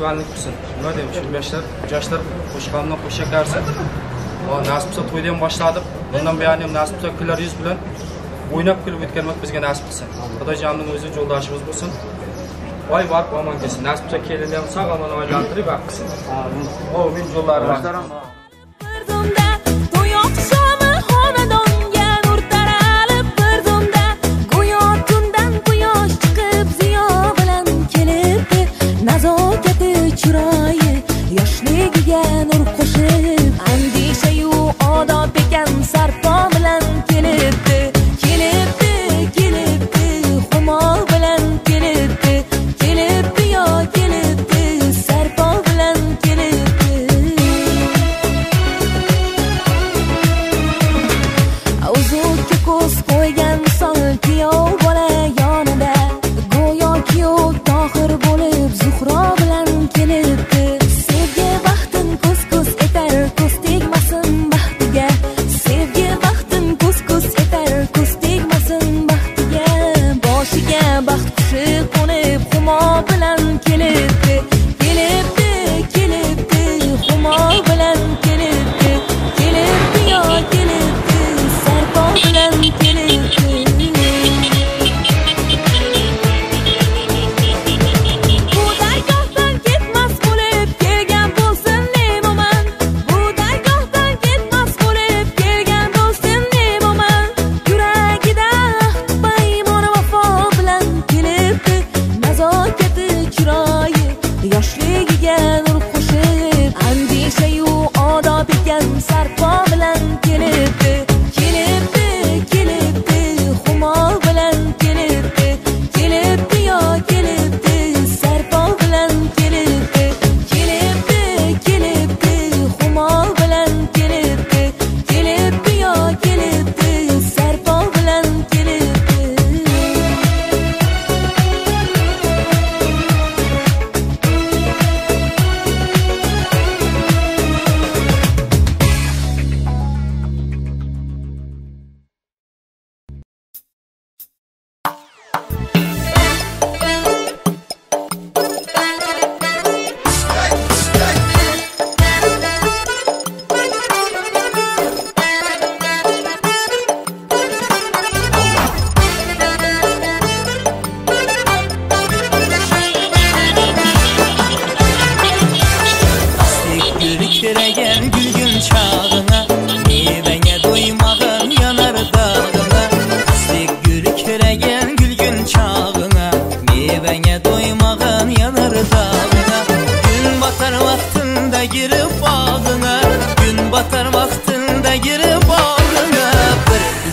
Xotirjamlik qilsin. Nima deyim, shu yoshlar qo'shqondan qo'sha qarsin. Nasib bo'lsa to'ydan boshladik. Bundan buyon ham nasib bo'lsa kular yuz bilan o'ynab kulib o'tganmak bizga nasib qilsin. Xudojonning o'zi yo'ldoshimiz bo'lsin. Voy borib omon kelsin. Nasib bo'lsa kelinni ham sog' omon aylantirib baq qilsin. Amin yo'llarim. Nazokati chiroyi yoshligiga nur qo'shib, andishayu odob ekan sarpo bilan kelibdi, kelibdi, kelibdi, xumo bilan kelibdi, kelibdi yo kelibdi, sarpo bilan kelibdi. Uzukka ko'z qo'ygan sol kuyov bola yonida, go'yo kuyov Tohir bo'lib Zuhro bilan kelibdi. Sevgi baxtin ko'z-ko'z etar, ko'z tegmasin baxtiga. Sevgi baxtin ko'z-ko'z etar, ko'z tegmasin baxtiga. Boshiga baxt qushi qo'nib xumo bilan kelibdi, kelibdi, kelibdi, xumo bilan kelibdi, kelibdi yo kelibdi, sarpo bilan kelibdi. Yoshligiga nur qo'shib, andishayu odob ekan sarpo bilan kelibdi, kelibdi, kelibdi, xumo bilan kelibdi, kelibdi yo kelibdi, sarpo bilan kelibdi, kelibdi, kelibdi, xumo bilan kelibdi, kelibdi yo kelibdi, sarpo bilan kelibdi.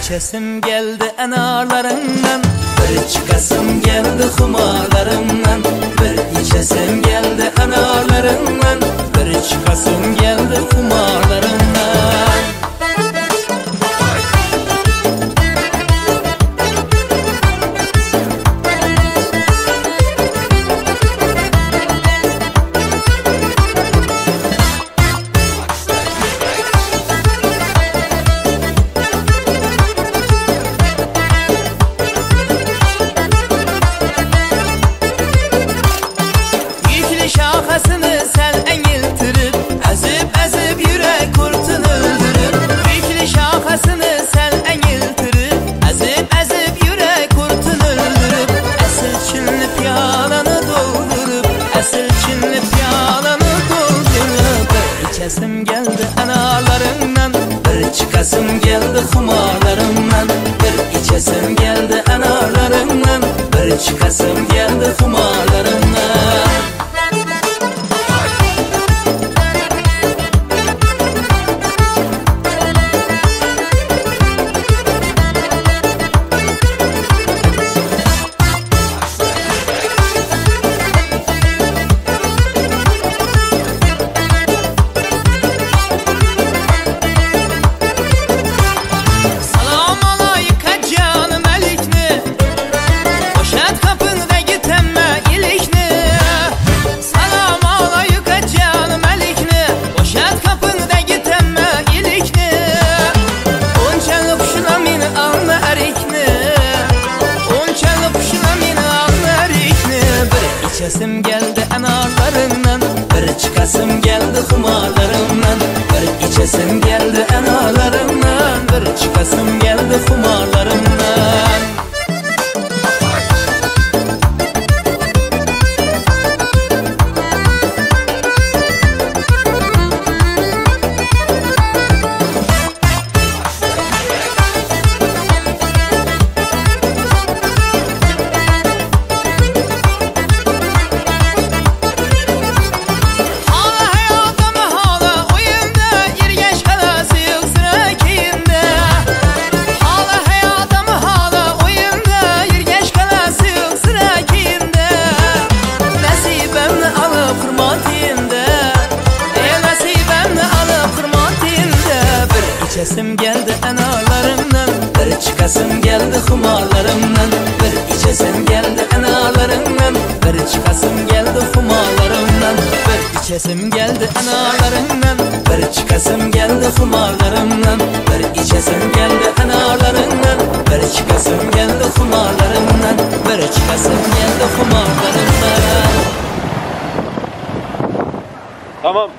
İçesim geldi enarlarından, bir çıkasım geldi xumarlarından, bir içesim geldi enarlarından, bir çıkasım geldi xumarlarından. Çıkasım geldi xumarlarımdan, bir içesim geldi anarlarından, bir çıkasım geldi xumarlarımdan. İçesim geldi anarlarından. İçesim geldi analarımdan, bir çıkasım geldi humarlarımdan. İçesim geldi analarımdan, bir çıkasım geldi humarlarımdan. Bir içesim geldi analarımdan, bir çıkasım geldi humarlarımdan. Bir içesim geldi analarımdan, bir çıkasım geldi humarlarımdan. Bir içesim geldi analarımdan, bir çıkasım geldi humarlarımdan. Bir çıkasım geldi humarlarımdan. Tamam.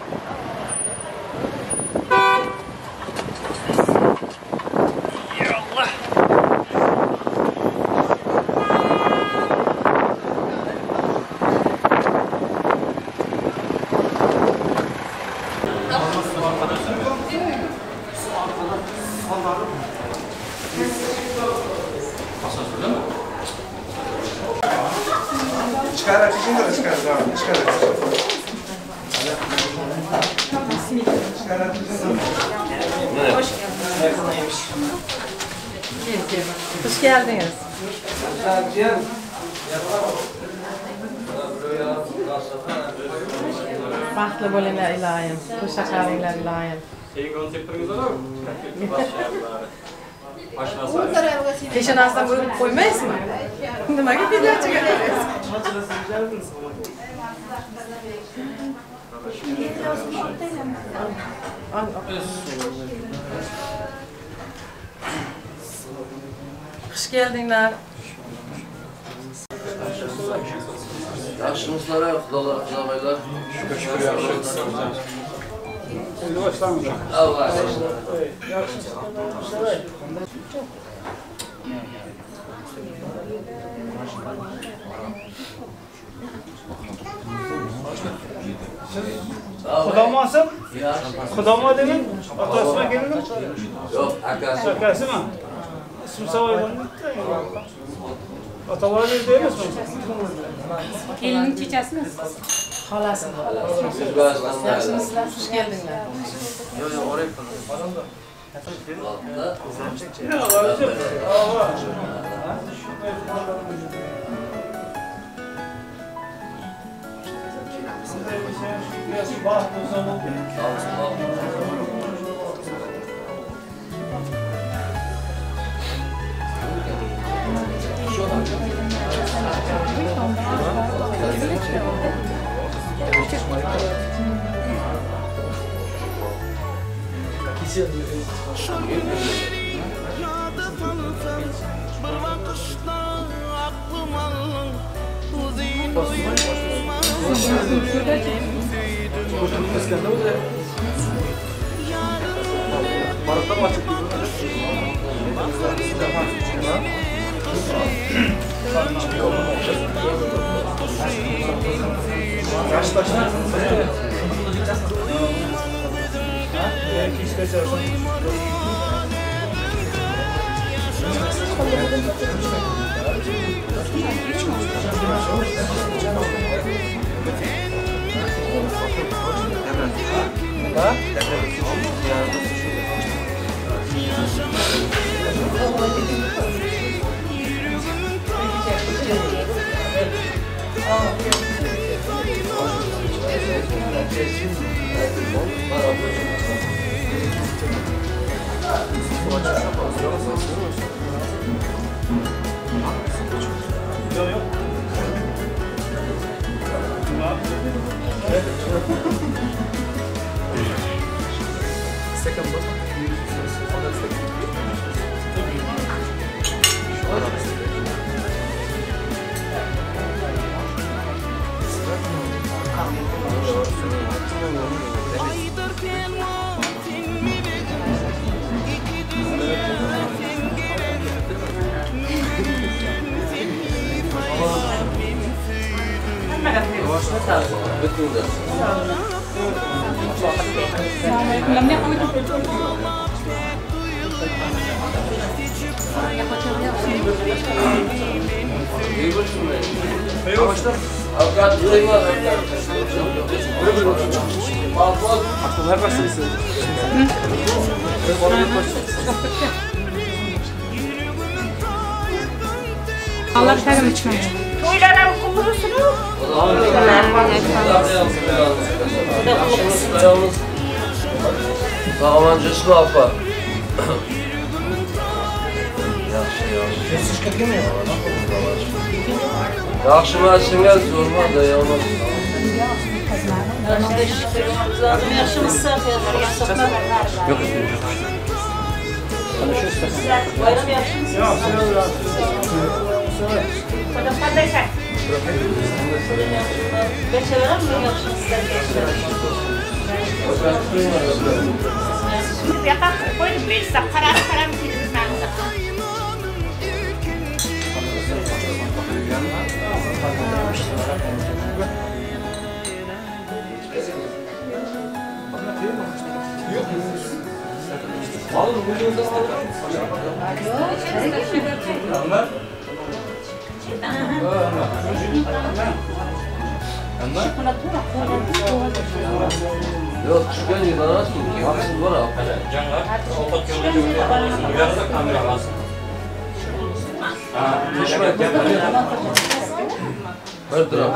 Hoş geldiniz. Baxtli bo'linglar iloyim, qo'sha qalinglar iloyim. Peshonasidan urib qo'ymaysizmi? Nimaga pedachiga berasiz? Xush keldinglar. Yaxshimisizlar, xudolar, xudobaylar. Şükür şükür yaxshi. Allah. Xudomosin? Xudomo degan otasimi kelindi? Yo'q, akasi. Akasimi? İsmi savoydan Otalar emasmi? Kelinning chechasimi? Xolasi. Yaxshimisizlar? Xush keldinglar. Yo'q, yo'q, orayib. Aydır pelvan. Bitinglar. Allah tərim içmək. Toylar qullusunuz. Sağ apa. Yaxşı məhsinə zorma dayanmaz. Yox. Yo'q, tushgan yerdan maqsad bor. Bir duram.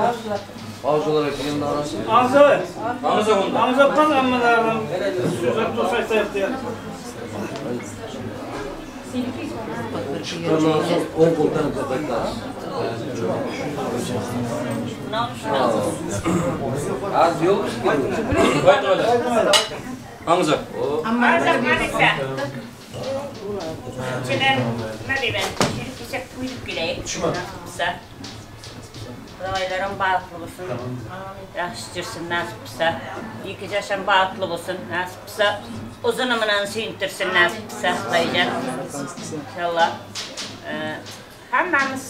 Avcılara gelin arası. Hamza. Hamza kan ammalardan sözler tosaysa ihtiyar. Çıkandan sonra 10 koldan köpekler. Az yokmuş ki. Hamza. Hamza manisa. Içinden ne diyeyim? Kesek kuyrup gireyim. Xudoylarım baxtlı olsun, yaxşı cürsün, nasip olsa. İki yaşam baxtlı olsun, nasip olsa. Uzunumla suyuntursun, nasip olsa. Dayıcan. İnşallah. Hammamiz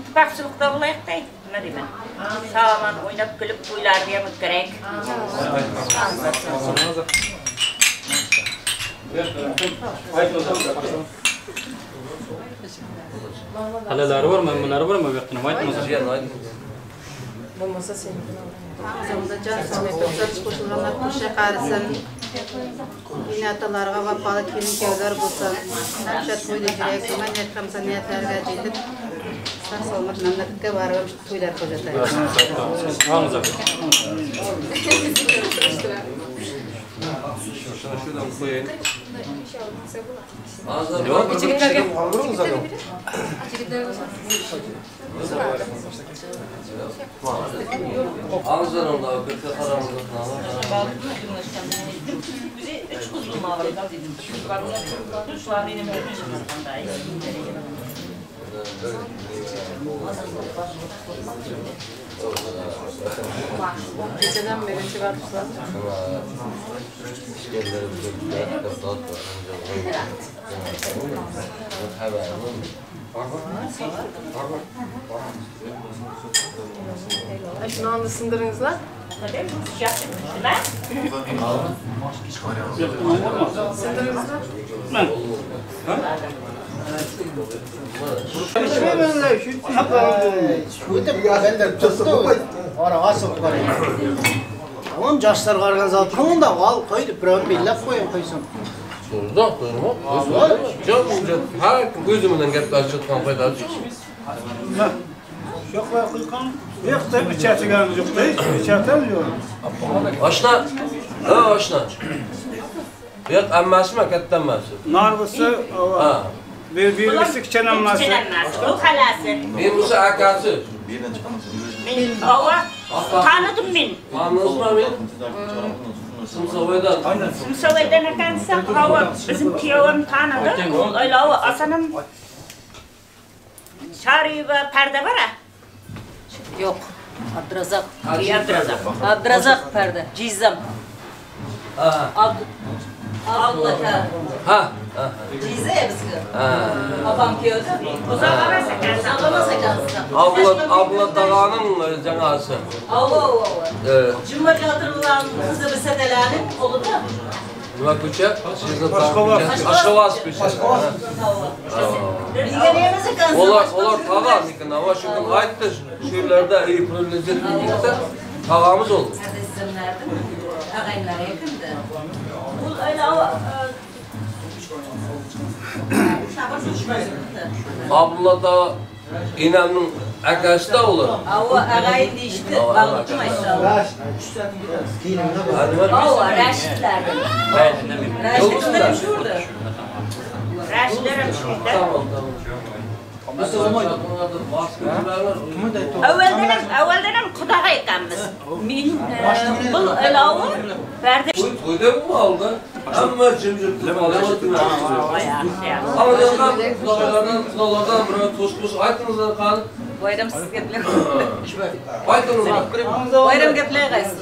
ittifoqchilikda bo'laylik da, nima deyman. Sog'lom o'ynab kulib to'ylarni ham o'tkazaylik. Halalari bormi, bunlari bormi bu yoqda nima aytamiz? Bo'lmasa sen. Ağzımda can sağlık, qo'shilganlar qo'sha qarisin. Ina-otalarga vafoli kelin-kuyovlar bo'lsin. O'sha to'yda yurak, niyat qilsa niyatlarga yetib, sog' salomat mamlakatga borib to'ylar ko'rsatadi. Şuradan koyayım. Geceden beri çıkartmışlar. Şunu anı sındırınızlar. Sındırınızlar. Tamam, yaşlar qarğan zat tamam da al qo'y deb birovni bellab qo'ying qo'ysin. So'rda qo'yma. Har kim o'zi bilan gaplashayotgan foydasi yo'q. Yo'q, qo'yqan. Yo'q deb ichadiganimiz yo'q-da, ichatamiz yo'q. Oshna. Ha, oshna. Bu yoq ammasimi, katta ammasi? Narvisi, ha. Bir-birisi kichkina ammasi. Bu xalasi. Men bo'lsa akasi. Men ova tanıdım men. Tanıdınızmı men? Simsavoydan. Simsavoydan ekansa, ova bizim kuyovim tanıdı. Öyle asanım Shariyeva parda var ha? Yo'q. Abdurazak. Abdurazak. Abdurazak parda. Jizzam. Ha. Abdullah. Ha. Jizza ya bizga. Opam kuyovda. Uzoq emas ekan. Abla dağanın canası. Ava. Cuma çadırlarının kızı bir sedelenin oğlu da. Nima ko'cha? Ashxobod ko'cha. Olar tağ lekin ava shu kun aytdi, shu yerlarda ey pulni tağamız oldu. Ağaylar yakındı. Bu öyle ava Abdullah da inanın akası da olur. Ava ağayın değişti. Bağlıktım aşağı. Ava Raşitlerden. Raşitlerim şurada. Raşitlerim şurada. Tamam. Avvaldan ham xudoga ekanmiz. Men bu ilovi barda To'yda mı aldı? Hamma jimjitlik Xudolardan birov to'squs aytingizlar qani. Bayram sizga bilan. Aytingizlar. Bayram gaplar qaysi?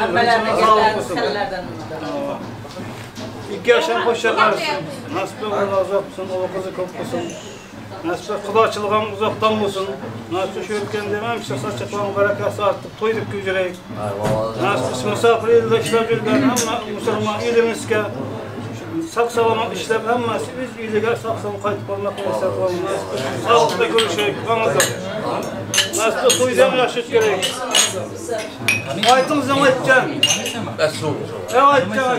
Hammalarni gaplardan. İki yaşam qo'sha qarsin. Nasib bo'lsa uzoq bo'lsin, o'g'il qizi ko'p bo'lsin. Nasib xudochilik ham uzoqdan bo'lsin. Nasib shu o'tgan demam, sochiqlarning barakasi artib to'y deb yuraylik. Nasib musofir elda ishlab yurgan hamma musulmon elimizga sog' salomat ishlab hammasi o'z uyiga sog' salomat qaytib qolmoq nasib qilsin. Sog'likda ko'rishaylik, Ramazon. Nasib to'yda ham yaxshi kerak. Aytınız ama aytacağım. Aytacağım.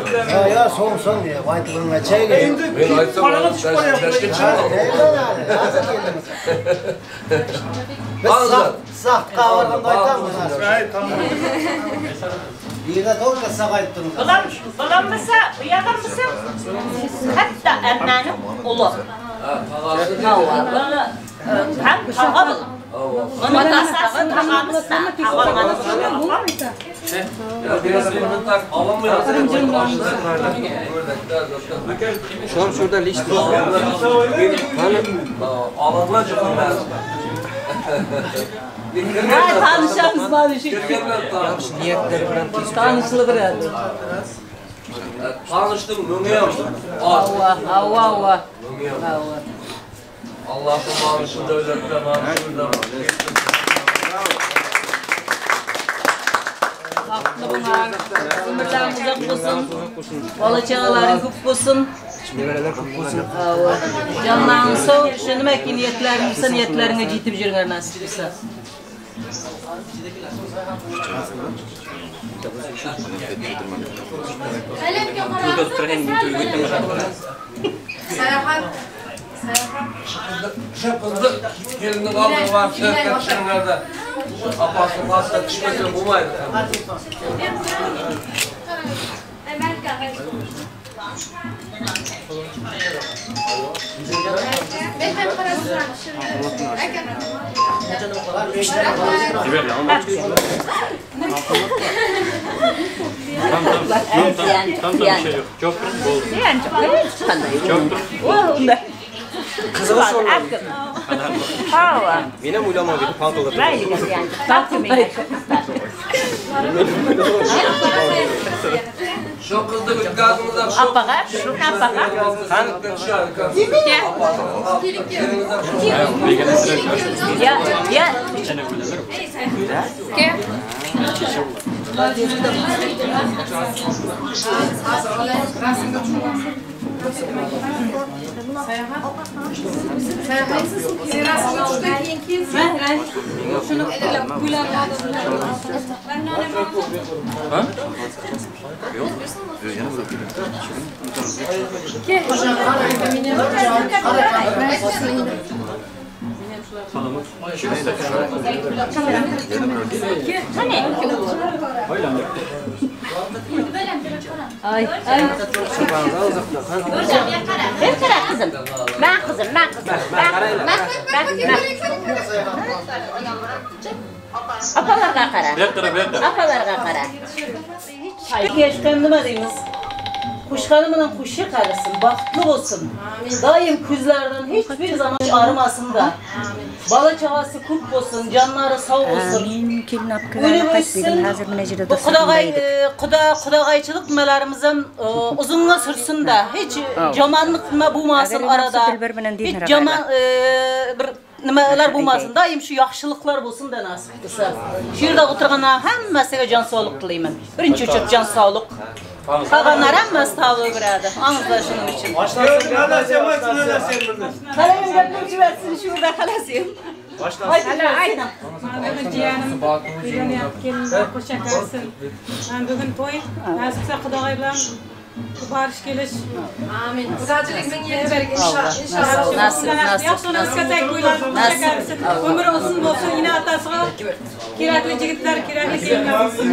Ya son diye aytılığına çay geliyor. Ben aytsam başka çıkmam. Sağ kavarganda aytar mısın? Evet tamam. Bir de doğru sağ ayttınız. Bulan mısa, uyagan mısa? Hatta emmenin ulu. Hem tağa bulun. Onun asası tağamızsa, tağamanız. Şu an şurada list. Tanışamız barışık. Tanışılır herhalde. Tanıştım, mümkün. Allah, Allah, Allah. Allah'ın bağışını devlette bağışını da. Baxtlı bunlar, ömürlərin uzaq olsun, bala çağaların köp olsun, canların sağ, düşünmək ki niyyətlərin olsa, niyyətlərinə yetib жүргən nasib olsa. Şu kızdı gelinin aldığı var, şirketlerde apasının hasta düşmesi bulmaydı. Tam bir şey yok. Çok bol. Çok. Kızını sormadım. Meni ham o'ylamadim, pantolda Şu kızdı o'tkazimizda şu. Apaga, apaga. Ya, ya. Ay, ay. Kızım, ben kızım, ben kızım, ben Apalarga qara. Apalarga qara. Yaşqan nima deymiz? Qo'shqani bilan qo'sha qarasin, baxtli bo'lsin. Doim ko'zlaridan hech bir zaman arimasin da. Bola chaqasi ko'p bo'lsin, jonlari sog' bo'lsin. Men kelin olib O'lib qaytdim. o'ssin. Hozir mana yerda Bu qudag'aychilik nimalarimiz ham uzunga sursin da. Hech yomonlik nima bo'lmasin arada. Hech yomon bir nimalar bo'lmasin. Doim shu yaxshiliklar bo'lsin da nasib qilsa. Shu yerda o'tirganlar hammasiga jon sog'lik tilayman. Birinchi uchun jon sog'lik. Qolganlar hammasi tavba beradi. Angizlar shuning uchun. Qalayim gapirib yuborsin shu yerda xalasim. Aytdim. Mana jiyanim uylanyapti, kelinlar qo'sha qarasin. Mana bugun to'y, nasib qilsa qudag'ay bilan borish kelish. Amin. Qudachilik ming yillik inshaalloh. Nasib, nasib. Yaxshi nasib qo'ylar qo'sha qarasin. Umri uzun bo'lsin, ina otasiga kerakli yigitlar, kerakli kelinlar bo'lsin.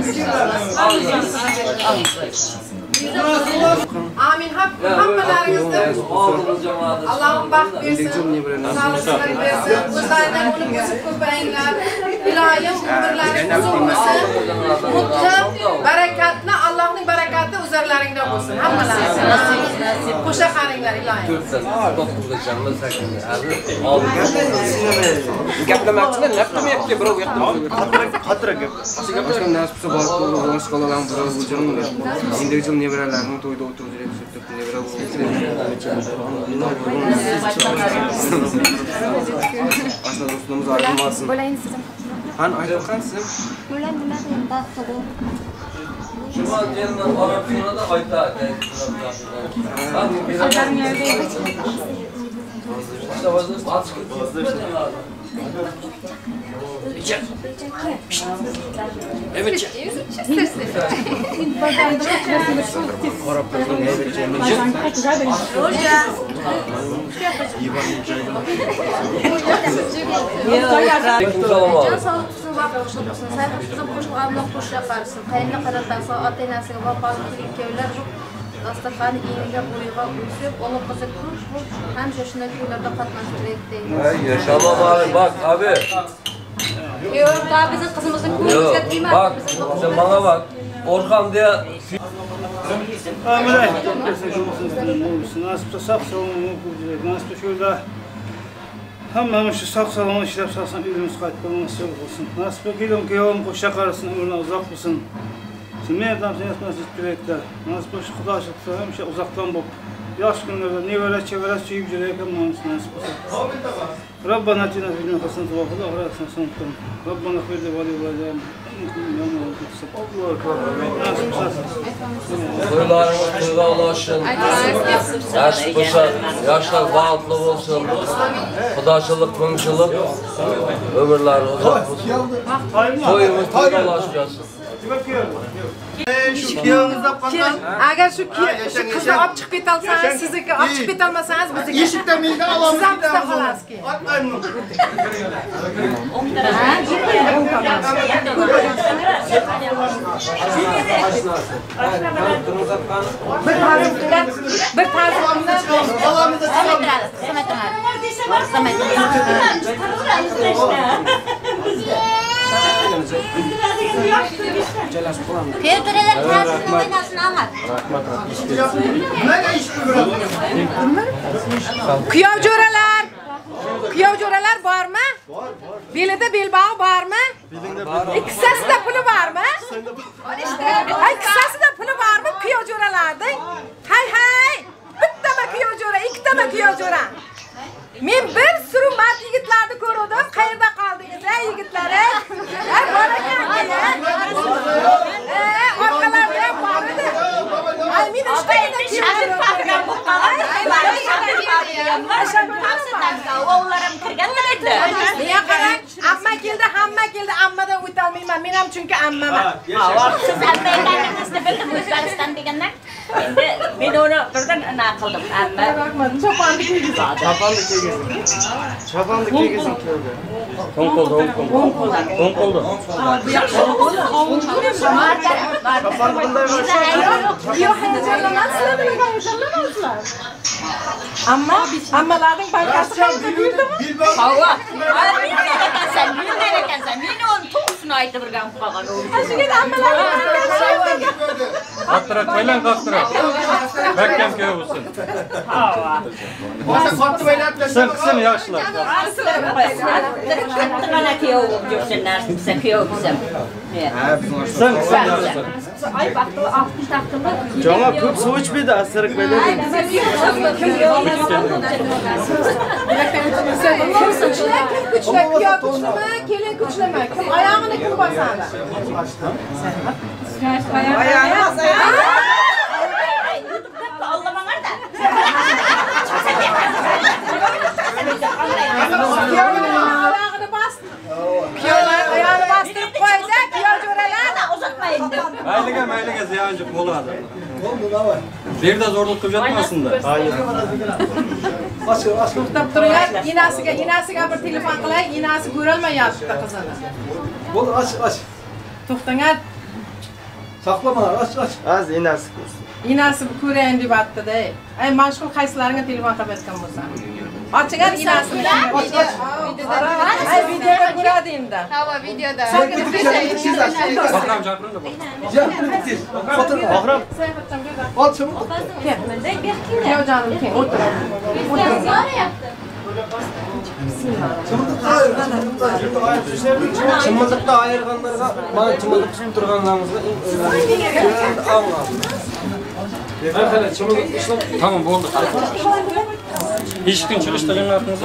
Amin. Hammalaringizni Allohim baxt bersin, sog'liqlar bersin, o'zlaridan unib o'sib ko'payinglar. Iloyim umrlaring uzun bo'lsin. Mutlu, barakatli, Allohning barakati o'zlaringda bo'lsin. Hammalaringiz. Nasib. Qo'sha qaringlar iloyim. Gaplamoqchilar, gaplamayapti, birov Qattiqroq gap. Boshqa nasib bo'lsa borib boshqalardan birov bo'lgan. Endigi yil nevaralarning to'yida o'tirib yurib, nevara Aslida do'stimiz ayrilmasin. Bo'layin sizim. Qani aytib qansiz? Bo'lan nima deng, baxtli bo'l. Shuman kelinni olib so'radi, aytadi. Jon sog'lik qilsin, vaqt qo'shilib qilsin, sayfi qizim qo'shilganini qo'sha qarasin. Qayinni qaratasi, ota-onasiga vafoli ikkovlar bu dasturxonni iyniga bo'yiga o'sib, o'g'il qizi ko'p ko'p hamisha shunday to'ylarda qatnashib deydi. Tamam abi, bak abi. Yo'q, daha bizim qizimizning ko'nglimizga tegmadi. Bak, sen bana bak. Orhan diye Amin. Nasip sağ sağlam nasip şurada hammamiz shu sog' salomat ishlab sog'san uyimiz qaytib bo'lsin. Nasib kelin kuyovim qo'sha qarasin, umrlar uzoq bo'lsin. Men ham nasib etdilar. Nasib shu Xudo xohlasa hamisha uzoqdan bo'lib, yosh kunlarda nevara chevara suyib yurayotgan nasib bo'lsin. Rabbana atina fid dunya hasanatan va fil oxirati hasanatan. Rabbana ighfir li va li validayya. To'ylarimiz to'yga ulaşsın. Nasip bo'lsa, yoshlar baxtli bo'lsin. Xudochilik, qo'mchilik, umrlari uzoq bo'lsin. To'yimiz to'yga ulashsin. Shu kuyovingizni olib qolgan. Agar shu qizni olib chiqib ketolsangiz, sizniki olib chiqib ketolmasangiz, bizniki. Eshikda menga olamiz. Siz ham bizda qolasiz keyin. Bir ta'zim Perdeler tersini oynasın ama. Kuyov jo'ralar. Kuyov jo'ralar bormi? Bor, bor. Belida belbog'i bormi? Ikkisasida puli bormi? Ay, ikkisasida puli bormi kuyov jo'ralarning? Hay hay. Bittami kuyov jo'ra, ikkitami kuyov jo'ra? Men bir suru mard yigitlarni ko'rdim. Qayerda qoldingiz, ey yigitlar? Ey, bor ekan-ku. Orqalarda ham bor edi. Ay, men uchtagina Oğullarım kirganlar edi. Niye qarang, amma keldi, hamma keldi, ammadan o'tolmayman. Men ham chunki ammaman. Siz amma ekaningizni bildim O'zbekiston degandan. Endi men uni birdan ana qildim. Amma. Choponni kiygizin. Choponli kiygizin. Choponli kiygizin keldi. O'ng qo'lda, o'ng qo'lda. O'ng qo'lda. Choponli bunday bo'lsa. Yo'q, hayajonlanasizlar, nimaga hayajonlanasizlar? Amma, ammalarning bankasi qayerda buyurdimi? Hava. Men ekansan, men ekansan. Men uni Shuni aytib o'rganib qolgan. Qattiroq baylan, qattiroq. Mahkam kuyov bo'lsin. Qism qism yaxshilar. Qattiqqana kuyov bo'lib yursin, nasib qilsa kuyov qilsam. Qism qism yaxshilar. Jama ko'p suv ichmaydi, asiriq baylan. Kim kuchli, kim kuchli, kuyov kuchlimi, kelin kuchlimi? Kim oyog'ini kim bosadi? Ayağını bas, ayağını. Oyog'ini bos. Kuyovlar oyog'ini bostirib qo'ysa, kuyov jo'ralar uzatmaydi. Mayliga, mayliga ziyon yo'q bo'ladi. Bu yerda zo'rlik qilib yotmasin-da. To'xtab turinglar, enasiga, enasiga bir telefon qilay, enasi ko'rolmayapti qizini. Bo'ldi, och, och. To'xtanglar. Saqlama, och, och. Az enasi ko'rsin. Enasi ko'rayin deb aytdi-da. Ay, mashg'ul qaysilaringga telefon qilib aytgan bo'lsam. Ochinglar enasini. Ay, videoda ko'radi endi. Ha, videoda. Bahrom chaqiringlar. Bahrom. Ol shuni. Kuyov jonim, keling, o'tir. Chimildiqda ayirganlarga, mana chimildiq tutib turganlaringizga eng Tamam bo'ldi. Eshikdan chiqishda jannatimiz.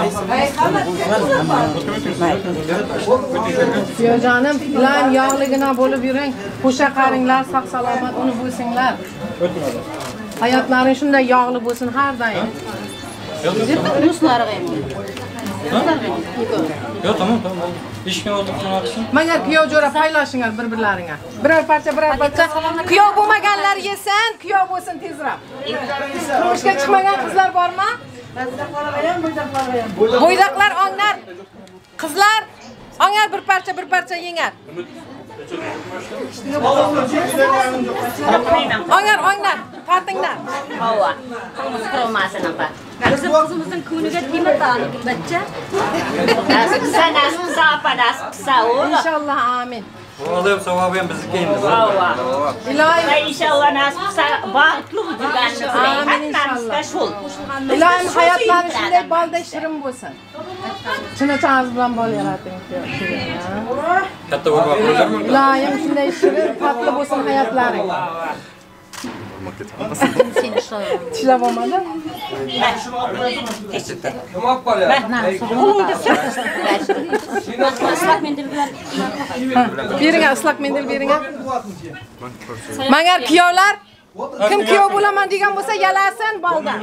Kuyov jonim, iloyim yog'ligina bo'lib yuring. Qo'sha qaringlar, sog' salomat uni bo'lsinglar. Hayotlaring shunday yog'li bo'lsin har doim. Yo'q, tamam, tamam. Eshikni oldida qilsin. Mana kuyov jo'ra paylashinglar bir-birlaringga. Biror parcha, biror parcha. Kuyov bo'lmaganlar yesin, kuyov bo'lsin tezroq. Turmushga chiqmagan qizlar bormi? Bo'ydoqlar onglar. Qizlar onglar bir parcha, bir parcha yengar. Onglar, onglar, tortinglar. Hava. Qilmiz qilmasin apa. Bizim qizimizning ko'niga tegmadi bachcha. Nasib qilsa, nasib qilsa apa, nasib qilsa o'g'lim. Inshaalloh, amin. O'g'lim savobi ham bizniki endi. Hava. Iloyim inshaalloh nasib qilsa baxtli bo'lganimiz. Hammamizga shul. Iloyim hayotlari shunday bolday shirin bo'lsin. Chinachangiz bilan bol yarating. Katta urba qo'ylarmi? Iloyim shunday shirin, tatli bo'lsin hayotlaring. Tishlab olmadim. Kim olib qolyapti? Qo'lingda surt. Islak mendil bilan bering, islak mendil bering. Magar kuyovlar kim kuyov bo'laman degan bo'lsa, yalasin boldan.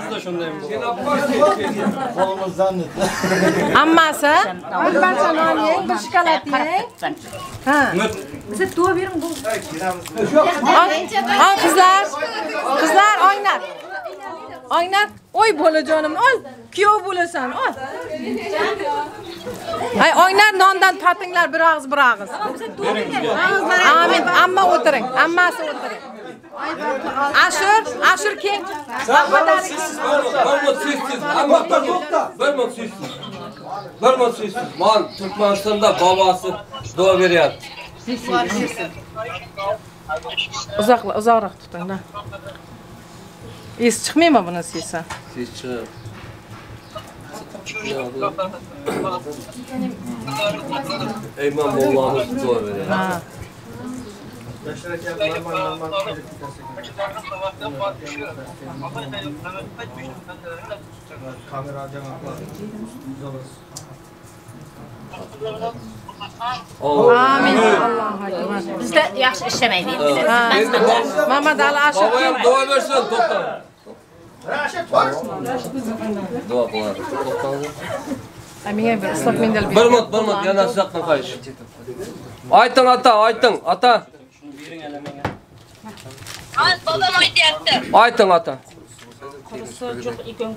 Hammasi bir parcha non yeng, bir shokolad yeng. Ha. Bize dua bering bu. Ong qizlar, qizlar o'ynar. O'ynar. Oy bolajonim, ol. Kuyov bo'lasan, ol. Ay, o'ynar nondan tatinglar bir og'iz, bir og'iz. Amin. Amma o'tiring, hammasi o'tiring. Ashur, Ashur keng. Bir minut sessiz. Bir minut sessiz. Man Turkmanistonda bobosi duo beryapti. Uzoqroq tuting-da. Es chiqmaymi buni sesi? Ses chiqadi. Eyman bobomiz duo beryapti. Amin. Allohu akbar. Bizda yaxshi ishlamaydi. Mamadali Ashur boboyam duo bersin, to'xta. Duo qiladi. To'xtanglar. Menga bir islak mendil bering. Bir minut, bir minut, yana siz yoqdan qayish. Ayting ata, ayting, ata. Az babam aytyapti. Ayting ata. Qurisi yo'q ekan.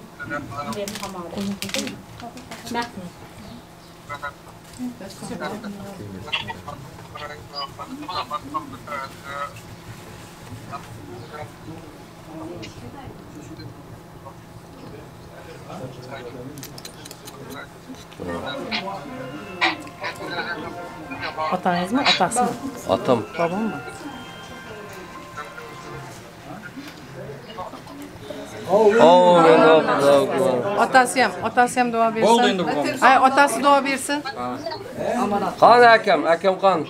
Otangizmi, otasimi? Otam. Bobommi? Otasi ham, otasi ham duo bersin. Bo'ldi endi bobom. Ay, otasi duo bersin. Qani akam, akam qani?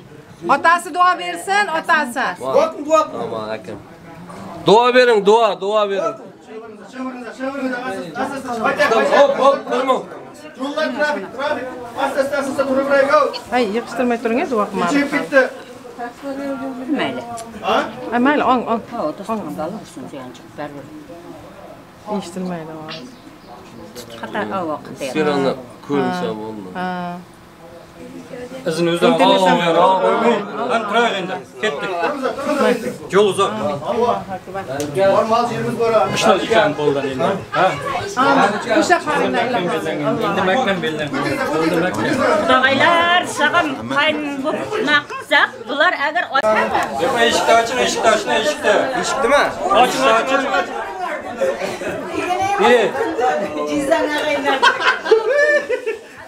Otasi duo bersin, otasi. Aman akam. Duo bering, duo, duo bering. Hop, hop, nima? Yo'llar trafik, trafik. Asta-asta turib go. Ay, yig'ishtirmay turing, duo qilmadim. Ichib ketdi. Mayli. Ha? Ay, mayli, ong, ong. Ha, otasi olsin, jiyanchiq, baribir. Eshitilmaydi ovoz. Xato ovoq deyapti. Serani ko'rinsa bo'ldi. Ha. Izini o'zidan Lan turaylik endi. Ketdik. Yo'l uzoq. Bor mal yerimiz bor. Ishlab ekan qo'ldan endi. Ha. O'sha qaringlar. Endi makam beldan. Endi makam. Tog'aylar, sag'am qayn bo'lib naqilsaq, bular agar Yo'q, eshikni oching, eshikni oching, eshikni. Eshikdimi? Oching, oching.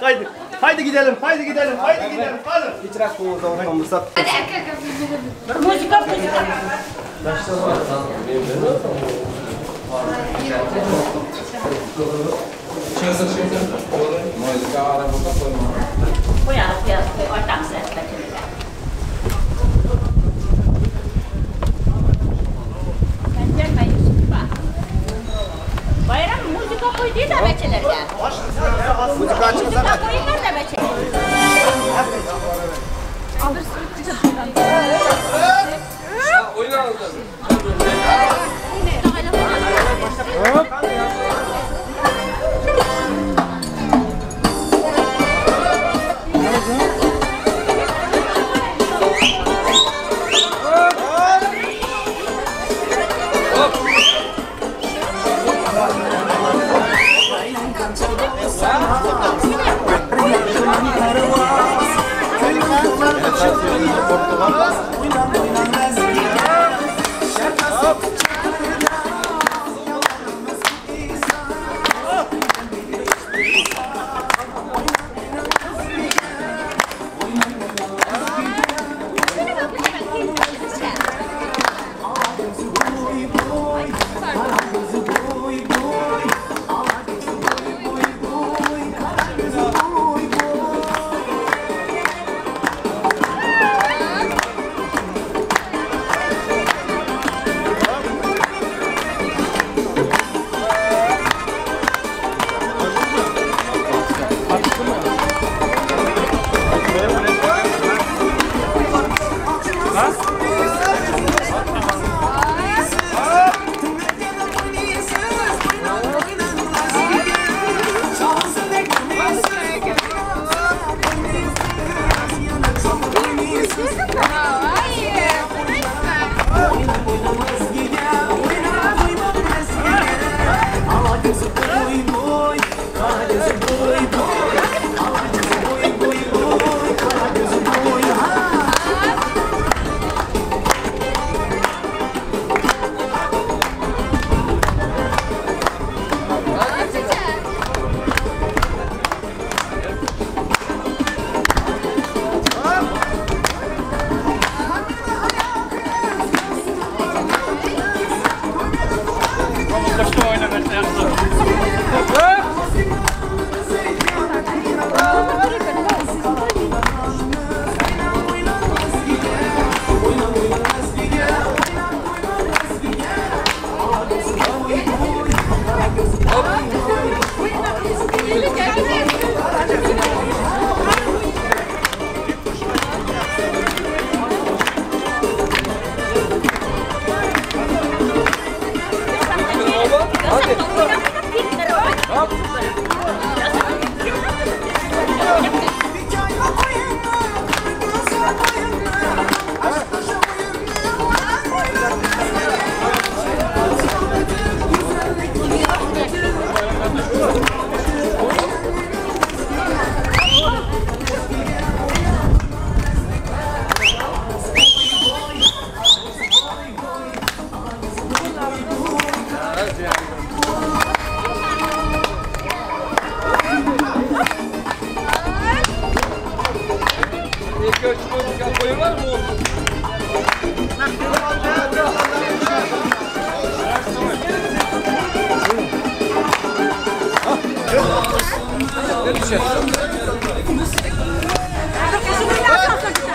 Haydi, haydi gidelim, haydi gidelim, haydi gidelim, hadi. Kechroq qo'ng'iroq orqam bo'lsa. Bir muzika, muzika. Qo'yamiz, qo'yamiz, otamiz aytlar. Bayram muzika qo'ydi da bachalarga. Muzika Muzika qo'yinglar da bachalarga. O'ynanglar.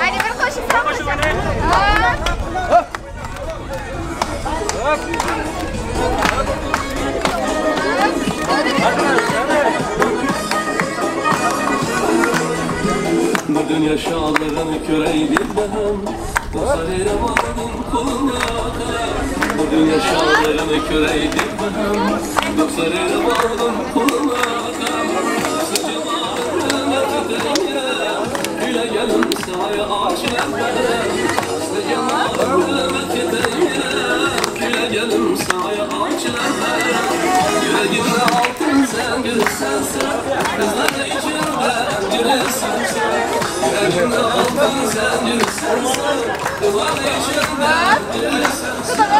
Hadi bir qo'shiq Bu dünya şahlarını köreydim ben, dostlar vardım koluna. Bu dünya şahlarını köreydim ben, dostlar vardım koluna. Güle gelin sahaya açılan ben, güle gelin sahaya açılan ben. Yüreğimde altın zengin sensin, kızlar içinde gülüsün sen. Yüreğimde altın zengin sensin, kızlar içinde gülüsün sen.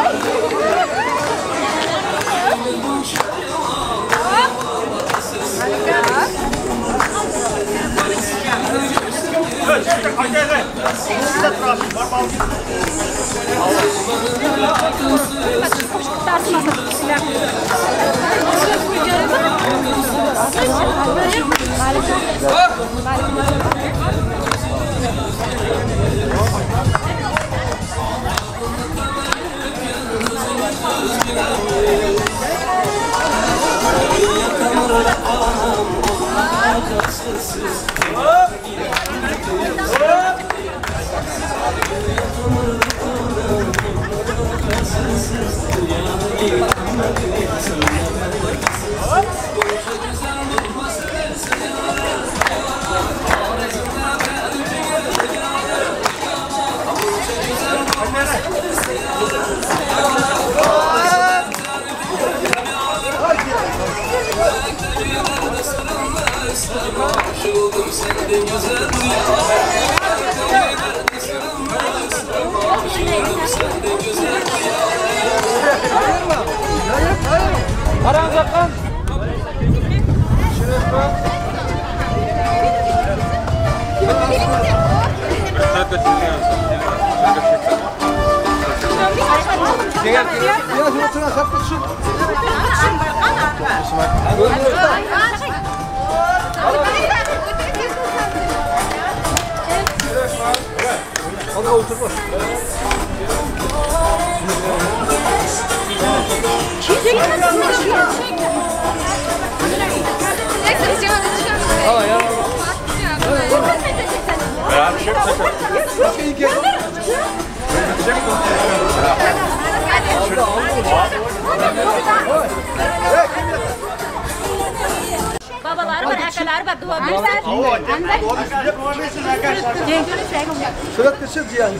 Babaları var, akaları var, dua bersin. Suratga tushib jiyan.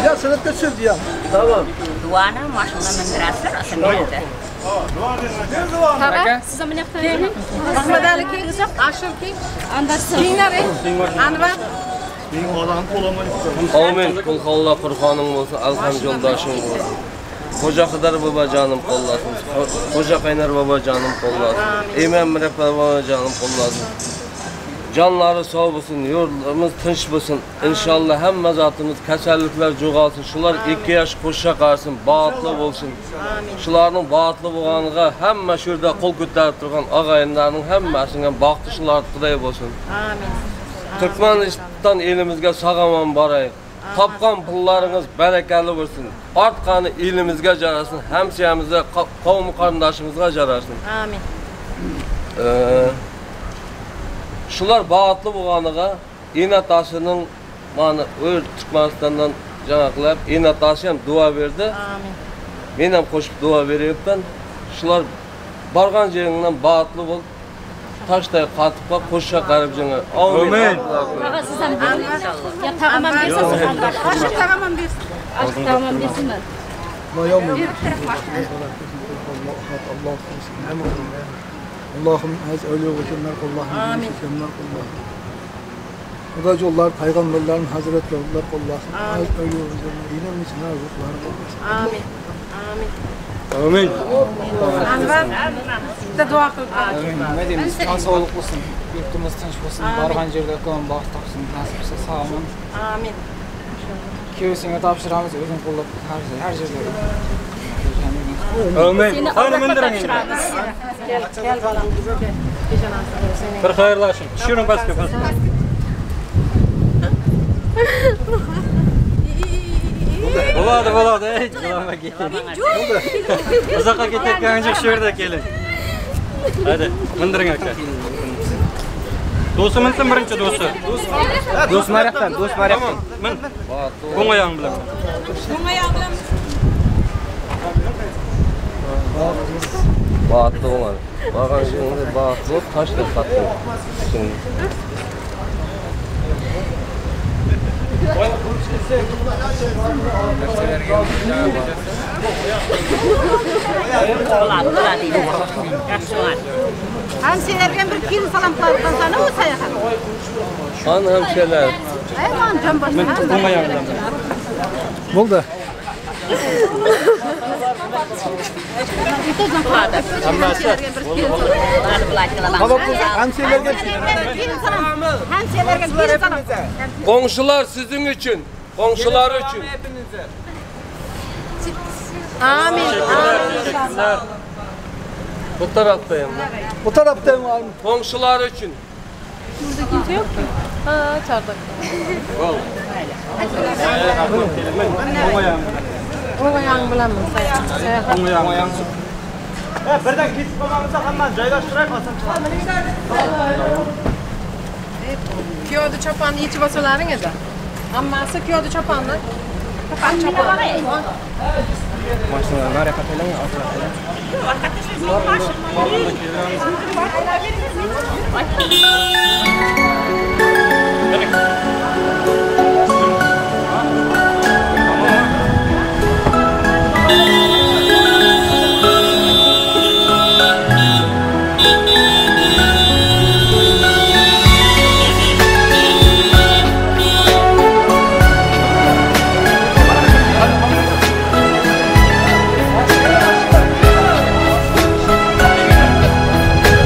Ya suratga tushib jiyan. Tamam. Duani mashina mindirasizlar, aslida. Aka, siz ham buyoqdan. Ahmadali king, Ashur king, Kinglar, Anvar. Amin. Kul qo'lla Qur'oning bo'lsin, alham yo'ldoshing bo'lsin. Xo'ja Xidr bobojonim qo'llasin. Xo'ja Qaynar bobojonim qo'llasin. Imom Mirabbar bobojonim qo'llasin. Canları sağ olsun, yurdumuz tinch bo'lsin. Inshaalloh hamma zotimiz kasalliklar yo'qolsin. Shular 2 yaş qo'sha qarsin, baxtli bo'lsin. Shularning baxtli bo'lganiga hamma shu yerda qo'l ko'tarib turgan og'ayinlarning hammasining baxti shular Xudoy bo'lsin. Amin. Turkmaniston elimizga sog'-omon boraylik. Topgan pullaringiz barakali bo'lsin. Ortqani elimizga jarasin, hamsiyamizga, qavm qarindoshimizga jarasin. Amin. Shular baxtli bo'lganiga ena-otasining mana Turkmanistondan janaqlab, ena-otasi ham duo berdi. Amin. Men ham qo'shib duo beryapman. Shular borgan yeringdan baxtli bo'lib, toshday qotib qolib, qo'sha qarab janga. Amin. Tog'a siz ham bering. Ya tog'am ham bersin, siz ham. Ashur tog'am ham bersin. Ashur tog'am ham bersinmi? Allah'ım az ölü hükümler Allah'ım hükümler Allah'ım. Xudo payg'ambarlarning hazratlari Allah'ım az ölü hükümler inanmış ruhlar Allah'ım. Amin. Amin. Amin. Anvar bitta duo qilib qo'ying. Nima deymiz? Can sog'lik bo'lsin, yurtimiz tinch bo'lsin, borgan yerda qon baxt topsin, nasib bo'lsa sog'-omon. Amin. Kuyovsingga topshiramiz, o'zing qo'llab har yerda. Amin. Seni Qani Allohga mindiring. topshiramiz. Gel, gel bolam. Gel. Bir xayrlashing. Tushiring pastga, pastga. Bo'ladi, bo'ladi. Ey, jilama keting. Uzoqqa ketayotganingiz shu yerda keling. Hadi, mindiring aka. Do'sti minsin birinchi do'sti. Do'st maraqdan, do'st maraqdan. Min. O'ng oyog'ing bilan. O'ng oyog'ing bilan. Baxtli bo'ladi. Borgan yeringizda baxtli bo'lib, tashlab qattiq. Hamşirelerge bir kilo salam koysan o sayahat. Qani hamşireler? Ayman can başına. Bo'ldi. Hammasi. Qo'ngshilar sizning uchun, qo'ngshilar uchun. Amin. Bu taraftayım. Bu taraftayım abi. Qo'ngshilar uchun. Burada kimse yok ki. Ha, çardakta. O'ng oyog'ing bilanmi? O'ng oyog'ing. Birdan ketib qolmamiz, hammani joylashtiraylik, oson chiqadi. Piyoda choponni yechib olsalaring edi. Hammasi piyoda choponni. Chopon. Mashinalar nariyoqqa taylang, orqaga taylang.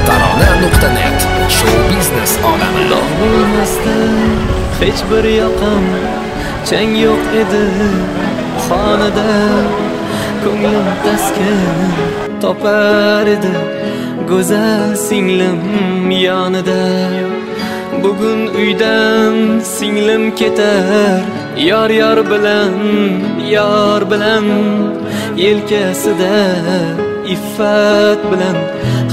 Tarona.net shou biznes olami. Dog' bo'lmasdi hech bir yoqim, chang yo'q edi xonada, ko'nglim taskin topar edi go'zal singlim yonida. Bugun uydan singlim ketar, yor yor bilan, yor bilan, yelkasida iffat bilan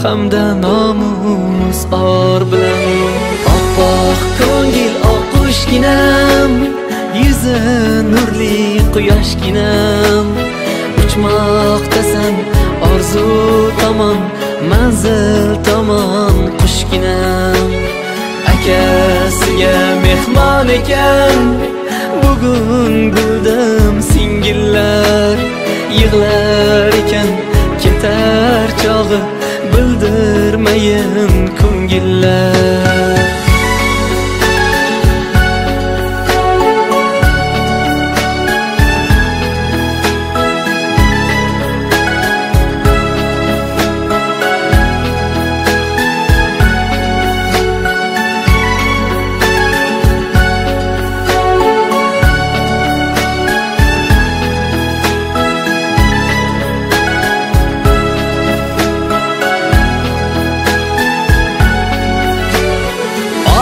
hamda nomus or bilan. Oppoq ko'ngil oqqushginam, yuzi nurli quyoshginam, uchmoqdasan orzu tomon, manzil tomon qushginam. Akasiga mehmon ekan, bugun bildim singillar, yig'lar ekan ketar chog'i, bildirmayin ko'ngillar.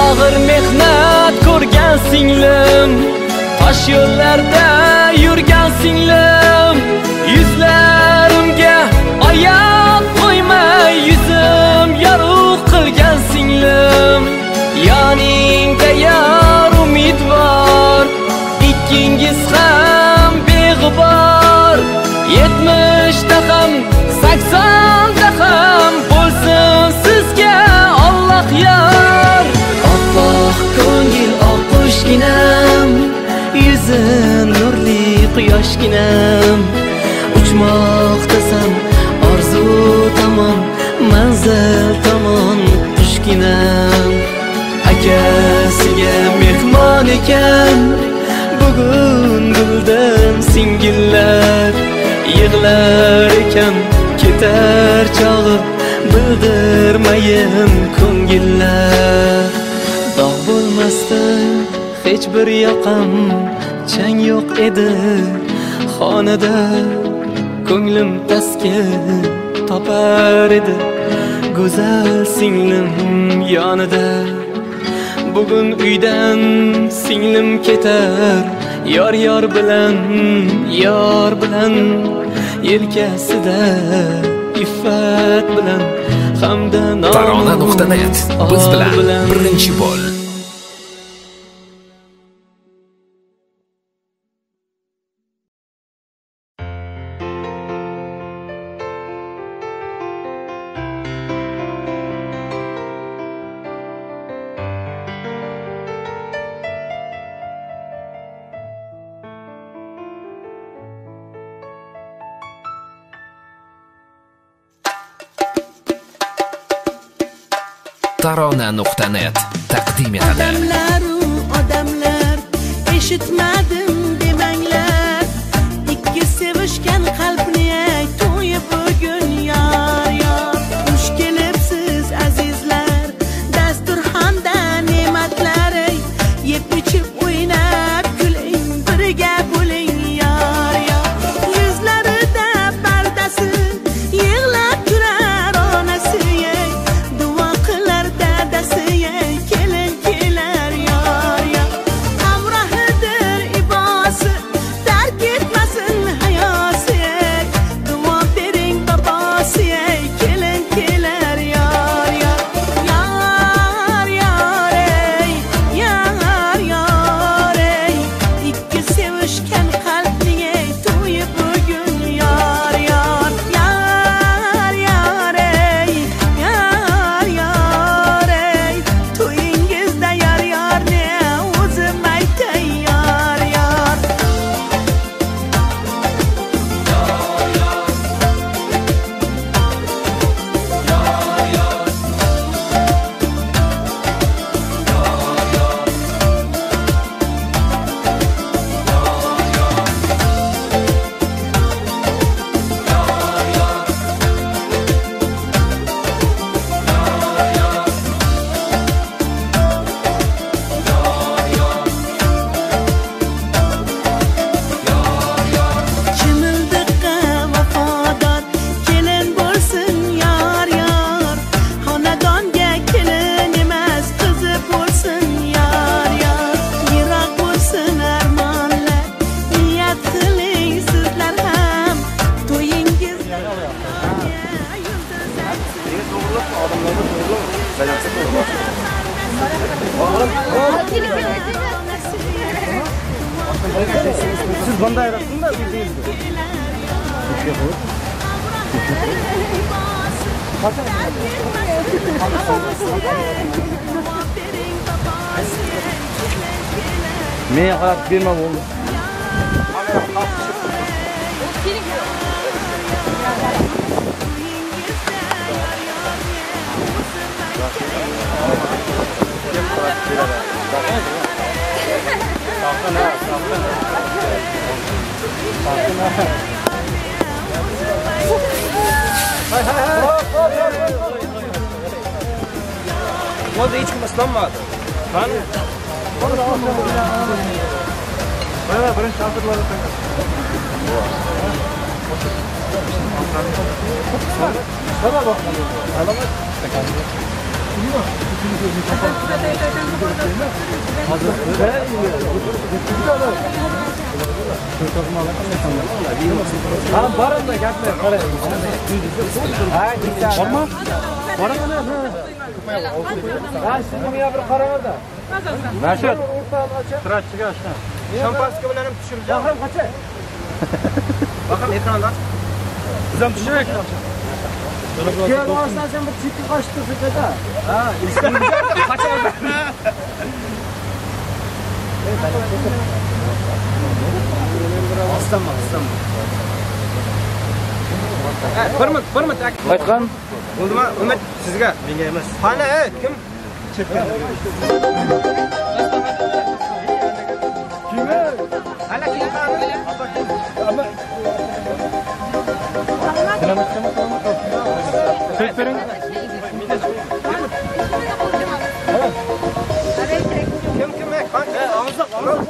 Og'ir mehnat ko'rgan singlim, tosh yo'llarda yurgan singlim, yuzlarimga oyoq qo'ymay yuzim yorug' qilgan singlim. Yoningda yor umidvor, ikkingiz ham beg'ubor, 70ta ham 80ta ham bo'lsin sizga Alloh yor. Oppoq ko'ngil oqqushginam, yuzi nurli quyoshginam, uchmoqdasan orzu tomon, manzil tomon qushginam. Akasiga mehmon ekan, bugun bildim singillar, yig'lar ekan ketar chog'i, bildirmayin ko'ngillar. Dog' bo'lmasdi hech bir yoqam, chang yo'q edi xonada, Ko'nglim taskin topar edi go'zal singlim yonida. Bugun uydan singlim ketar, yor yor bilan, yor bilan, yelkasida iffat bilan hamda Tarona.net biz bilan birinchi bo'l. Tarona.net taqdim etadi. Odamlar, odamlar, eshitmadim demanglar. Ikki sevishgan qalbni to'yi bugun yor yor. Xush kelibsiz azizlar, dasturxonda ne'matlar, yeb ichib o'ynab kuling, birga bo'ling yor yor. Yuzlarida pardasi, yig'lab turar onasi, duo qilar dadasi, kelin kelar yor yor. Hamrohidir ibosi, tark etmasin hayosi, duo bering bobosi, kelin kelar yor yor. Yor yor ey, yor yor ey, ikki sevishgan qalbning ey to'yi bugun yor yor. Yor yor ey, yor yor ey, to'yingizda yor yorni o'zim aytay yor yor. Chimildiqqa vafodor kelin bo'lsin yor yor. Xonadonga kelin emas, qizi bo'lsin yor yor. Yiroq bo'lsin armonlar, niyat qiling sizlar ham, to'yingizda yulduz aytsin. Siz bunday ayirasizmi o'zingizmi? Men qarab berma bo'ldi. Bo'ldi, hech kim islanmadi. Qani? Mana birinchi asrlarda Ha, borimda gaplar qarang. Bormi? Bormi? Ha, sizga bir qaranglar. Rashid. Suratchiga ochna. Шампанский bilan ham tushirib. Bahrom qacha. Bahrom ekranda. Biz ham tushiraylik. Keyin osdan sen bir chekka qochib tursa-da. Ha, qachon? Ostonma, ostonma. Bir minut, bir minut. Aytgan. Bo'ldimi? Umid sizga. Menga emas. Qani, kim? Kimga? Hali kim qani? Söz bering. Kim kim? Qani, og'izda qolib.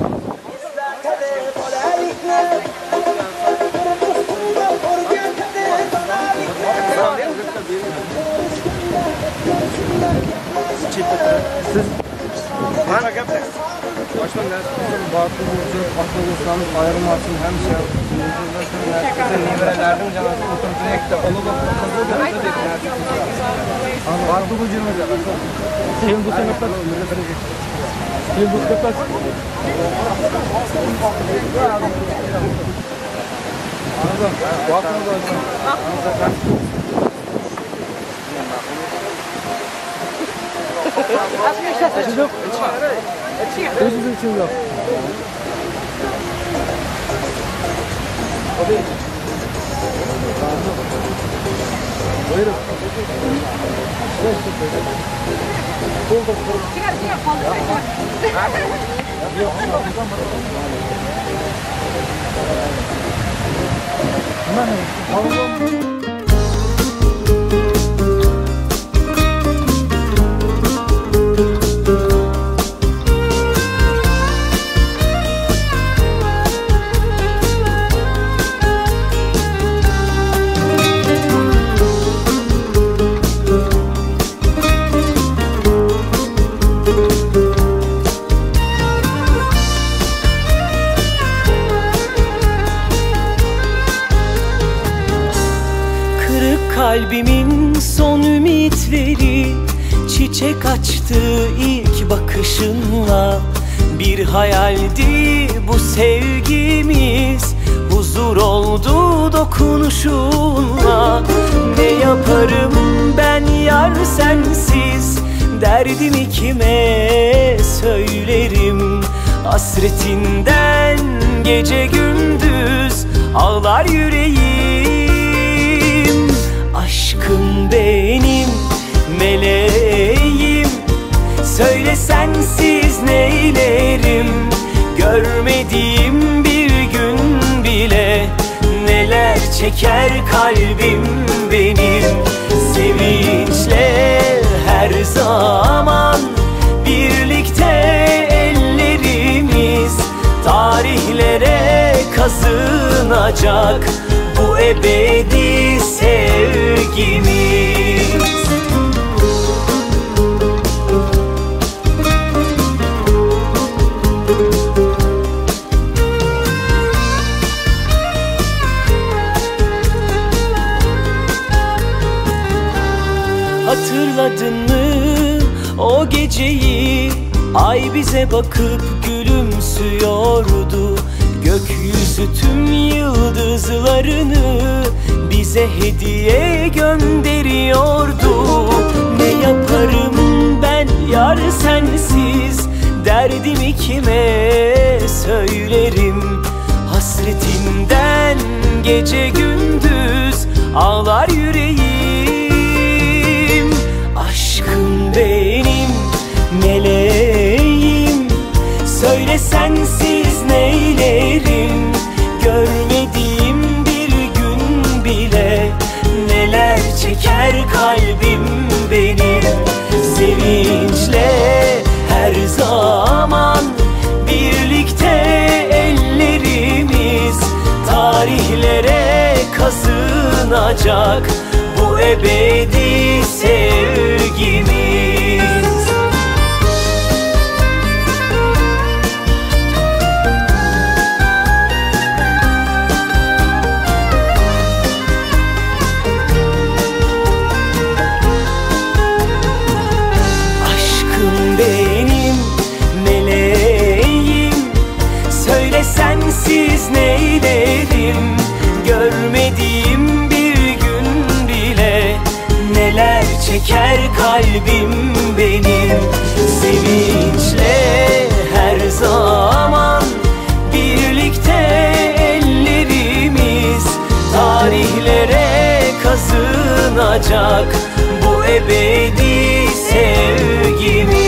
Siz Baştan nasip olsun, bahtlı olsun, aklı olsun, ayrılmasın, hemşe. Neberelerden canası oturup ekte, onu da kızı da nasip olsun. Bahtlı bu cürmede. Sen bu sınıfta, sen bu sınıfta. Bahtlı olsun. O'zingiz uchun yo'q. Buyurun. Kalbimin son ümitleri çiçek açtı ilk bakışınla. Bir hayaldi bu sevgimiz, huzur oldu dokunuşunla. Ne yaparım ben yar sensiz, derdimi kime söylerim? Hasretinden gece gündüz ağlar yüreğim. Aşkım benim, meleğim, söyle sensiz neylerim? Görmediğim bir gün bile neler çeker kalbim benim. Sevinçle her zaman birlikte ellerimiz tarihlere kazınacak bu ebedi sevgimiz. Hatırladın mı o geceyi? Ay bize bakıp gülümsüyordu. Gökyüzü tüm yıldızlarını bize hediye gönderiyordu. Ne yaparım ben yar sensiz, derdimi kime söylerim? Hasretinden gece gündüz ağlar yüreğim. Aşkım benim, meleğim, söyle sensiz neylerim? Görmediğim bir gün bile neler çeker kalbim benim. Sevinçle her zaman birlikte ellerimiz tarihlere kazınacak bu ebedi sevgimiz. Aşkım benim, meleğim, söyle sensiz neylerim? Görmediğim bir gün bile neler çeker kalbim benim. Sevinçle her zaman birlikte ellerimiz tarihlere kazınacak bu ebedi sevgimiz.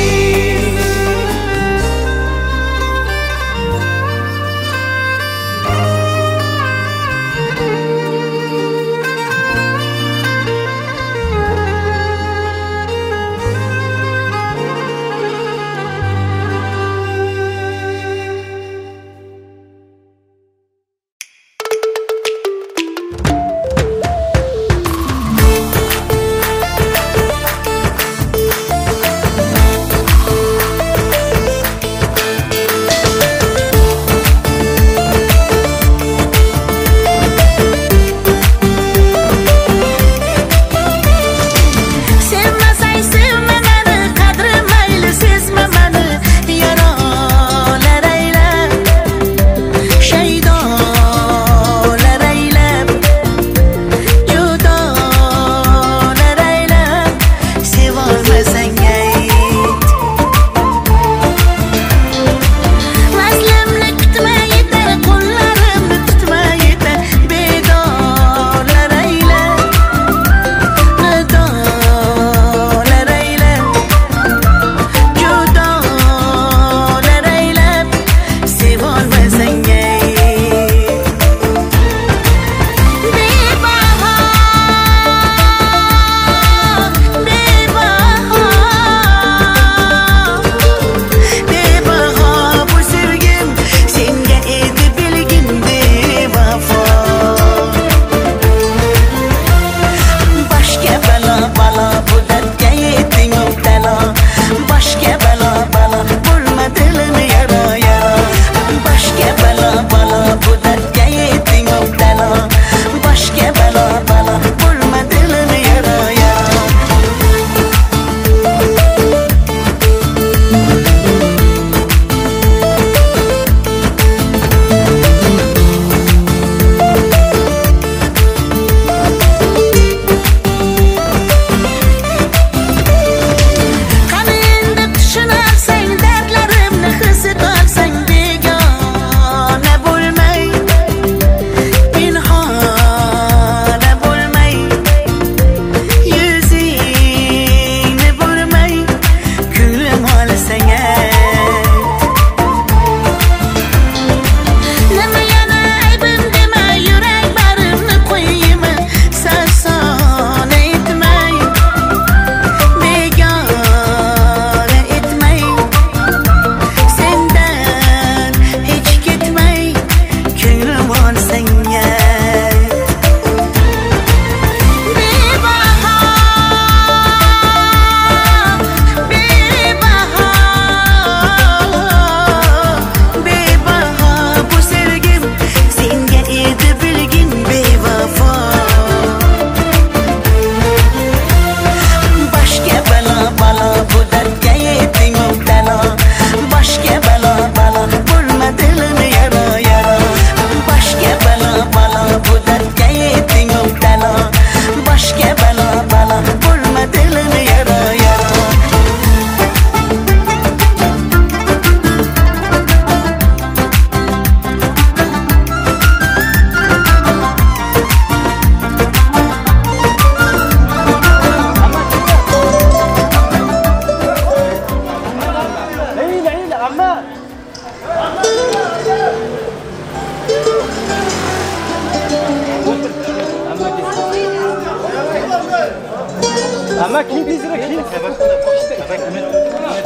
Ama kim tezroq keyin.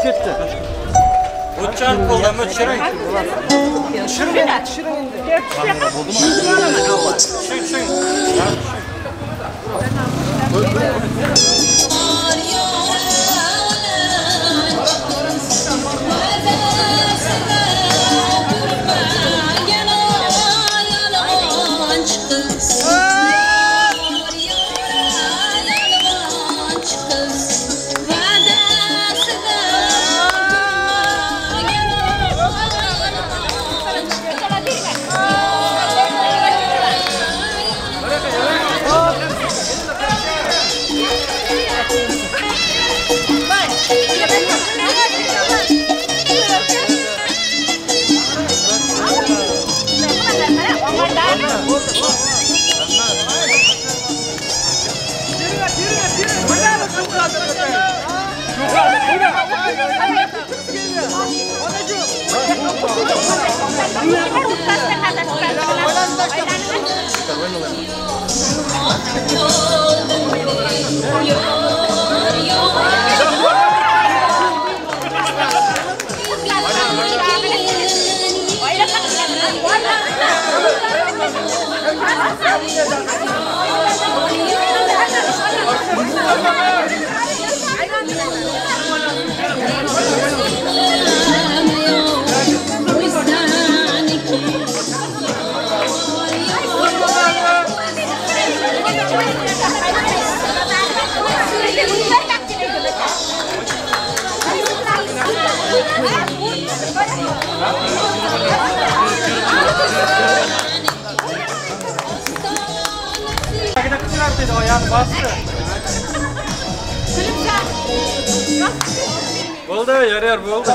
Ketdi. O'tchan qo'ldan tushiring. Tushiring, tushiring endi. Tushing, tushing. Bo'ldi, yarar bo'ldi.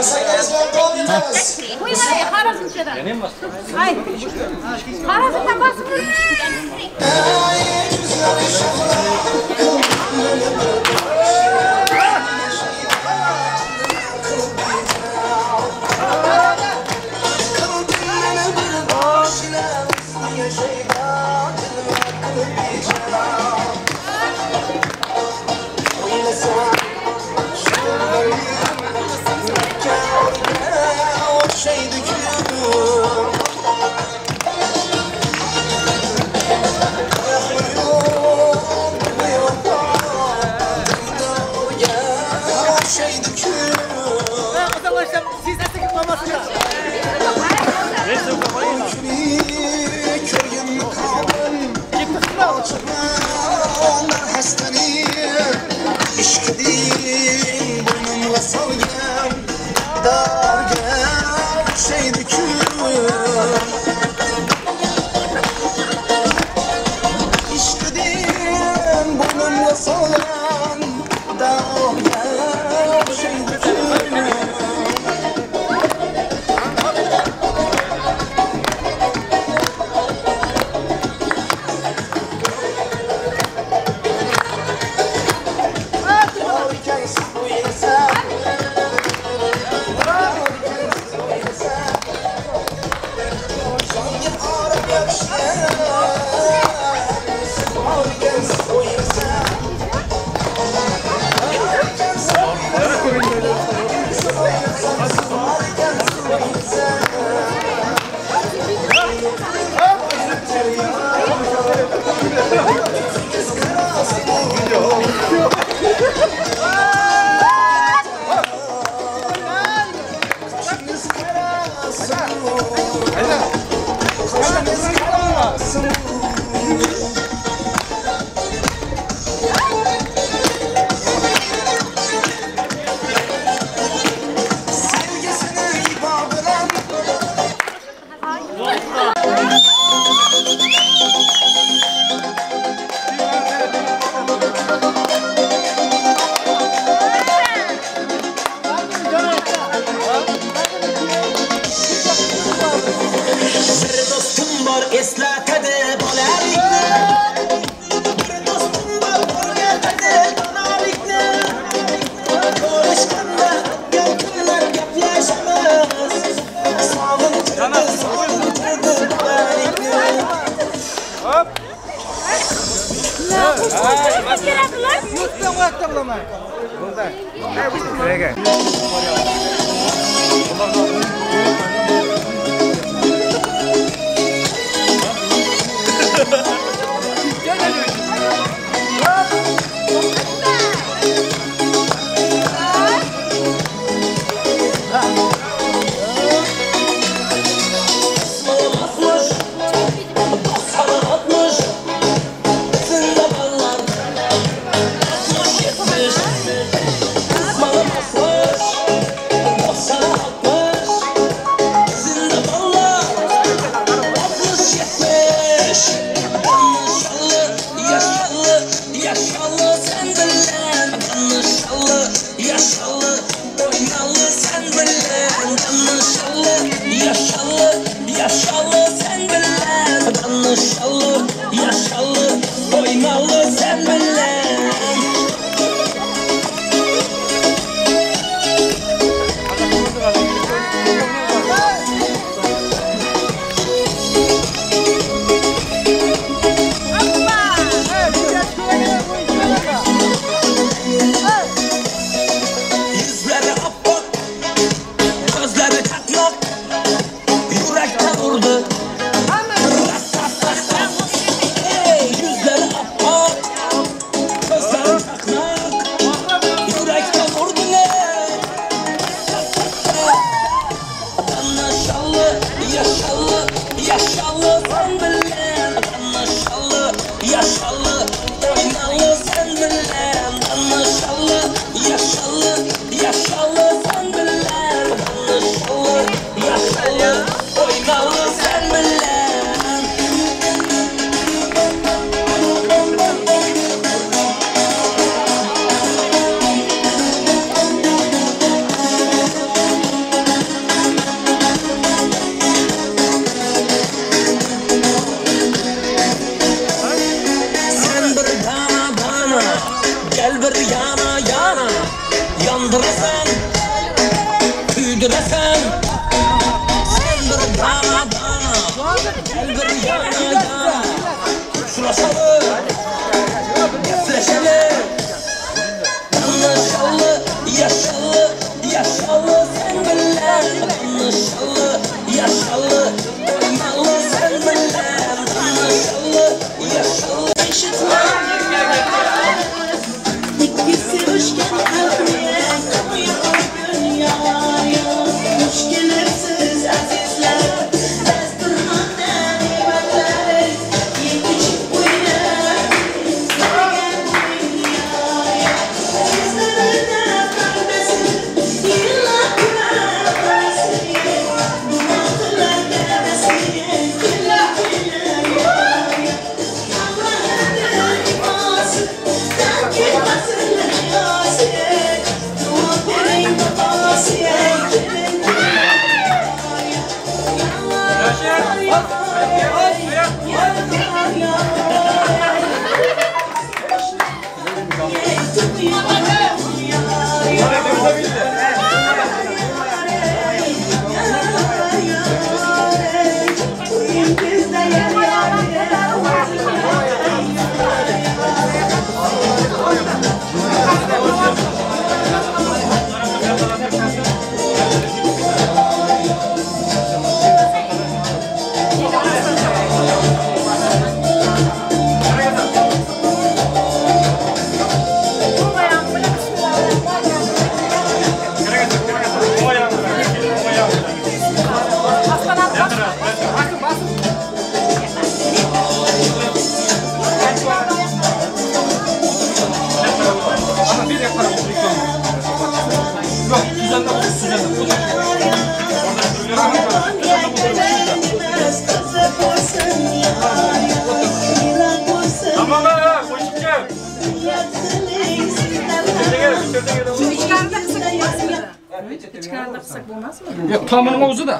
Yo'q, tomining o'zida.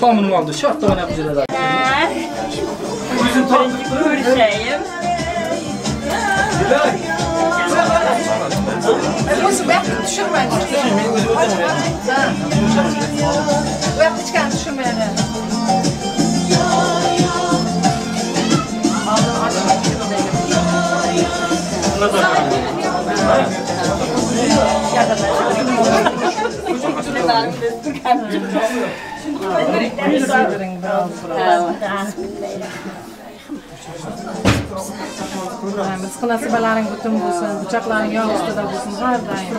Tomining oldi, shart o'ynab yuradi. O'zim birinchi ko'rishayim. O'zi bu yoqqa tushirmang. Men o'zim o'taman. Bu yoqqa ichkari tushirmang. Rizq nasibalaring butun bo'lsin, quchoqlaring yog' ustida bo'lsin har doim.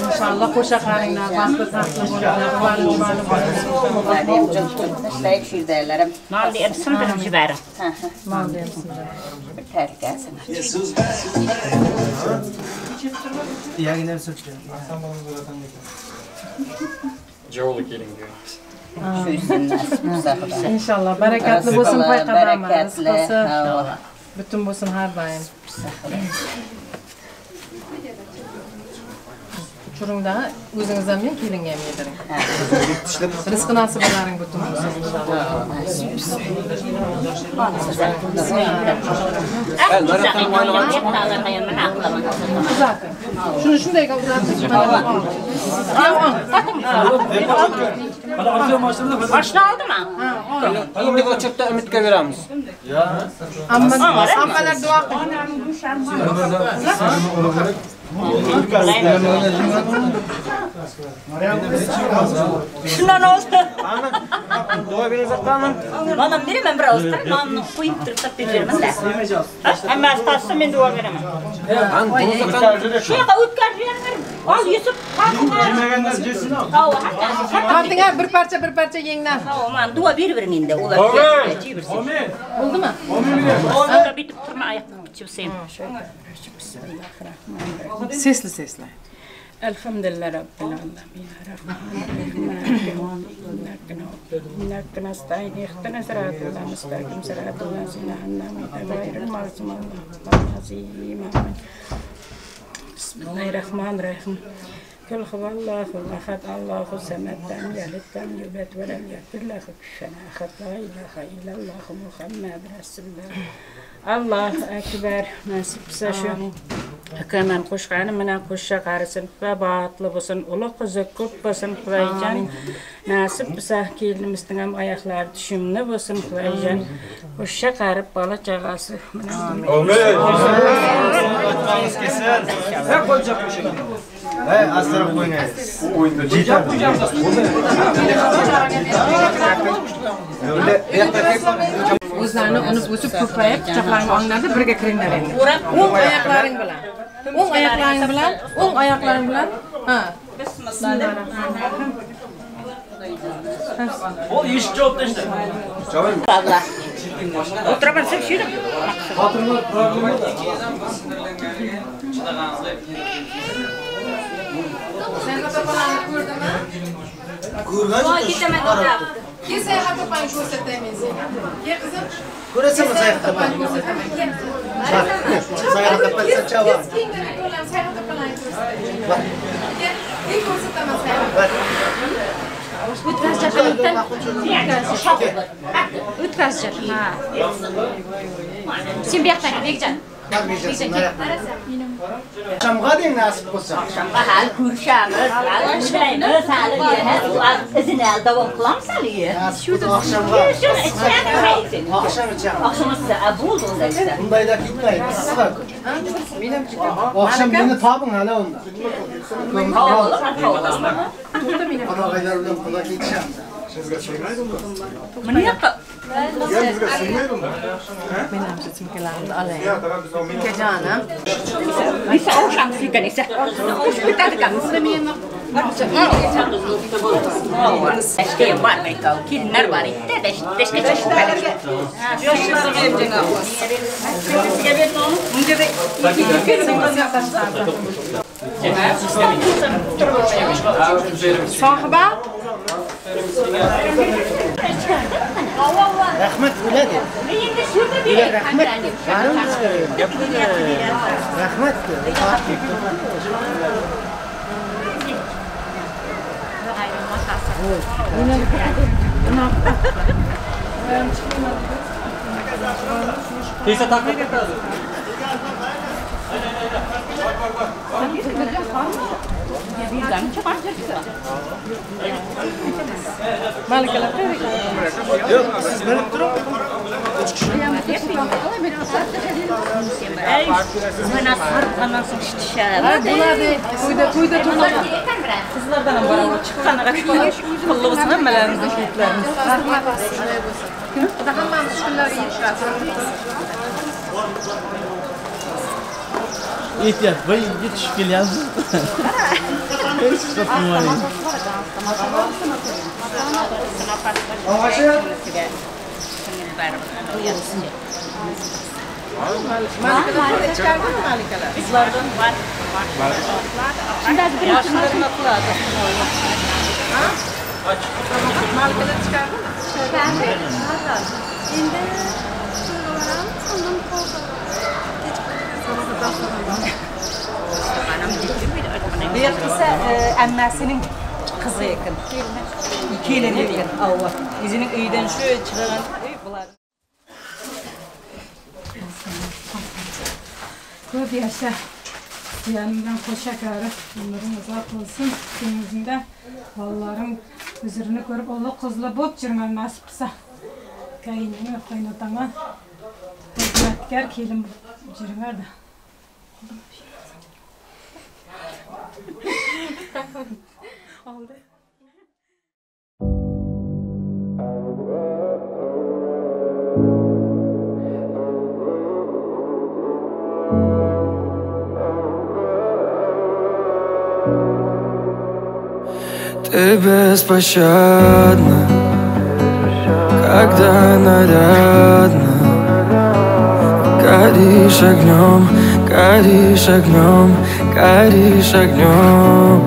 Inshaalloh qo'sha qaringlar, baxtli taxtli bo'linglar, quvonib bo'lsin. Tashlayib shu yerdagilarim. Molni ham sindirib yuboring. Molni ham sindirib. Bir tarikasini. Javoli keling deymiz. Inshaalloh barakatli bo'lsin payqadami. Rizqisi butun bo'lsin har doim. Uchuringda o'zingiz ham yeng, kelinga ham yediring. Rizq nasibalaring butun bo'lsin inshaalloh. Uzating. Shuni shundayga uzatib Mashina oldimi? Endi ochiqda Umidga beramiz. Hammalar duo qiling. Shundan oldi. Duo berasan. Manam beraman bir oz, manni qo'yib turib topib beraman-da. Hammasi topsa men duo beraman. Shu yoqqa o'tkazib beringlar. Ol Yusuf, Yemaganlar yesin. Tortinglar bir parcha bir parcha yenglar. Ha, man duo berib endi ular. Amin. Bo'ldimi? Amin. Bitib turma oyoqni chipsam. Sesli sesli. Elhamdülillah Rabbil Alamin. Iyyaka nasta'in ihdina siratal mustaqim siratal ladzina an'amta alayhim ghayril maghdubi alayhim. Bismillahirrahmanirrahim. Kul huvallahu ahad, Allahu samad, lam yalid lam yulad va lam yakul lahu kufuwan ahad. La ilaha illalloh Muhammad rasululloh. Allohu akbar. Nasib bo'lsa shu akaman qo'shqani bilan qo'sha qarisin va baxtli bo'lsin, ulug' qizi ko'p bo'lsin Xudoyjon. Nasib bo'lsa kelinimizning ham oyoqlari tushumli bo'lsin Xudoyjon. Qo'sha qarib bola chaqasi bilan. Amin. Hep qo'lcha qo'sha. Hey, asrab qo'yingiz. O'zlarini unib o'sib ko'payib, quchoqlaringni olinglar-da birga kiringlar endi. O'ng oyoqlaring bilan. O'ng oyoqlaring bilan, o'ng oyoqlaring bilan. Ha. Bismillahirrohmanirrohim. Ol eshik javob tashla. Abla. O'tiraman, sen shu yerda. Xotinlar problema. Sayohat opalarni ko'rdimi? Ko'rgan. Voy, ketaman deyapti. Kel Sayohat opani ko'rsatayman senga. Kel qizim. Ko'rasanmi Sayohat opani ko'rsataman. Kel. Sayohat opa chavon. Kengdan Sayohat opalarni ko'rsataman. Kel, kel ko'rsataman Sayohat. O'tkazishar. Ha. Sen bu yoqdan Bekjon. Oqshomga deng nasib bo'lsa. Oqshomga hali ko'rishamiz, hali ishlaymiz, hali izini hali davom qilamiz hali. Oqshomga. Oqshom ichamiz. Oqshom ichsa, bo'ldi unda esa. Bundayda ketmaydi, issiq. Oqshom meni toping hali unda. Qudag'aylar bilan quda ketishamiz. Sizga sig'maydimi? Buni yoqqa. Bizga sig'maydimi? Men ham shu chimkalarimni olay. Ukajonim. Nisa o'xshamiz ekan esa. Qo'shib ketadi ekanmiz. Ishga bormay qol. Kelinlar bor edi, dashga chiqib. Sohiba Rahmat bo'ladi. Rahmat. Rahmat. Teyze taklit etadi. Malikalar qayerda? Yo'q, siz bilib turing. Mana sarqandan so'ng ichishadi. Bo'ladi. To'yda to'yda Qizlardan ham bor, chiqqaniga qulluq bo'lsin hammalarimizni shehidlarimiz. Rahmat. Xudo hammamiz shu kunlarga yetkazsin. Ehtiyot, bir yigit tushib kelyapsiz. Hech qilmang. Malikalar ichkaridami malikalar? Qizlardan bor. Shunda birinchi nima qiladi? Malikalar ichkaridami? Endi so'raveramiz, undan Bu esa ammasining qizi ekan. Kelin ekan, avva. O'zining uyidan shu chiqqan uy bular. Ko'p yasha. Yanımdan qo'sha kari, umring uzoq bo'lsin. Kengizingda bolalarim huzurini ko'rib, o'g'li qizli bo'lib yurgan nasib qilsa. Qaynona, qaynotangga xizmatkor kelin yurardi. Oldi. Ты беспощадна, когда нарядно. Горишь огнем, горишь огнем, горишь огнем.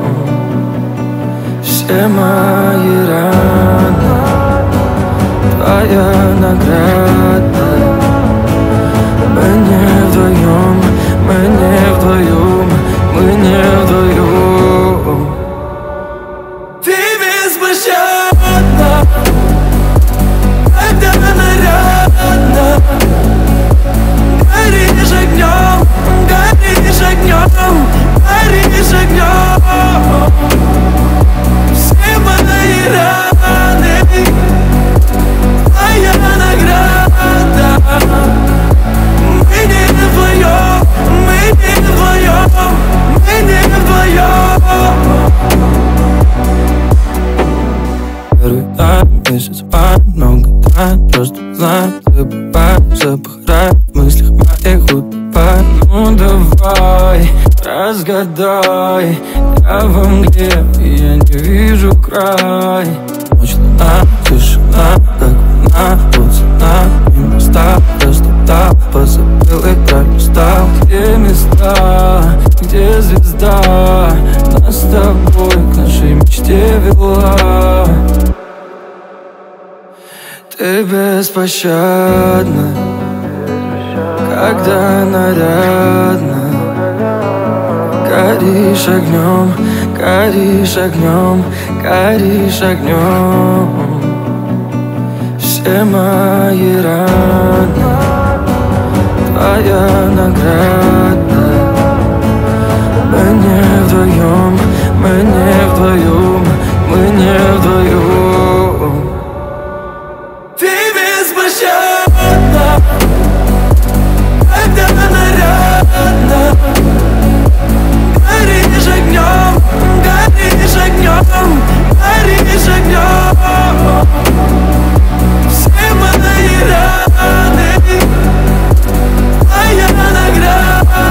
Все мои раны, твоя награда. Мы не вдвоем, мы не вдвоем, мы не вдвоем. Ты беспощадна, когда нарядно. Горишь огнем, горишь огнем, горишь огнем. Все мои раны, твоя награда. Мы не вдвоем, мы не вдвоем, мы не вдвоем. Первый тайм, месяц, пар, много тайн. Просто знай, забывай, запах рая в мыслях моих утопай. Ну давай, разгадай, я во мгле, я не вижу край. Ночь луна, тишина, как война, вот цена непроста. Растоптал, позабыл и пролистал. Где места, где звезда нас с тобой к нашей мечте вела. Ты беспощадна, когда нарядно. Горишь огнем, горишь огнем, горишь огнем. Все мои раны, твоя награда. Мы не вдвоем, мы не вдвоем, мы не вдвоем. Ты беспощадна, когда нарядно. Горишь огнем, горишь огнем, горишь огнем. Все мои раны, твоя награда.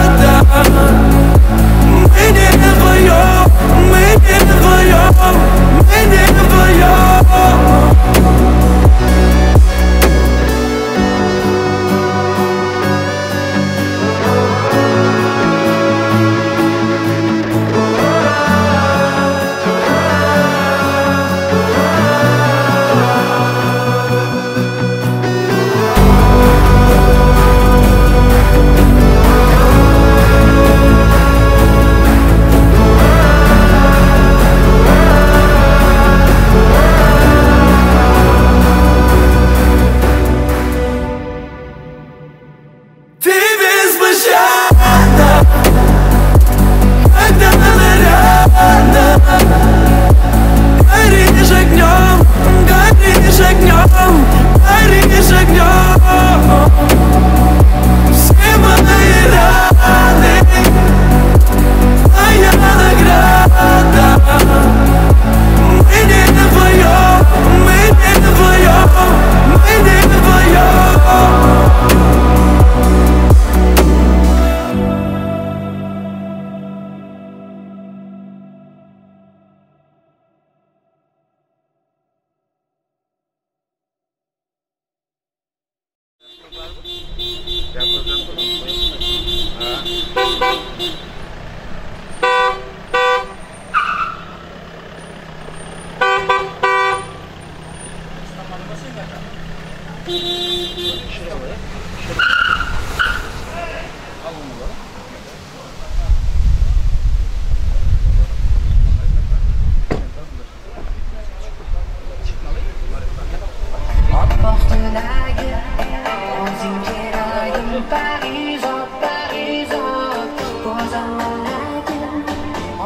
tilagim,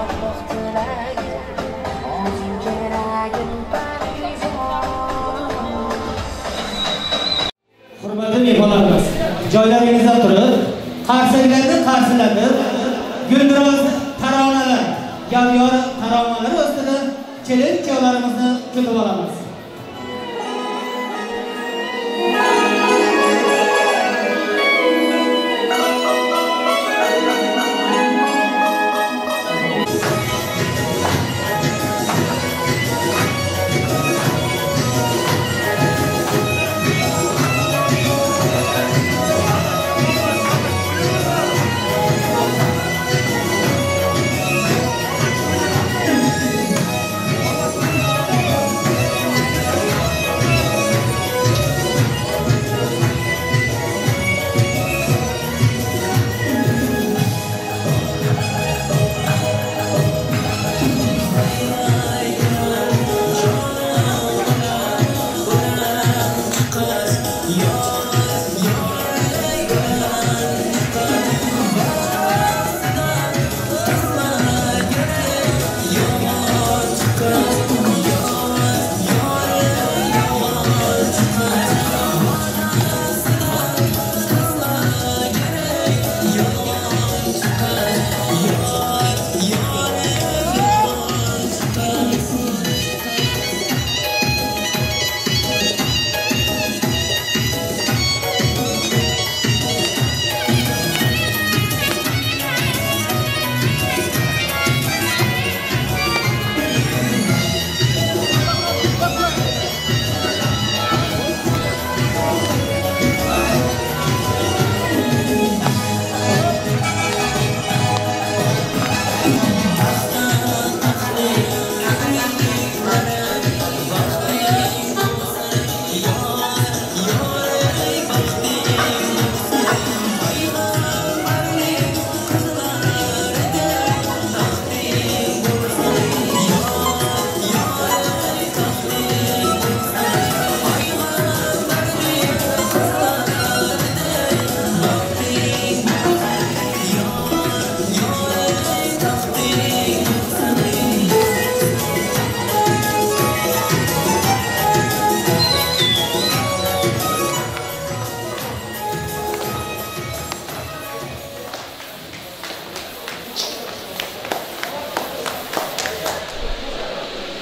oppoq tilagim, o'zing keragim parizod. Hurmatli mehmonlarimiz, joylaringizda turib, qarsaklarni qarsilatib, guldiroz taronalar, gavyor taronalar ustida kelin kuyovlarimizni kutib olamiz.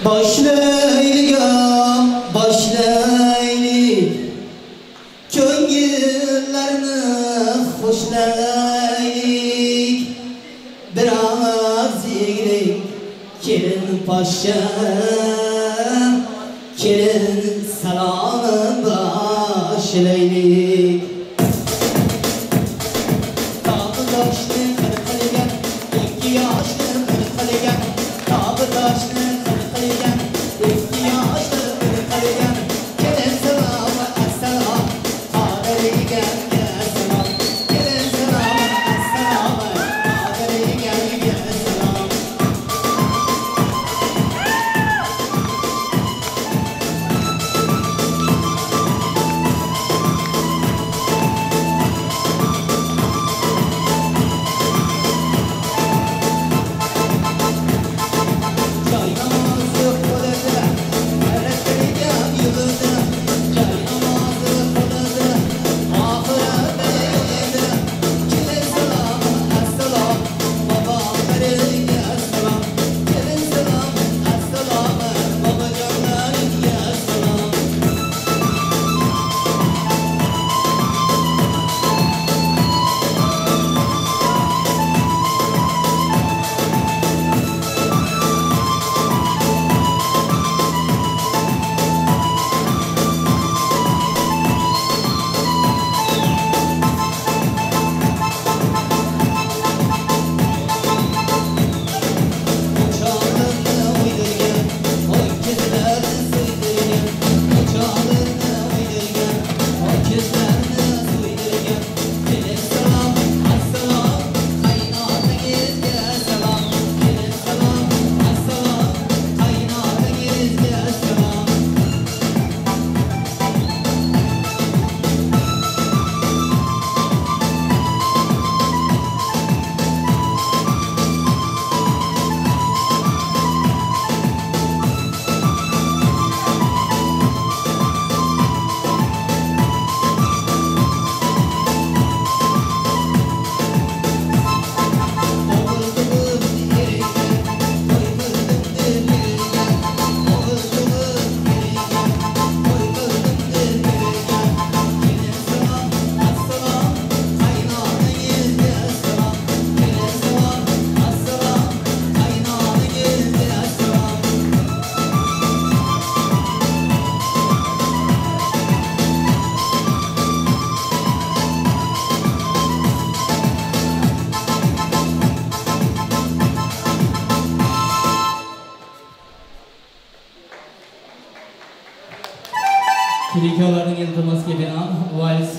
Başlaylık, başlaylık, ko'ngillarni xo'shlaylik, biraz yenglik, kelin poshsha, kelin salomi boshlaylik. Tog'i toshni qir qilgan, ikki yoshni bir qilgan, tog'i toshni qir qilgan, ikki yoshni bir qilgan, kelin salomi assalom, qodiriganga salom, kelin salomi assalom, qodiriganga salom. Choy Sherikovlarning iltimosiga binoan vals.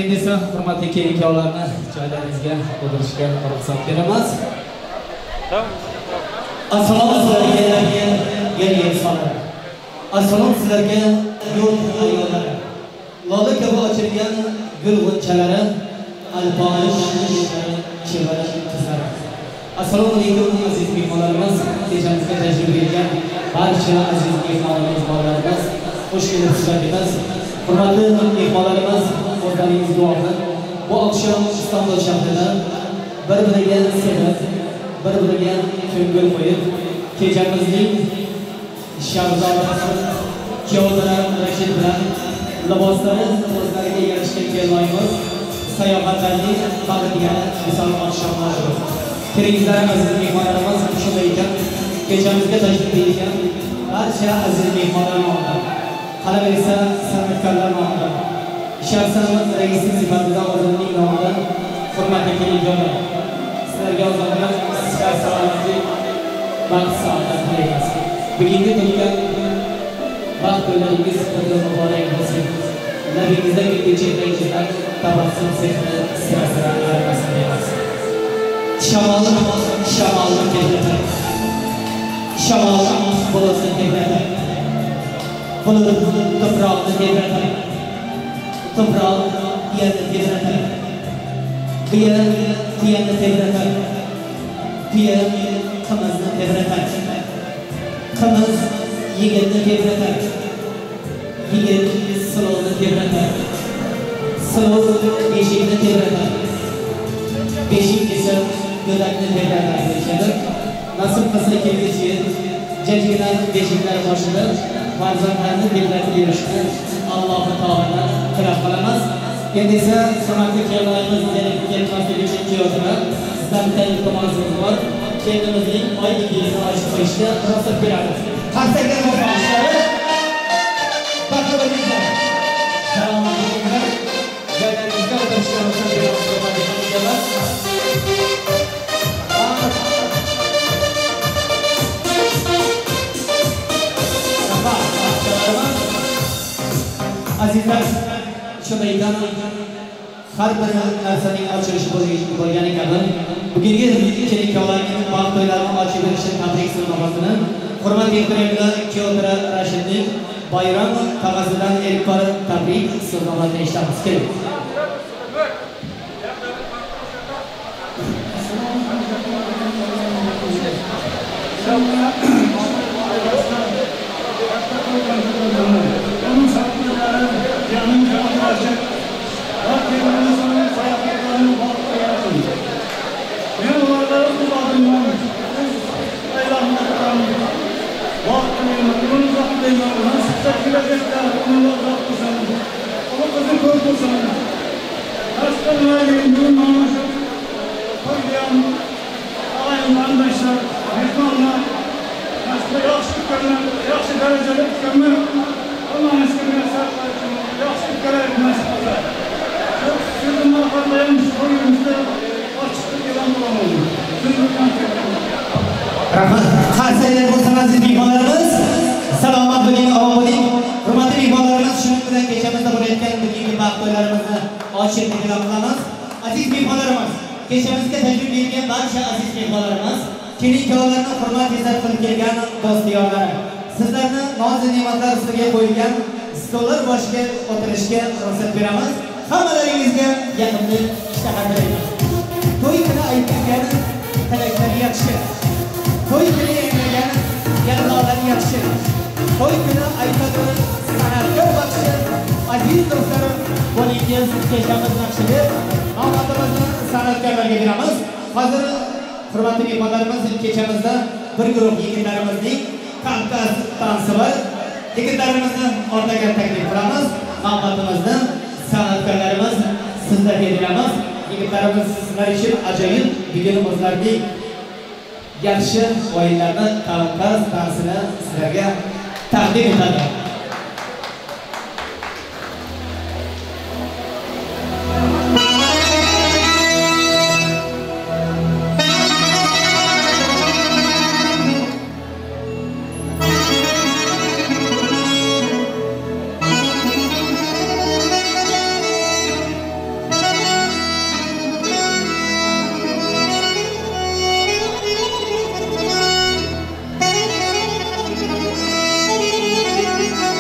Endi esa hurmatli kelin-kuyovlarni joylaringizga o'tirishga ruxsat beramiz. Assalomu sizlarga, yer insonlari. Assalom sizlarga yurt ayollari. Lola kabi ochilgan gul g'unchalari, alponish chevara qizlari. Assalomu alaykum aziz mehmonlarimiz, kechamizga tashrif buyurgan barcha aziz mehmonlarimiz, bolalarimiz, xush kelibsizlar deymiz. Hurmatli mehmonlarimiz, o'zlaringiz guvohi. Bu oqshom Istanbul shahrida bir-biriga sevib, bir-biriga ko'ngil qo'yib, kechamizning shahzodasi Kuyovlar Rashid bilan liboslari o'zlariga yarashgan kelinoyimiz sayohatlarning bag'rigani misol oqshomlar. Kiringizlar aziz mehmonlarimiz, shunday ekan kechamizga tashrif buyurgan barcha aziz mehmonlar nomidan, qolaversa san'atkorlar nomidan, shaxsan raisi sifatida o'zimning nomidan hurmatli kelinjolar, sizlarga o'zimdan sihat, salomatlik, baxt, saodat tilaymiz. Bugungi to'yga baxt to'ylaringiz qutli muborak bo'lsin. Labingizda kulgi, chehringizdan tabassum sehri sira-sira ayrilmasin deymiz. Shamol shamolni tebratar. Shamol bulutni tebratar. Bulut tuproqni tebratar. Tuproq yerni tebratar. Yer tuyani tebratar. Tuya qimizni tebratar. Qimiz yigitni tebratar. Yigit silovni tebratar. Silov beshikni tebratar. Beshik esa go'dakni tebratar deyishadi. Nasib qilsa kelgusi yil jajgina beshiklar boshida farzandlarni tebratib yurishni Alloh taolodan tilab qolamiz. Endi esa hurmatli kelinlarimiz ketmasligi uchun kuyovlar, sizdan bitta iltimosimiz bor. Kelinimizning oyligini ochib qo'yishga ruxsat beramiz. Qarsaklar bo'lsin. Baxtli bo'linglar. Salomat bo'linglar. Joylaringizga o'tirishga ruxsat beramiz. Azizlar, shunday ekan, har bir narsaning ochilishi bo'lgani kabi bugungi kelin-kuyovlarning baxt to'ylarini ochib berishini tabrik so'zlamasini hurmat ehtiromli kuyovlar Rashidning bayram tog'asidan ilk bor tabrik so'zlamasini eshitamiz. Keling. Rahmat. Qarsaklar bo'lsin aziz mehmonlarimiz. Salomat bo'ling, omon bo'ling. Hurmatli mehmonlarimiz, shuning bilan kechamizda bo'layotgan bugungi baxt to'ylarimizni ochiq e'lon qilamiz. Aziz mehmonlarimiz, kechamizga tashrif buyurgan barcha aziz mehmonlarimiz, kelin-kuyovlarni hurmat izzat qilib kelgan do'st yorlari, sizlarni noz ne'matlar ustiga qo'yilgan stollar boshiga o'tirishga ruxsat beramiz. Hammalaringizga yaqinli ishtaha tilaymiz. To'y kuni aytilgan tilaklar yaxshi. To'y kuni yangragan yig'lolar yaxshi. To'y kuni aytadi san'atkor baxshi. Aziz do'stlarim, bo'lingiz kechamiz naqshi deb navbatimizni san'atkorlarga beramiz. Hozir hurmatli mehmonlarimiz, kechamizda bir guruh yigitlarimizning Kavkaz tansi bor. Yigitlarimizni o'rtaga taklif qilamiz. Navbatimizni san'atkorlarimiz sizlarga beramiz. Yigitlarimiz sizlar uchun ajoyib bugun o'zlarining yaxshi o'yinlarni, Kavkaz tansini sizlarga taqdim etadi. Thank you.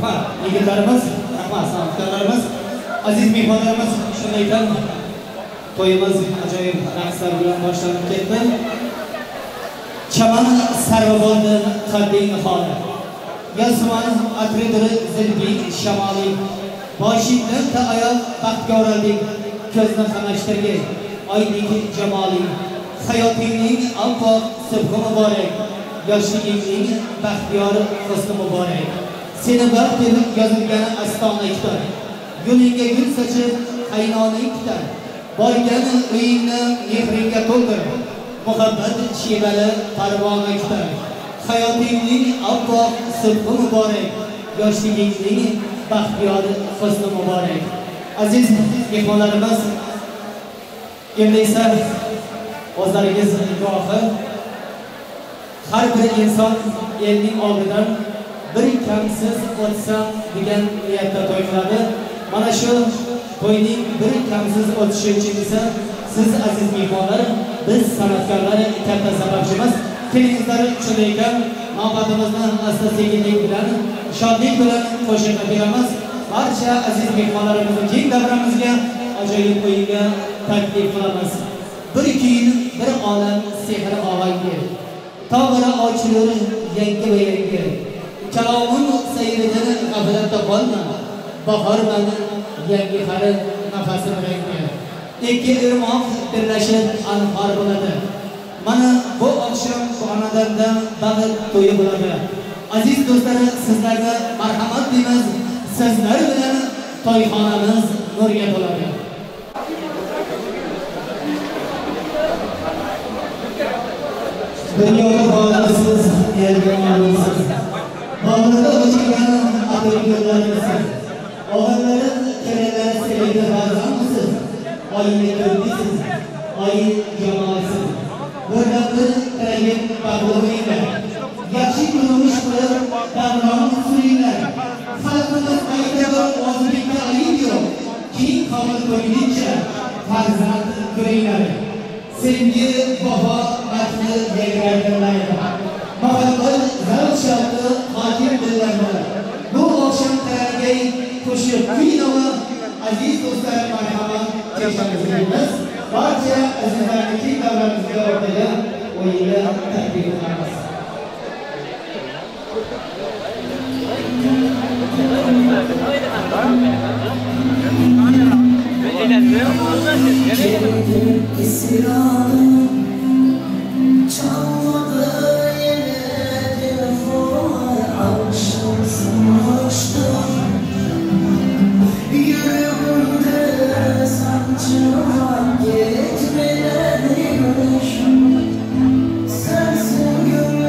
Rahmat yigitlarimiz, rahmat san'atkorlarimiz, aziz mehmonlarimiz, shunday ekan to'yimiz ajoyib raqslar bilan boshlanib ketdi. Chaman sarvi bo'ldi qadding holi. Yasman atridir zilbing shamoli. Boshingdan ta oyoq baxtga o'raldik, ko'zni qamashtirgay oydek jamoli. Hayotingning oppoq subhi muborak, yoshligingning baxtiyor husni muborak. Seni baxt deb yozilgan astona kitob. Yo'lingga gul sochib qaynoning kutar. Borgan uyingni mehringga to'ldir. Muhabbat shevali parvona kutar. Hayotingning oppoq subhi muborak, yoshligingning baxtiyor husni muborak. Aziz mehmonlarimiz, endi esa o'zlaringiz guvohi, har bir inson elning oldidan bir kamsiz o'tsam degan niyatda to'y qiladi. Mana shu to'yning bir kamsiz o'tishi uchun esa siz aziz mehmonlar, biz san'atkorlar katta sababchimiz. Kelingizlar, shunday ekan navbatimizni asta-sekinlik bilan, shodlik bilan qo'shiqqa beramiz. Barcha aziz mehmonlarimizni keng davramizga, ajoyib o'yinga taklif qilamiz. Bir kuyin, bir olam sehr ohangi. Tog'ra ochilir yangi va yangi. Kalomun sayridan g'aflatda qolma. Bahor mani yangi qari nafasim rangi. Ikki irmoq birlashib anhor bo'ladi. Mana bu oqshom xonadonda baxt to'yi bo'ladi. Aziz do'stlar, sizlarga marhamat deymiz. Sizlar bilan to'yxonamiz nurga to'ladi. Dunyoda borsiz, yerga olursiz. Bag'rida o'chgan atir gullarmisiz. Og'irlarim kelinlar sevgi farzandmisiz. Oyni ko'rdisiz, oy jamolsiz. Birdan bir tilagim baxtli bo'linglar. Yaxshi turmush qilib davron suringlar. Xalqimiz aytadi ozlikka ayib yo'q. Keng qabul ko'rguncha farzand ko'ringlar. Sevgi, vafo, baxtli yangrar dillarda. Muhabbat zavq shavqi hokim dillarda. Bu oqshom tarangay qo'shiq kuy-navo aziz do'stlar, marhamat kechamizga. Barcha azizlarni keng davramizga o'rtaga o'yinga taklif qilamiz. Çalmadı yine telefon, akşam sarhoştum. Yüreğimde sancı var, gitmeler demiş. Sensin gönlüm.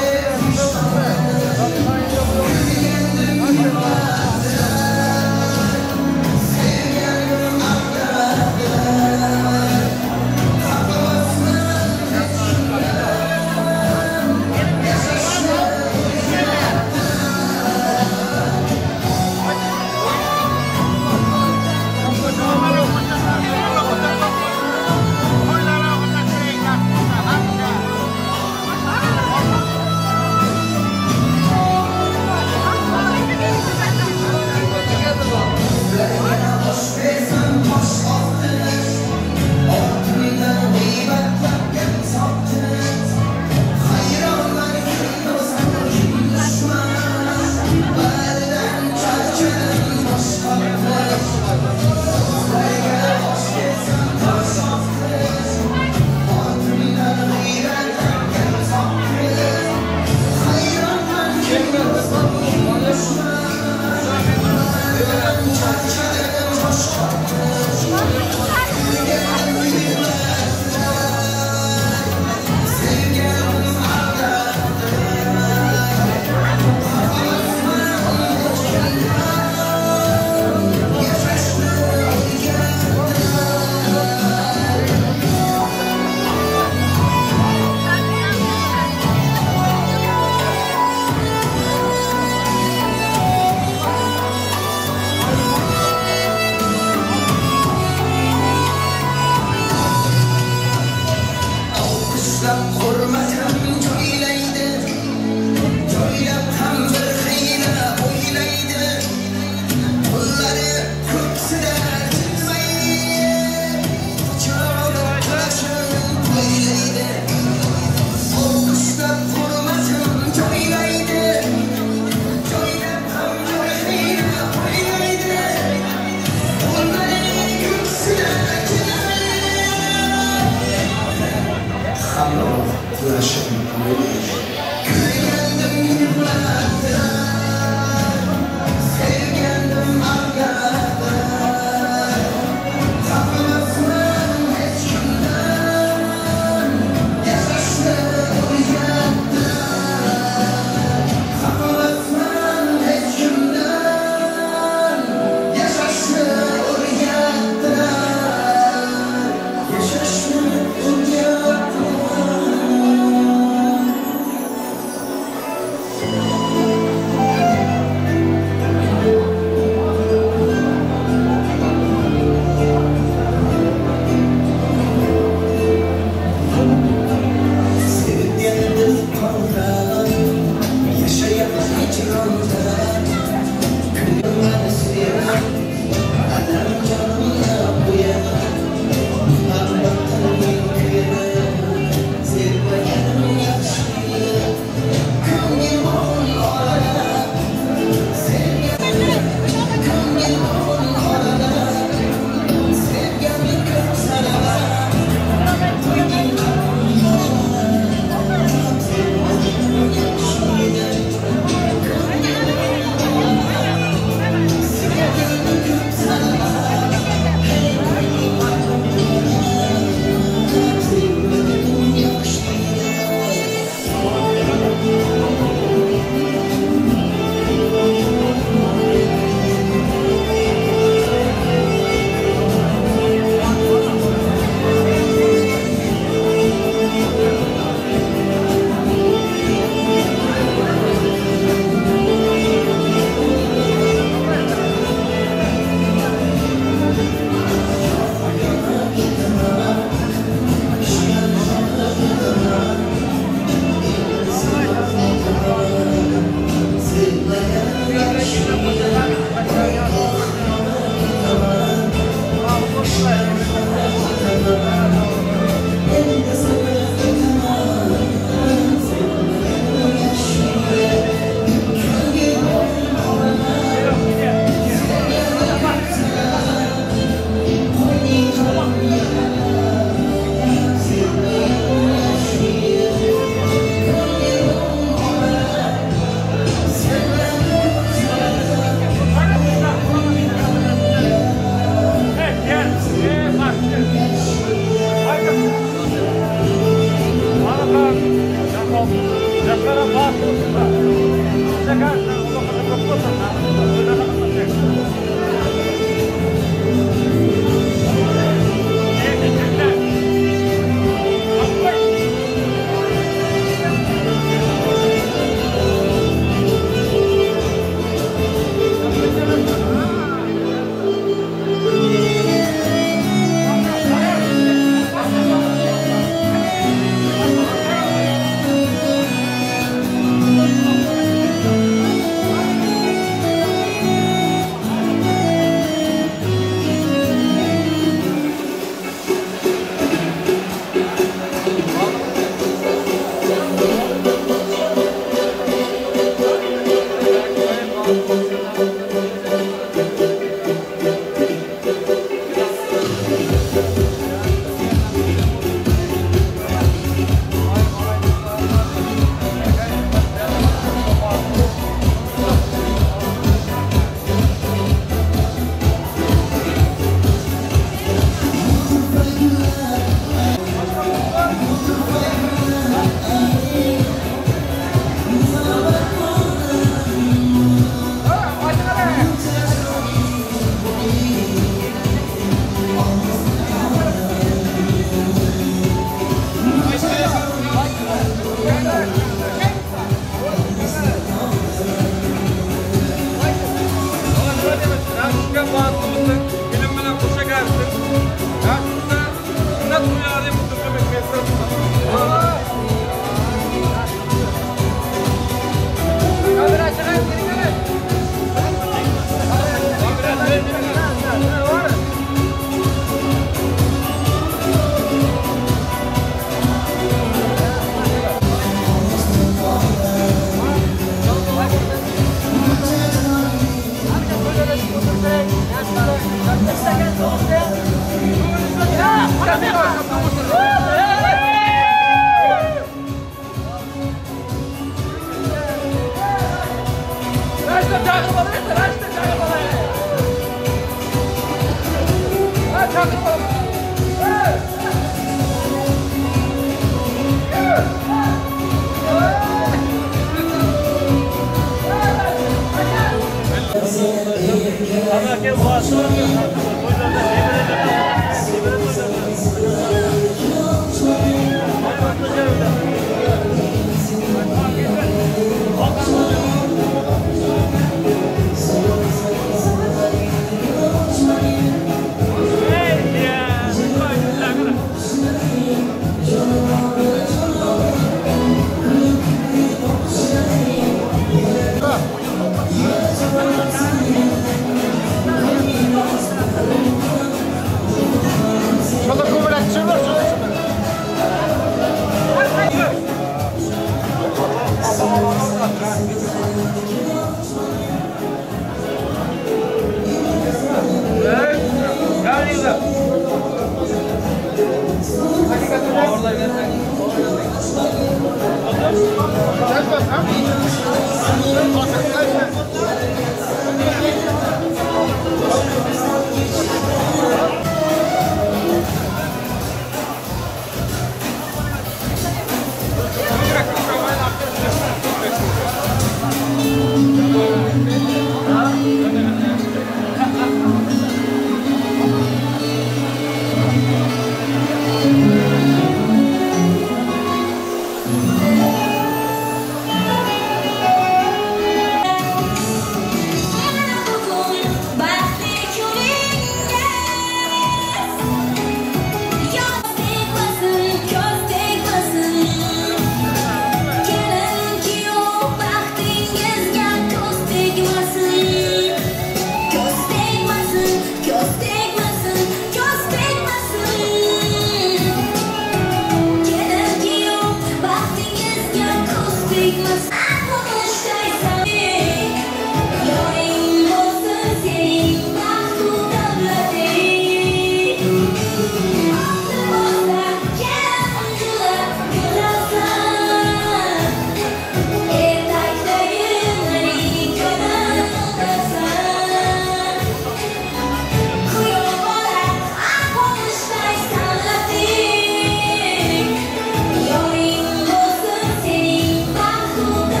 Yoring bo'lsin sening baxtu.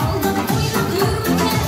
Aldım oynat yürüme.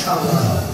Eyvah,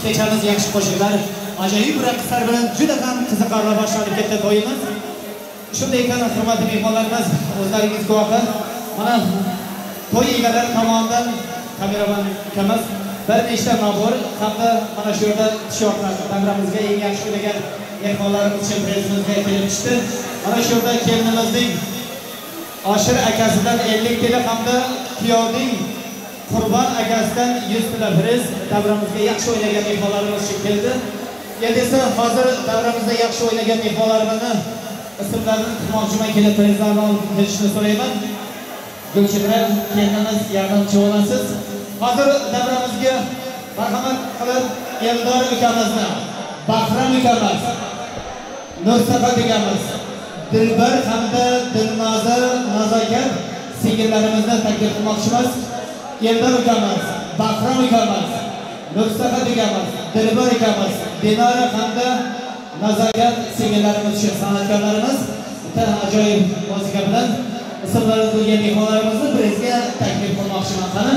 Kechamiz yaxshi qo'shiqlar, ajoyib raqslar bilan juda ham qiziqarli boshlanib ketdi to'yimiz. Shunday ekan, hurmatli mehmonlarimiz, o'zlaringiz guvohi, mana to'y egalari tomonidan kameraman ukamiz bir nechta nabor hamda mana shu yerda tishortlar davramizga eng yaxshi o'ynagan mehmonlarimiz uchun prezimizga kelib tushdi. Mana shu yerda kelinimizning Oshir akasidan 50 kilo hamda kuyovning Qurbon akasidan 100 kilo prez davramizga yaxshi o'ynagan mehmonlarimiz uchun keldi. Endi esa hozir davramizda yaxshi o'ynagan mehmonlarimizni ismlarini tutmoqchiman, kelib prezlarni olib kelishni so'rayman. Gulchehra kelinimiz yordamchi bo'lasiz. Hozir davramizga marhamat qilib Eldor ukamizni, Bahrom ukamiz, Nursafat ukamiz, Dilbar hamda Dilnoza Nazokat singillarimizni taklif qilmoqchimiz. Eldor ukamiz, Bahrom ukamiz, Nursafat ukamiz, Dilbar ukamiz, Dinora hamda Nazokat singillarimiz uchun san'atkorlarimiz bitta ajoyib musiqa bilan ismlarini qo'ygan mehmonlarimizni birizga taklif qilmoqchiman. Qani,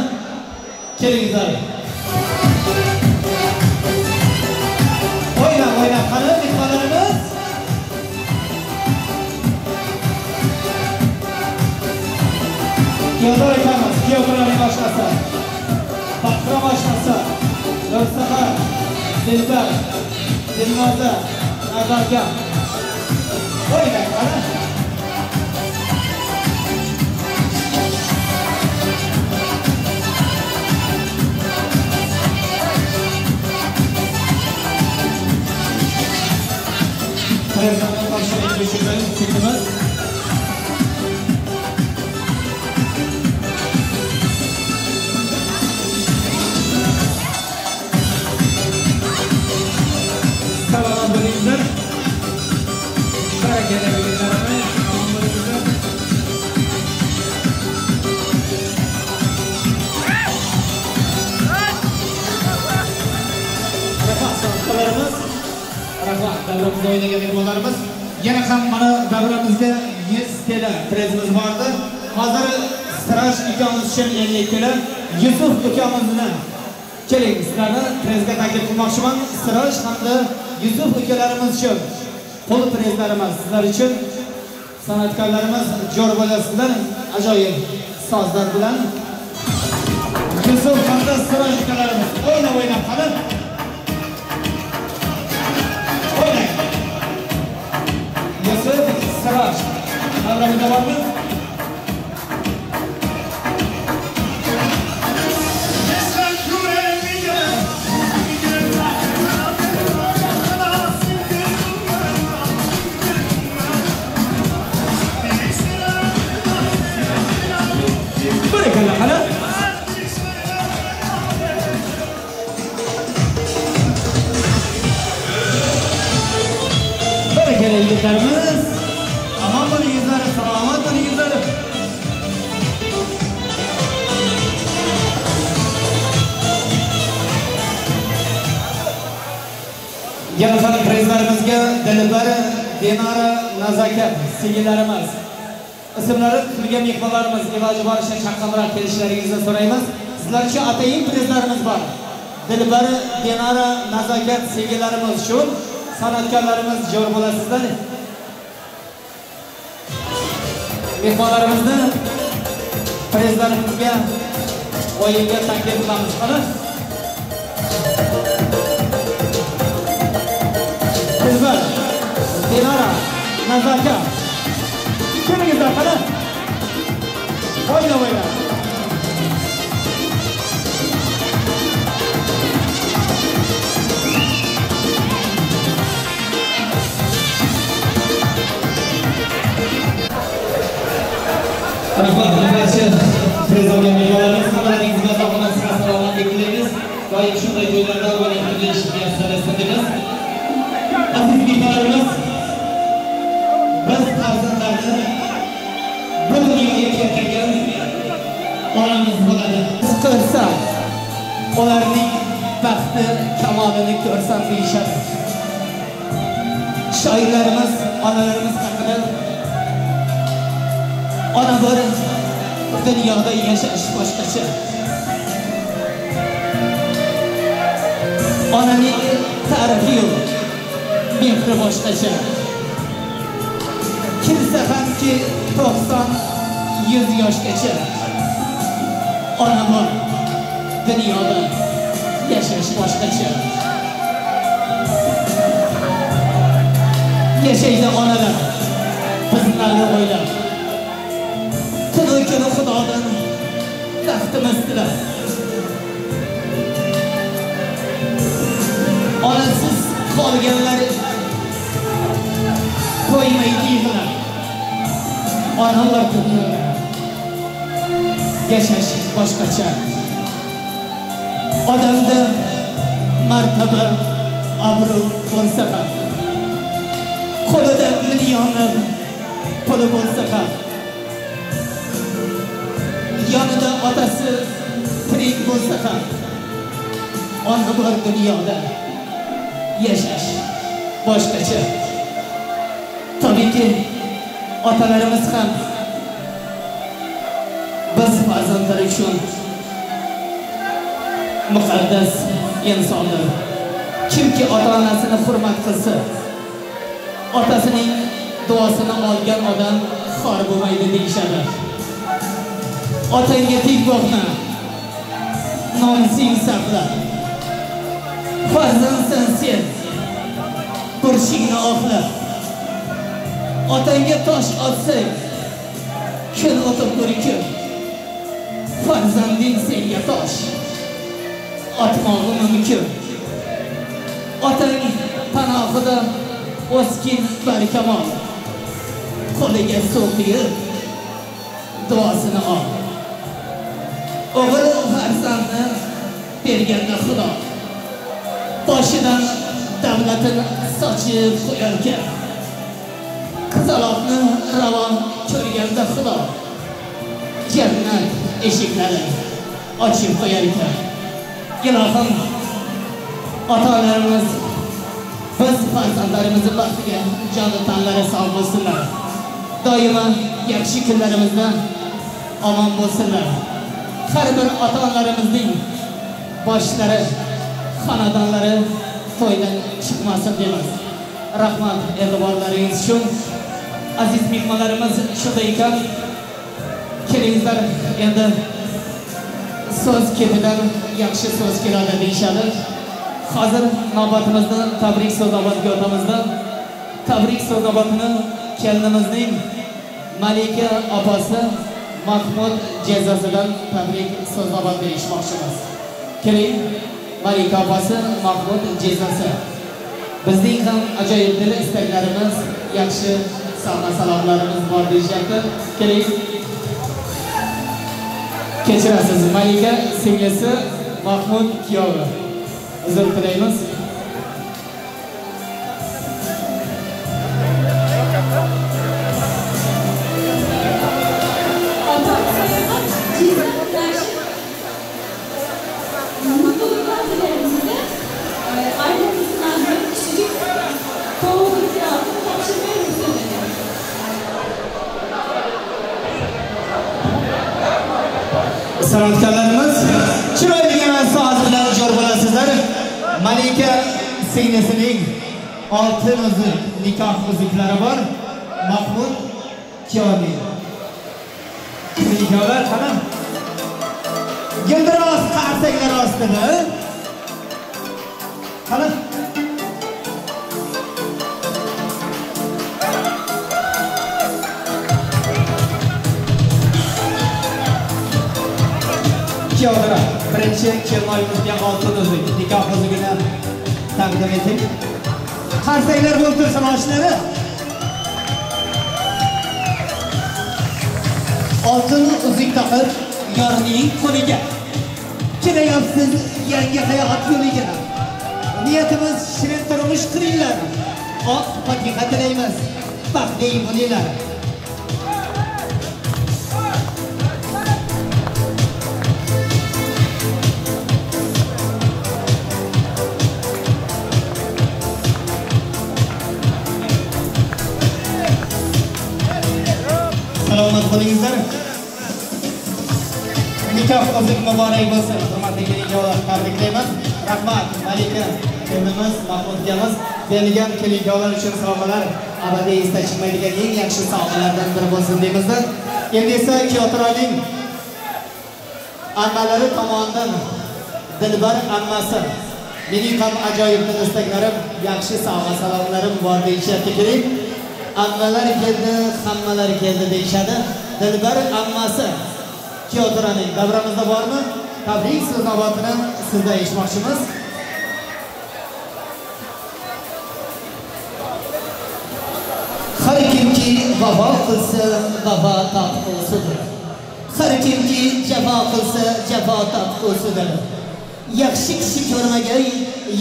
kelingizlar. O'ynab, o'ynab, qani mehmonlarimiz. Eldor ukamiz, kuyovlarning oshnasi, Bahrom oshnasi, Nursafar, Dilbar, Dilnoza, Nazokat. O'ynab, qani. Prezidentning topshiriq. Salomat bo'linglar. Barakalla bo'linglar. Omon bo'linglar. Rahmat san'atkorlarimiz. Rahmat davramizda o'ynagan mehmonlarimiz. Yana ham mana davramizda 100 tl prezimiz bordi. Hozir Siroj ukamiz uchun 50 tl, Yusuf ukamizni keling, sizlarni prezga taklif qilmoqchiman. Siroj hamda Yusuf ukalarimiz uchun qo'l prezlarimiz sizlar uchun san'atkorlarimiz jo'r bo'lasizlar ajoyib sozlar bilan. Yusuf hamda Siroj ukalarimiz o'ynab o'ynab qani. O'ynang. Yusuf, Siroj. Davramizda bormi? Barakalla, qani. Barakalla yigitlarimiz. Omon bo'lingizlar, salomat bo'lingizlar. Yana ham prezlarimizga Dilbar, Dinora, Nazokat singillarimiz ismlari tutilgan mehmonlarimiz iloji boricha chaqqonroq kelishlaringizni so'raymiz. Sizlar uchun atayin prezlarimiz bor. Dilbar, Dinora, Nazokat singillarimiz uchun san'atkorlarimiz jo'r bo'lasizlar. Mehmonlarimizni prezlarimizga o'yinga taklif qilamiz. Qani? Dilbar, Dinora, Nazokat. Kelingizlar, qani? O'yna, o'yna. Rahmat, barcha prez olgan mehmonlarimiz, hammalaringizga sog'lik, salomatlik tilaymiz. Doim shunday to'ylarda o'ynab kulish muyassar etsin. Aziz mehmonlarimiz, biz farzandlarni bu dunyoga keltirgan onamiz bo'ladi. Biz ko'rsak, ularning baxti kamolini ko'rsam deyishadi. Shoirlarimiz, onalarimiz haqida ona bor, dunyoda yashash boshqacha. Onaning ta'rifi yo'q, mehri boshqacha. Kirsa hamki 90-100 yoshgacha. Ona bor dunyoda yashash boshqacha. Yashaydi onalar bizlarni o'ylab. Tunu kuni Xudodan baxtimiz tilab. Onasiz qolganlar qo'ymaydi yig'lab. Ona bor dunyoda yashash boshqacha. Odamda martaba, obro' bo'lsa ham, qo'lida millionlab puli bo'lsa ham, yonida otasi tirik bo'lsa ham, ona bor dunyoda yashash boshqacha. Tabiiyki otalarimiz ham biz farzandlar uchun muqaddas insonlar. Kimki ota-onasini hurmat qilsa, otasining duosini olgan odam xor bo'lmaydi deyishadi. Otangga tik boqma, nomusing saqla. Farzandsan sen, burchingni oqla. Otangga tosh otsang, kun o'tib bir kun, farzanding senga tosh otmog'i mumkin. Otang panohida o'skin barkamol, qo'liga suv quyib duosini ol. O'g'il farzandni berganda Xudo boshidan davlatini sochib qo'yarkan. Qizaloqni ravon ko'rganda Xudo jannat eshiklari ochib qo'yar ekan. Ilohim, ota-onalarimiz biz farzandlarimizni baxtiga joni tanlari sog' bo'lsinlar. Doimo yaxshi kunlarimizda omon bo'lsinlar. Har bir ota-onalarimizning boshlari, xonadonlari to'ydan chiqmasin deymiz. Rahmat e'tiborlaringiz uchun. Aziz mehmonlarimiz, shunday ekan, kelingizlar, endi so'z ketidan yaxshi so'z keladi deyishadi. Hozir navbatimizni tabrik so'z navbatiga o'tamizda. Tabrik so'z navbatini kelinimizning Malika opasi Mahmud jazosidan tabrik so'z navbatini eshitmoqchimiz. Keling, Malika opasi Mahmud jazosi. Bizning ham ajoyib dil istaklarimiz, yaxshi sahna salomlarimiz bor deyishyapti. Keling. Kechirasiz, Malika singlisi Mahmud kuyovi. Uzr tilaymiz. Mutluluklar dilerim size. Ailemizin adına küçücük tohumluk ziraatını tavşırmaya ruhsat ederim. Sanatkarlarımız chiroyli soz bilan jo'r bo'lasizlar. Malika singlisining oltin uzuk, nikoh uzuklari bor. Mahmud kuyovi. Nikohlar qani? Gildiroz qarsaklar ostida. Qani? Kuyovlar, birinchi kelinoyimizga oltin uzuk, nikoh uzugini taqdim eting. Qarsaklar bo'lib tursin oshlari. Oltin uzuk taqib yorning qo'liga. Kelayapsiz yangi hayot yo'liga. Niyatimiz shirin turmush qilinglar. Oq fotiha tilaymiz. Baxtli bo'linglar. Salomat bo'lingizlar. Nikoh uzuk muborak bo'lsin. Hurmatli kelinlar, tabriklaymiz. Rahmat Malika kelinimiz, Mahmud ukamiz berilgan kelin-kuyovlar uchun sovg'alar abadiy esdan chiqmaydigan eng yaxshi sovg'alardan biri bo'lsin deymizda. Endi esa Kuyovto'raning ammalari tomonidan Dilbar ammasi, mening ham ajoyib istaklarim, yaxshi sovg'a salomlarim bor deyishyapti keling. Ammalar keldi, hammalar keldi deyishadi. Dilbar ammasi Kuyovto'raning davramizda bormi? Tabrik so'z navbatini sizdan eshitmoqchimiz. Har kimki vafo qilsa, vafo tatqusidir. Har kimki jafo qilsa, jafo tatqusidir. Yaxshi kishi ko'rmagay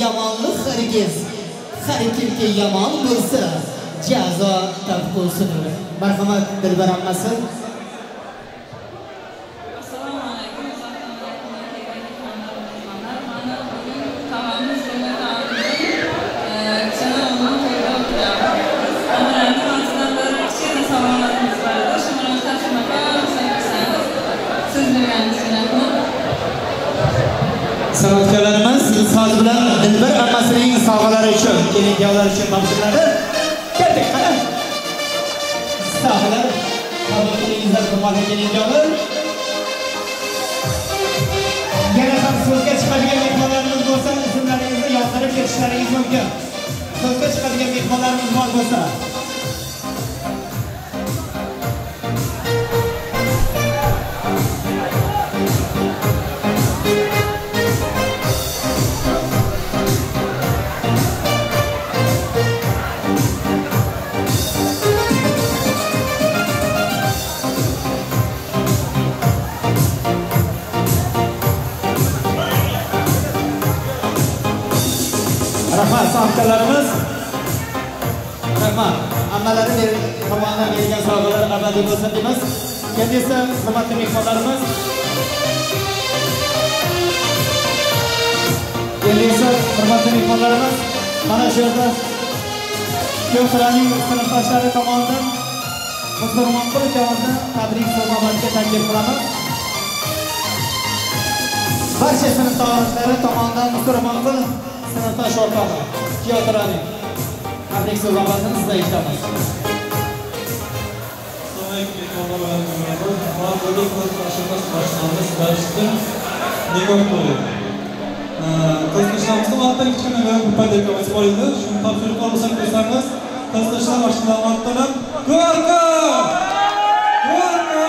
yomonlik hargiz. Har kimki yomon bo'lsa, jazo tatqusidir. Marhamat Dilbar ammasi. Assalomu alaykum. Mana bugün San'atkorlarimiz soz bilan Dilbar ammasining sovg'alari uchun, kelin-kuyovlar uchun topshiriladi. Ketdik, qani. Sovg'alar qabul qilingizlar, hurmatli kelin-kuyovlar. Yana ham so'zga chiqadigan mehmonlarimiz bo'lsa, ismlaringizni yozdirib ketishlaringiz mumkin. So'zga chiqadigan mehmonlarimiz bor bo'lsa. Rahmat san'atkorlarimiz. Rahmat. Ammalari tomonidan berilgan sovg'alar abadiy bo'lsin deymiz. Endi esa hurmatli mehmonlarimiz, endi esa hurmatli mehmonlarimiz mana shu yerda Kuyovto'raning sinfdoshlari tomonidan Musulmonqul ukamizni tabrik so'znomasiga taklif qilamiz. Barcha sinfdoshlari tomonidan Musulmonqul sinfdosh o'rtog'i Kuyovto'raning tabrik so'znomasini sizdan eshitamiz. Assalomu alaykum mehmonlar va mehmonlar. Mana bugun qizdoshimiz boshlanamiz Rashidning nikoh to'yi. Qizdoshlarimizni vaqtdan kichkina bir podarkamiz bor edi. Shuni topshirib olsak qo'ysangiz, qizdoshlar boshlanib Ko'rka! Ko'rka!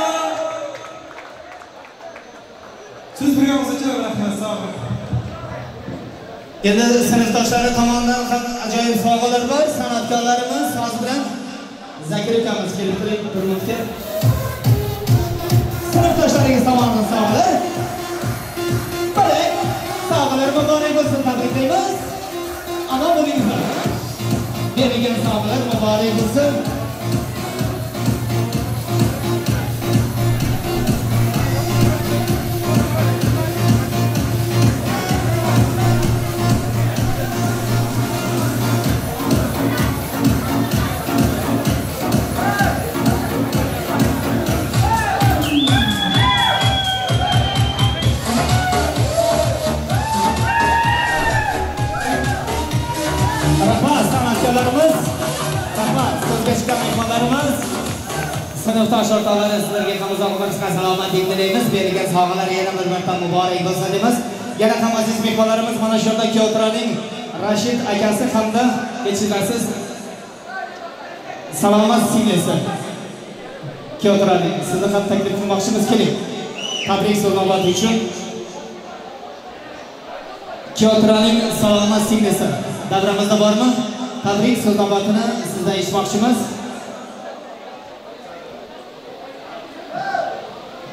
Siz birga uchun rahmat, sog' bo'ling. Endi sinfdoshlari tomonidan ham ajoyib sovg'alar bor. San'atkorlarimiz soz bilan Zakir ukamiz kelib turing bir minutga. Sinfdoshlaringiz tomonidan sovg'alar. Bo'lak, sovg'alar muborak bo'lsin, tabriklaymiz. Omon bo'lingizlar. Berilgan sovg'alar muborak bo'lsin. Sinfdosh o'rtoqlari, sizlarga ham uzoq umr, sihat, salomatlik tilaymiz. Berilgan sovg'alar yana bir marta muborak bo'lsin deymiz. Yana ham aziz mehmonlarimiz mana shu yerda Kuyovto'raning Rashid akasi hamda kechirasiz Salomat singlisi Kuyovto'raning, sizni ham taklif qilmoqchimiz, keling. Tabrik so'znomasi uchun Kuyovto'raning Salomat singlisi davramizda bormi? Tabrik so'znomatini sizdan eshitmoqchimiz.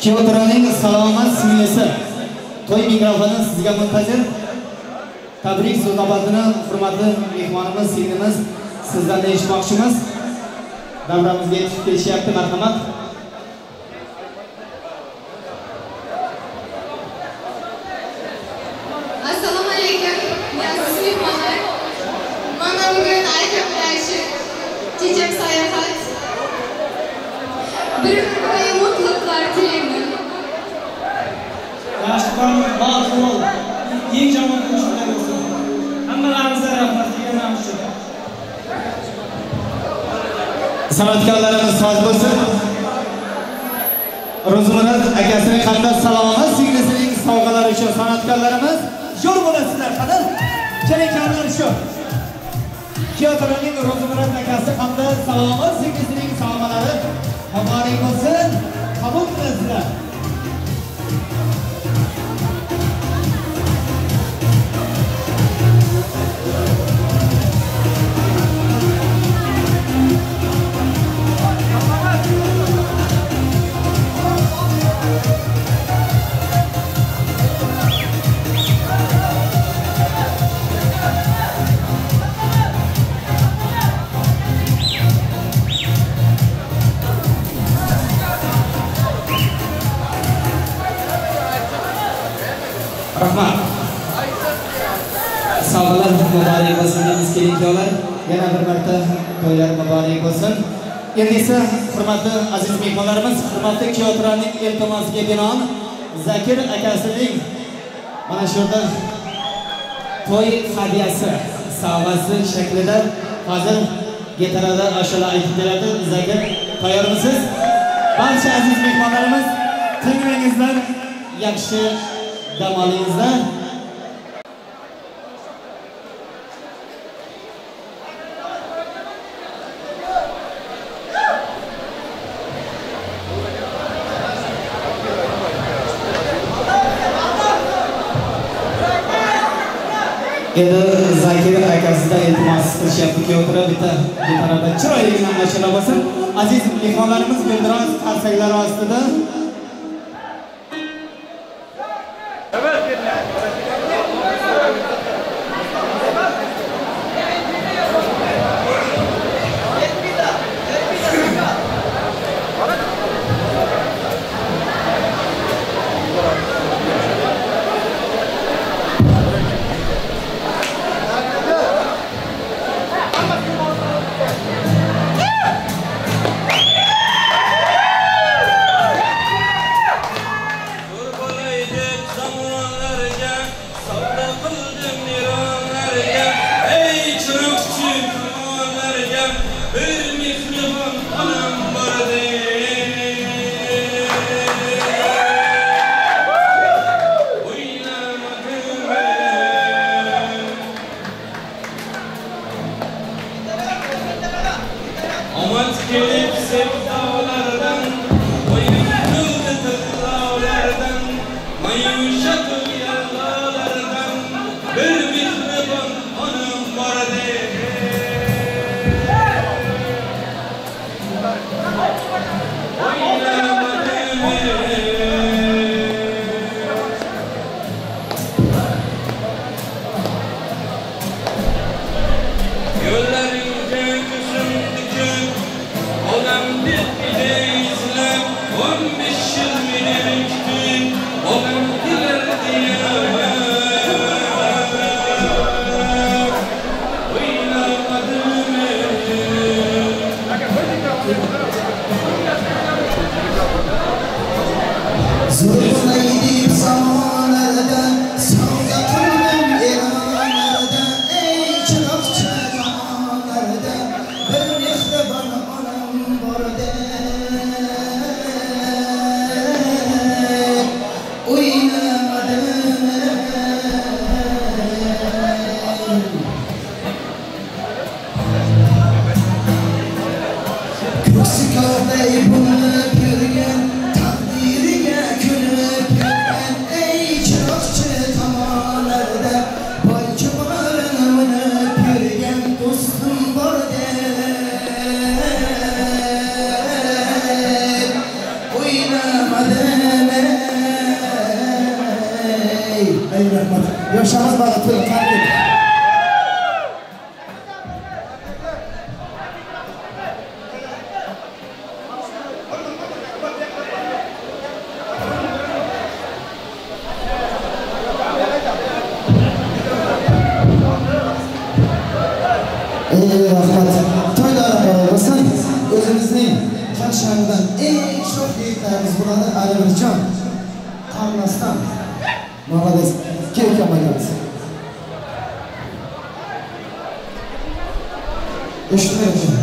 Kuyovto'raning Salomat singlisi to'y mikrofoni sizga muntazir. Tabrik so'znobatini hurmatli mehmonimiz, singlimiz sizdan eshitmoqchimiz. Davramizga yetib kelishyapti, marhamat. Assalomu alaykum, aziz mehmonlar. Mana bugun akam Rashid, checham Sayohat. Bir ömür boyu mutluluklar dileyim. Rashidxon, baxtli bo'l. Eng yomon kun shunday bo'lsin. San'atkorlarimiz soz bo'lsin. Ro'zmurod akasining hamda salomat singlisining sovg'alari uchun san'atkorlarimiz zo'r bo'lasizlar. Qani? Keling, shu. Kuyovto'raning Ro'zmurod akasi hamda salomat singlisining sovg'alari muborak bo'lsin. Qabul qilasizlar. Rahmat. Sovg'alar muborak bo'lsin, aziz kelin-kuyovlar. Yana bir marta to'ylar muborak bo'lsin. Endi esa hurmatli aziz mehmonlarimiz, hurmatli kuyovto'raning iltimosiga binoan Zakir akasining mana shu yerda to'y hadiyasi sovg'asi shaklida hozir gitarada ashula aytib beradi. Zakir, tayyormisiz? Barcha aziz mehmonlarimiz, tinglangizlar, yaxshi dam olingizlar. Endi Zakir akasidan iltimos qilishyapti, kuyovto'ra bitta gitarada chiroyligina ashula bo'lsin. Aziz mehmonlarimiz, guldiroz qarsaklari ostida Yoshlarimiz baxtli, qanday? Rahmat. To'ylar bo'lsin. O'zimizning Qarshamidan eng sho'x yigitlarimiz bo'ladi Alimirjon. Qamlasdan. Молодец. Kelgan akamiz. Eshitmayapman.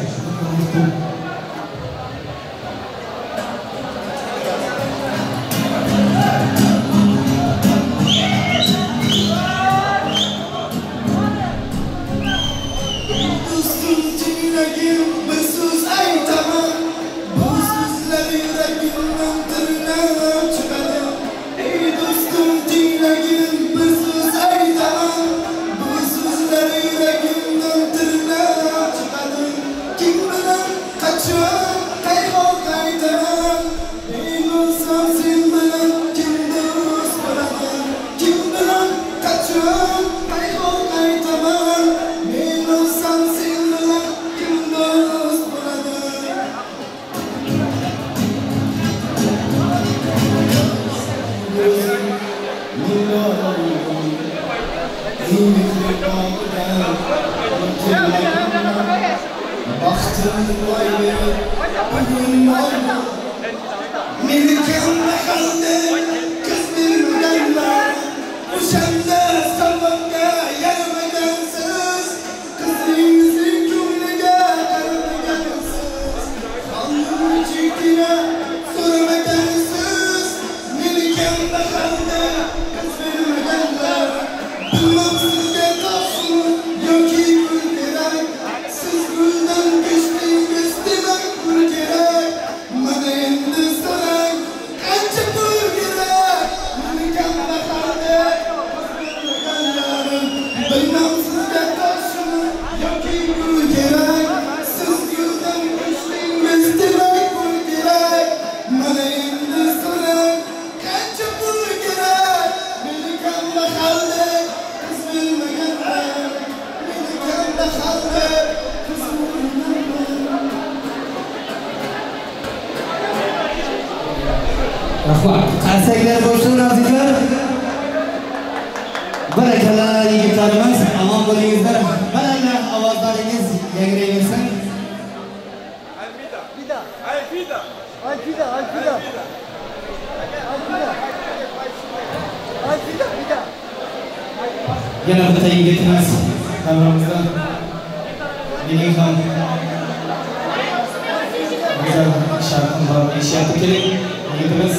tinglagin, bir so'z aytaman. Bu so'zlar yuragimdan tirnab chiqadi. Ey do'stim, tinglagin, bir so'z aytaman. Bu so'zlar yuragimdan tirnab chiqadi. Kim bilan qachon qayhol qaytaman? Ey bo'lsam sen bilan kim do'st bo'ladi? Kim bilan qachon qayhol qaytaman? Men bo'lsam sen bilan kim do'st bo'ladi? Baxtım vaylı, bugün oldu. Meni kamahalda kız bilmaganlar, o'shanda salonga yaramagansiz, qizingizning ko'ngliga qaramagansiz, qalbim chekina so'ramagansiz. Meni kamahalda qiz bilmaganlar, bilmam sizga toshmi yoki pul kerak. Siz guldan kechdingiz, demak pul kerak. Mana endi so'rang, qancha pul kerak? Meni kambag'alda qiz bilmaganlar, bilmam sizga toshmi yoki pul kerak. Siz guldan kechdingiz, demak pul kerak. Mana endi so'rang, qancha pul kerak? Meni kambag'alda qiz bilmaganlar, meni kambag'alda qiz bilmaganlar. Rahmat. Qarsaklar bo'lsin azizlar. Barakalla yigitlarimiz, omon bo'lingizlar. Baraka ovozlaringiz yangrayversin. Alfida, Alfida, Alfida, Alfida, Alfida, Alfida. Yana bitta yigitimiz davramizda. Mening ham go'zal sharqim bor, eshityapti, keling yigitimiz.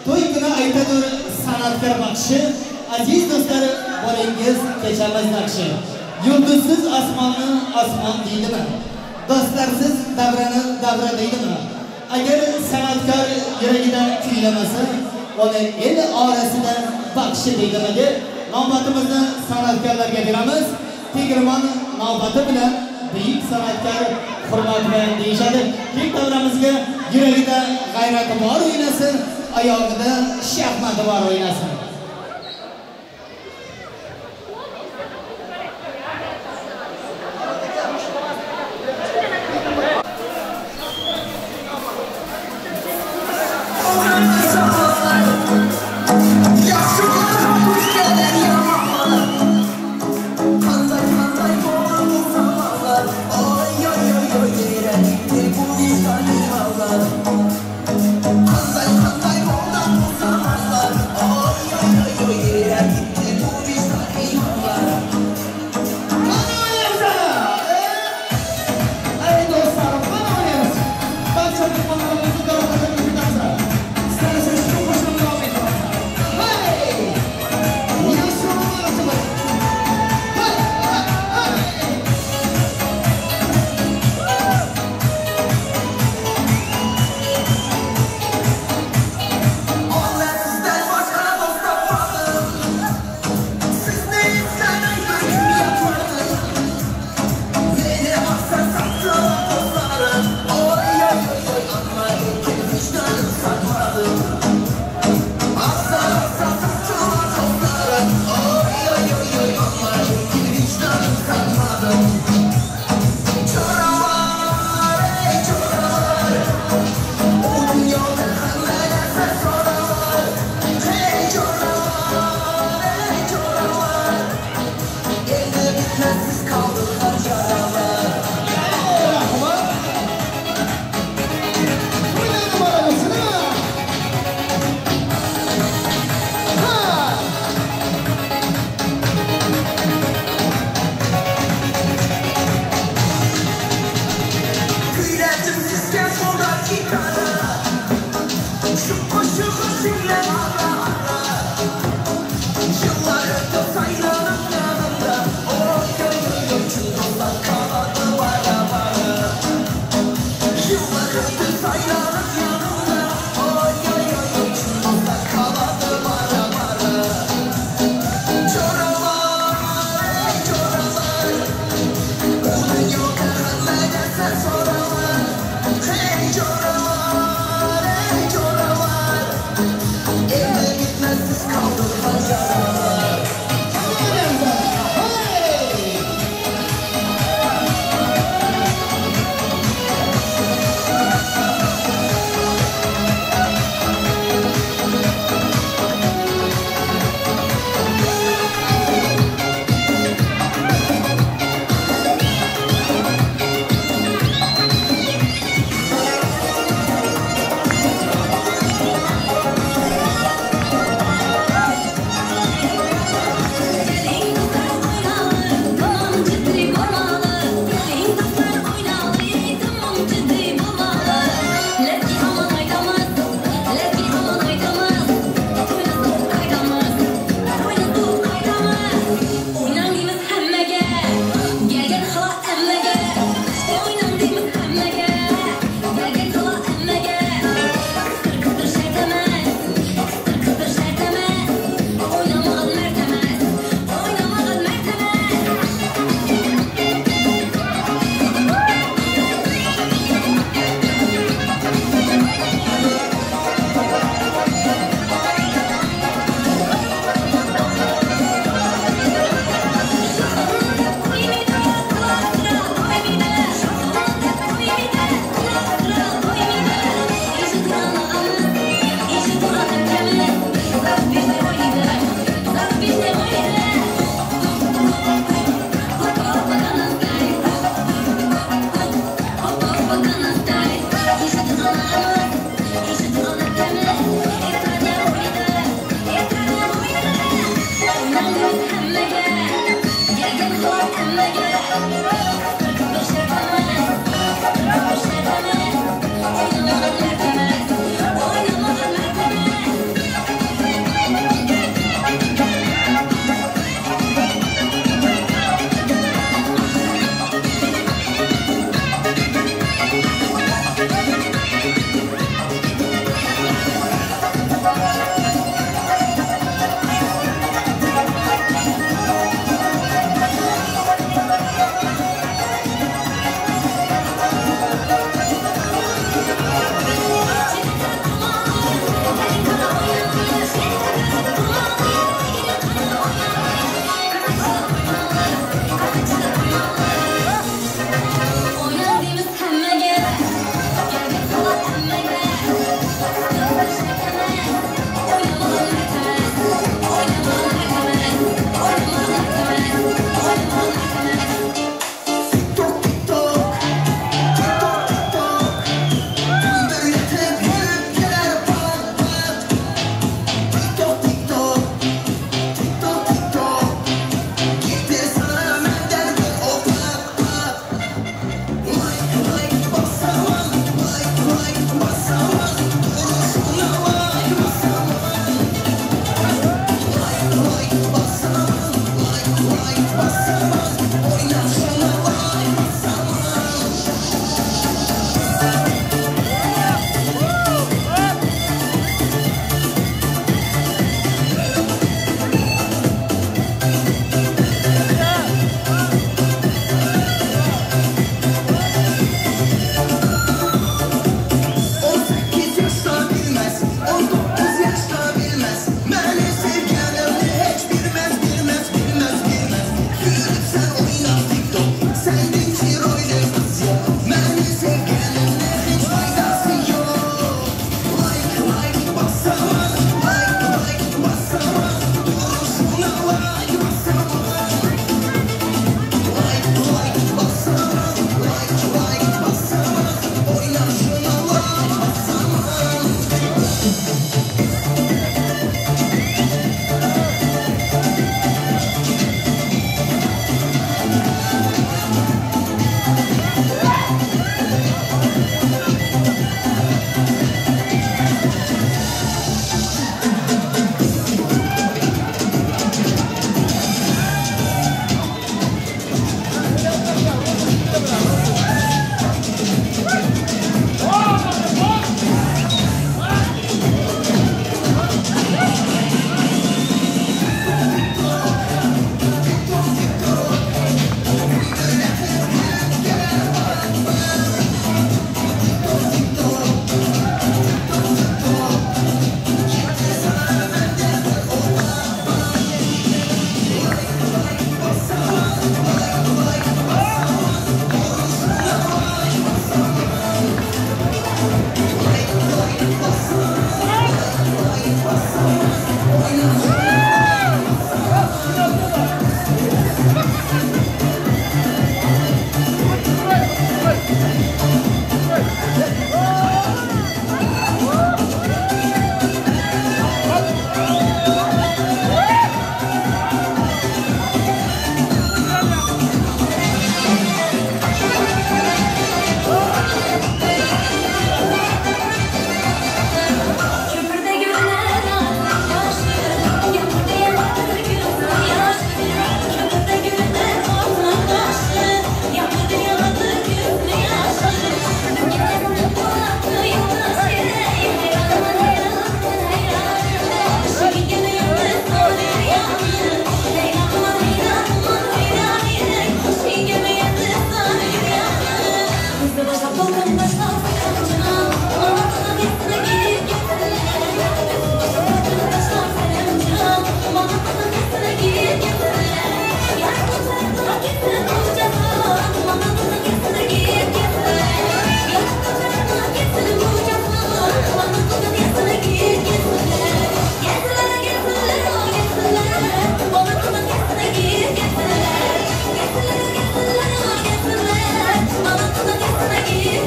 To'y kuni aytadur san'atkor baxshi, aziz do'stlar, bolangiz kechamiz naqshi. Yulduzsiz osmonni osmon deydimi? Do'stlarsiz davrani davra deydimi? Agar san'atkor yuragidan kuylamasa, uni el orasida baxshi deydimi deb navbatimizni san'atkorlarga beramiz. Tegirmon navbati bilan buyuk san'atkor hurmat bilan deyishadi. Keng davramizga yuragida g'ayrati bor o'ynasin, oyog'ida shaxmati bor o'ynasin. Qanday qanday bo'ldi bu zamonlar? Oy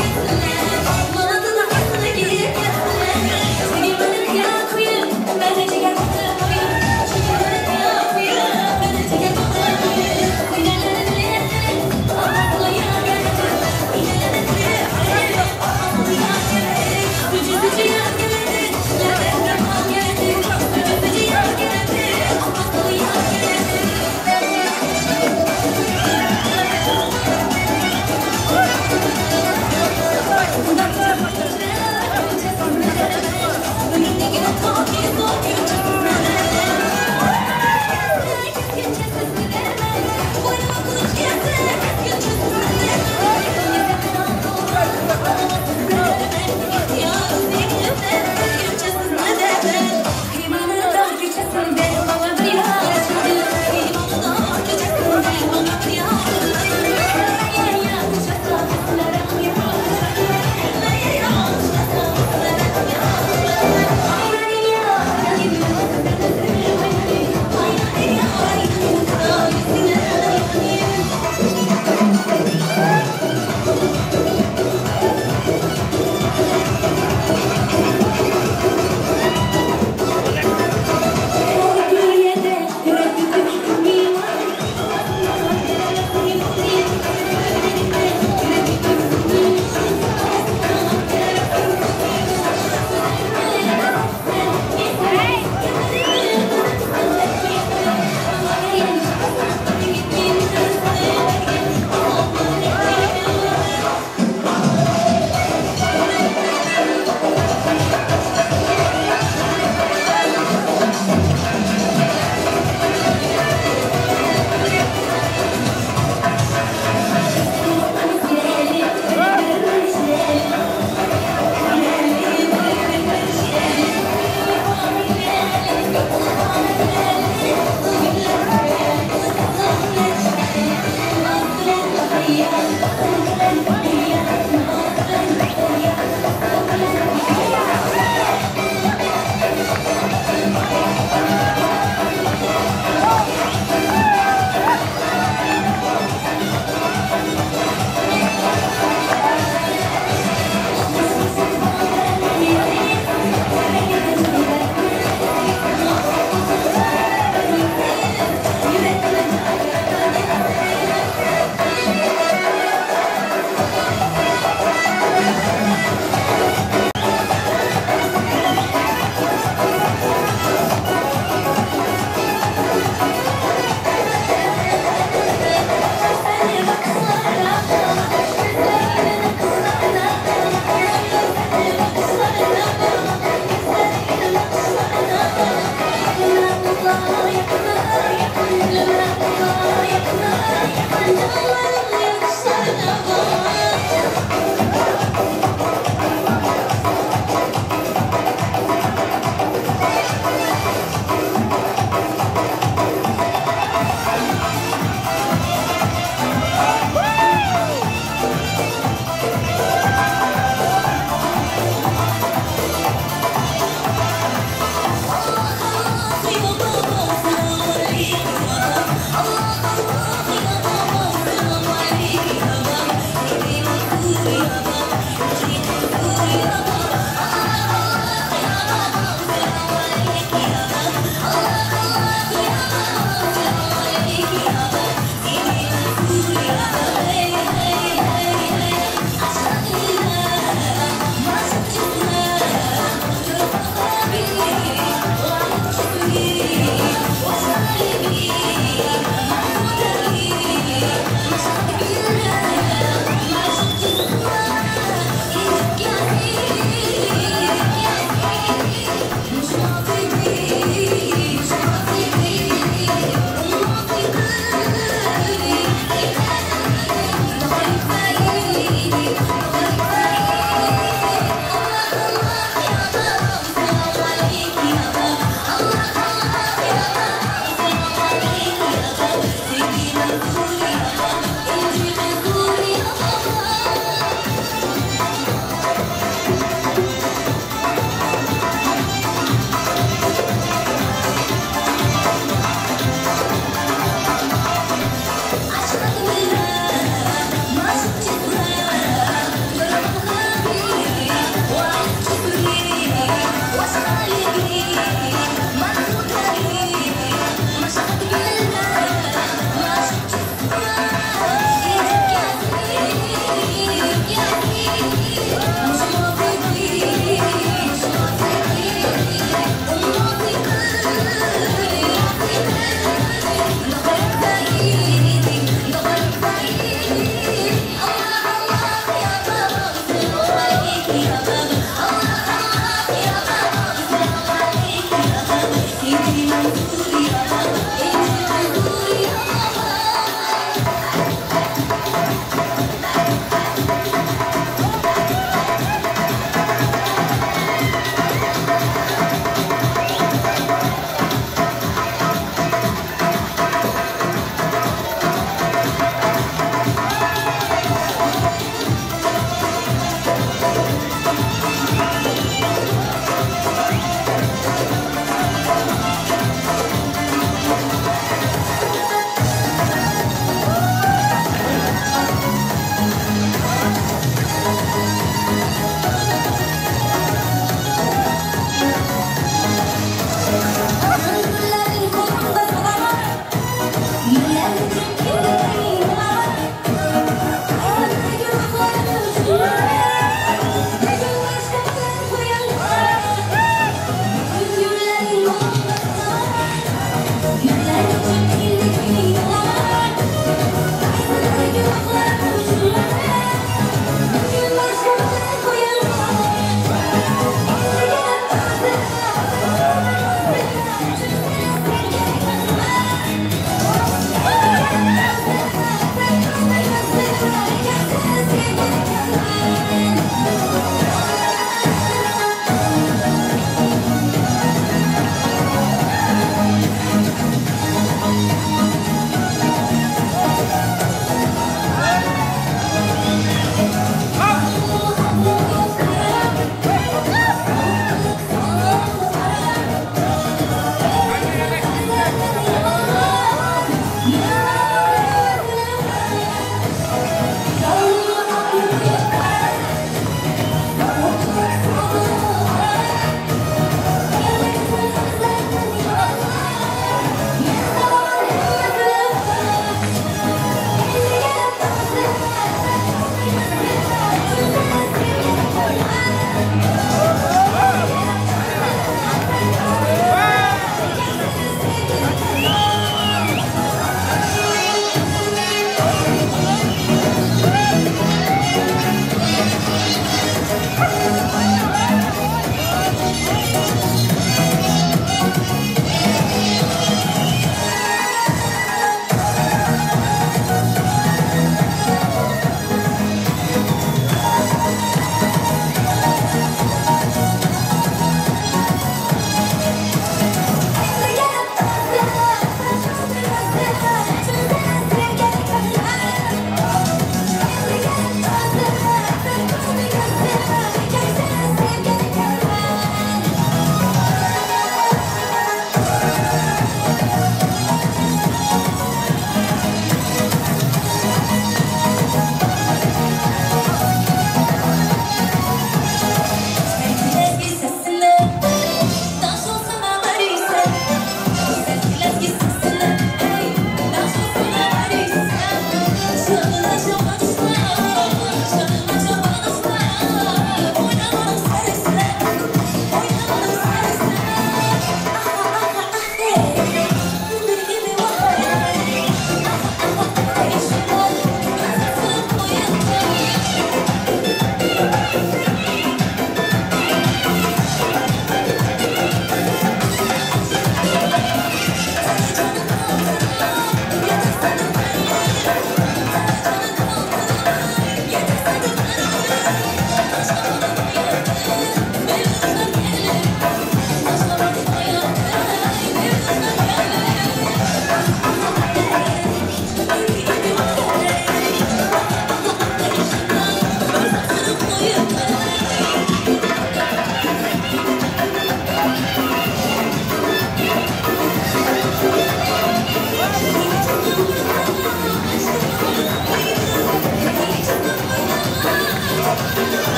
Gel.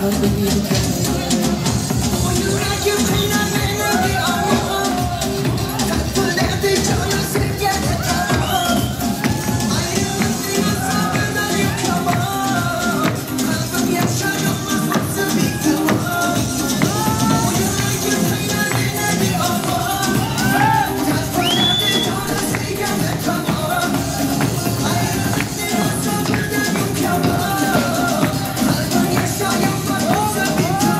Qalbim yelkaladi. Bu yuragim qiynar meni beomon, Talpinadi jonim senga tamom. Ayriliqning azobidan yukamon, Qalbim yashayolmas o'zim bektimon. Bu yuragim qiynar meni beomon, Talpinadi jonim senga tamom. Ayriliqning azobidan yukamon, Qalbim yashayolmas o'zim bektimon.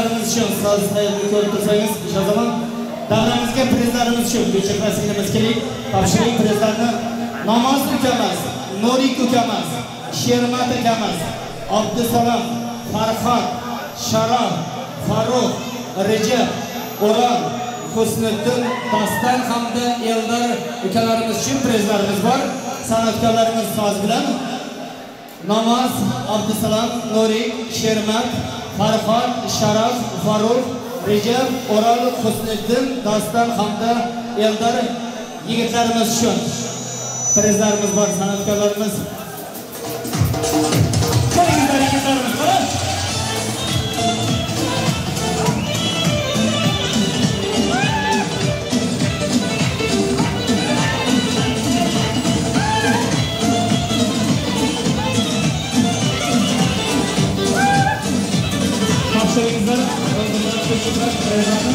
Prezlarimiz uchun soz ko'rib tursangiz, o'sha zamon davramizga prezlarimiz uchun Gulchehra singlimiz keling, topshiring prezlarni. Namoz ukamiz, Norik ukamiz, Shermat akamiz, Abdusalom, Farhod, Sharof, Farruh, Rejab, O'rol, Husniddin, Doston hamda Eldor ukalarimiz uchun prezlarimiz bor. San'atkorlarimiz soz bilan Namoz, Abdusalom, Norik, Shermat, Farhod, Sharof, Farruh, Rejab, O'rol, Husniddin, Doston hamda Eldor yigitlarimiz uchun prezlarimiz bor, san'atkorlarimiz. Kelingizlar yigitlarimiz, qara. Topshiringizlar, prezlarni.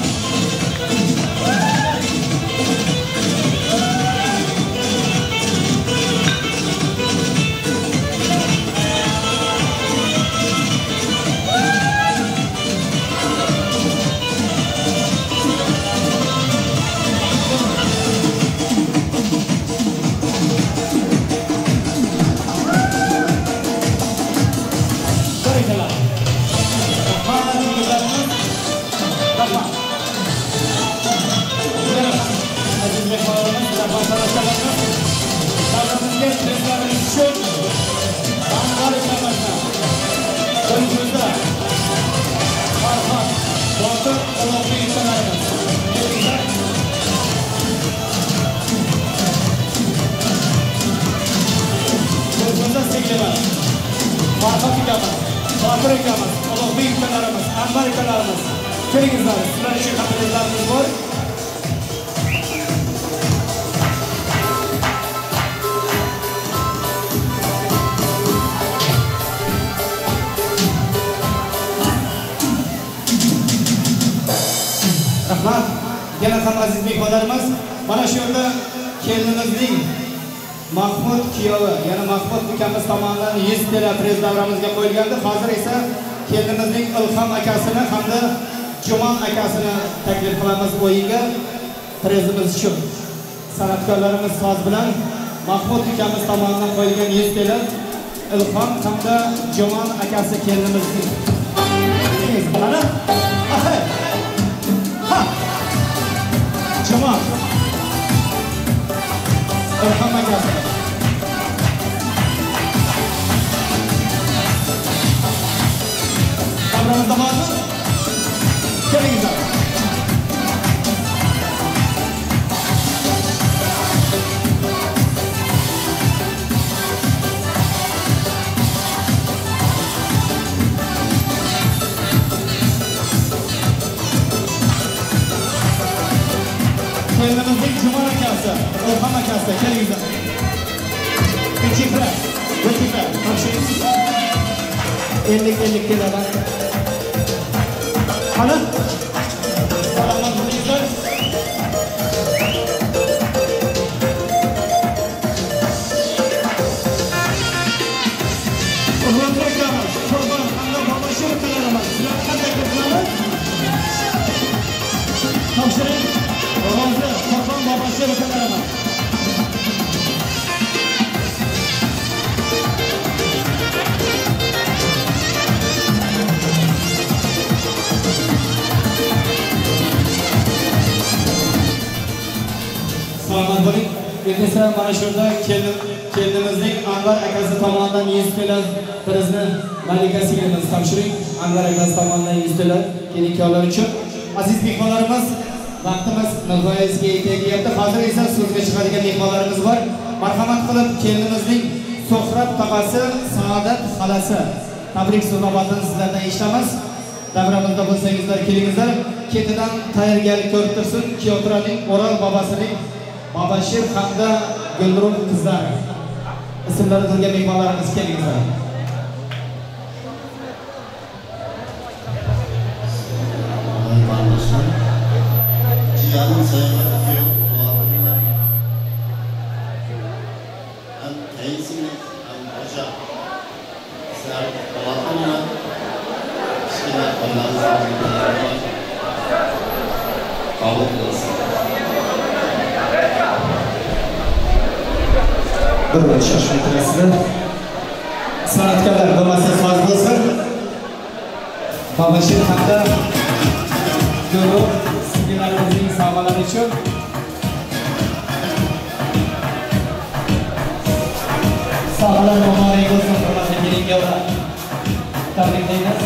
Farhod ukamiz, Botir ukamiz, Ulug'bek ukalarimiz, Anvar ukalarimiz. Kelingizlar, sizlar uchun prezlarimiz bor. Rahmat. Yana ham aziz mehmonlarimiz, mana shu yerda kelinimizning Mahmud kuyovi, ya'ni Mahmud ukamiz tomonidan 100 TL prez davramizga qo'yilgandi. Hozir esa kelinimizning Ilhom akasini hamda Jumon akasini taklif qilamiz o'yinga prezimiz uchun. San'atkorlarimiz soz bilan Mahmud ukamiz tomonidan qo'yilgan 100 TL Ilhom hamda Jumon akasi kelinimizning. Mana. Ha. Jumon. Ilhom akasi. Davramizda bormi? Kelingizlar. Kelinimizning Jumon akasi, Ilhom akasi, kelingizlar. Gulchehra, Gulchehra, topshiring. 50-50 keladi. Qani? Salomat bo'lingizlar. Hurmatli akamiz, Qurbon hamda Boboshir ukalarimiz, sizlarni ham taklif qilamiz. Topshiring. Rozi, Qurbon, Boboshir ukalarimiz. Salomat bo'ling. Endi esa mana shu yerda kelinimizning Anvar akasi tomonidan 100 TL prizni Malika singlimiz topshiring. Anvar akasi tomonidan 100 TL kelin kuyovlar uchun. Aziz mehmonlarimiz, vaqtimiz nihoyasiga yetayapti. Hozir esa so'zga chiqadigan mehmonlarimiz bor. Marhamat qilib kelinimizning So'hrab tog'asi, Saodat xolasi tabrik so'zlarini sizlardan eshitamiz. Davramizda bo'lsangizlar kelingizlar. Ketidan tayyorgarlik ko'rib tursin Kuyovturaning O'rol bobosining Bobashir hamda Gulruh qizlari. Ismlari turgan mehmonlarimiz kelingizlar. Cihan'ın sayıları hem teyzimiz hem hoca sizler Polat'ın kichkina yoshlar oilamiz qabul qilsin. Bir shoshmay turasizlar. San'atkorlar bo'lmasa soz bo'lsin. Babashir hamda Gulruh singillarimizning sovg'alari uchun sovg'alar muborak bo'lsin, hurmatli kelin-kuyovlar. Tabriklaymiz.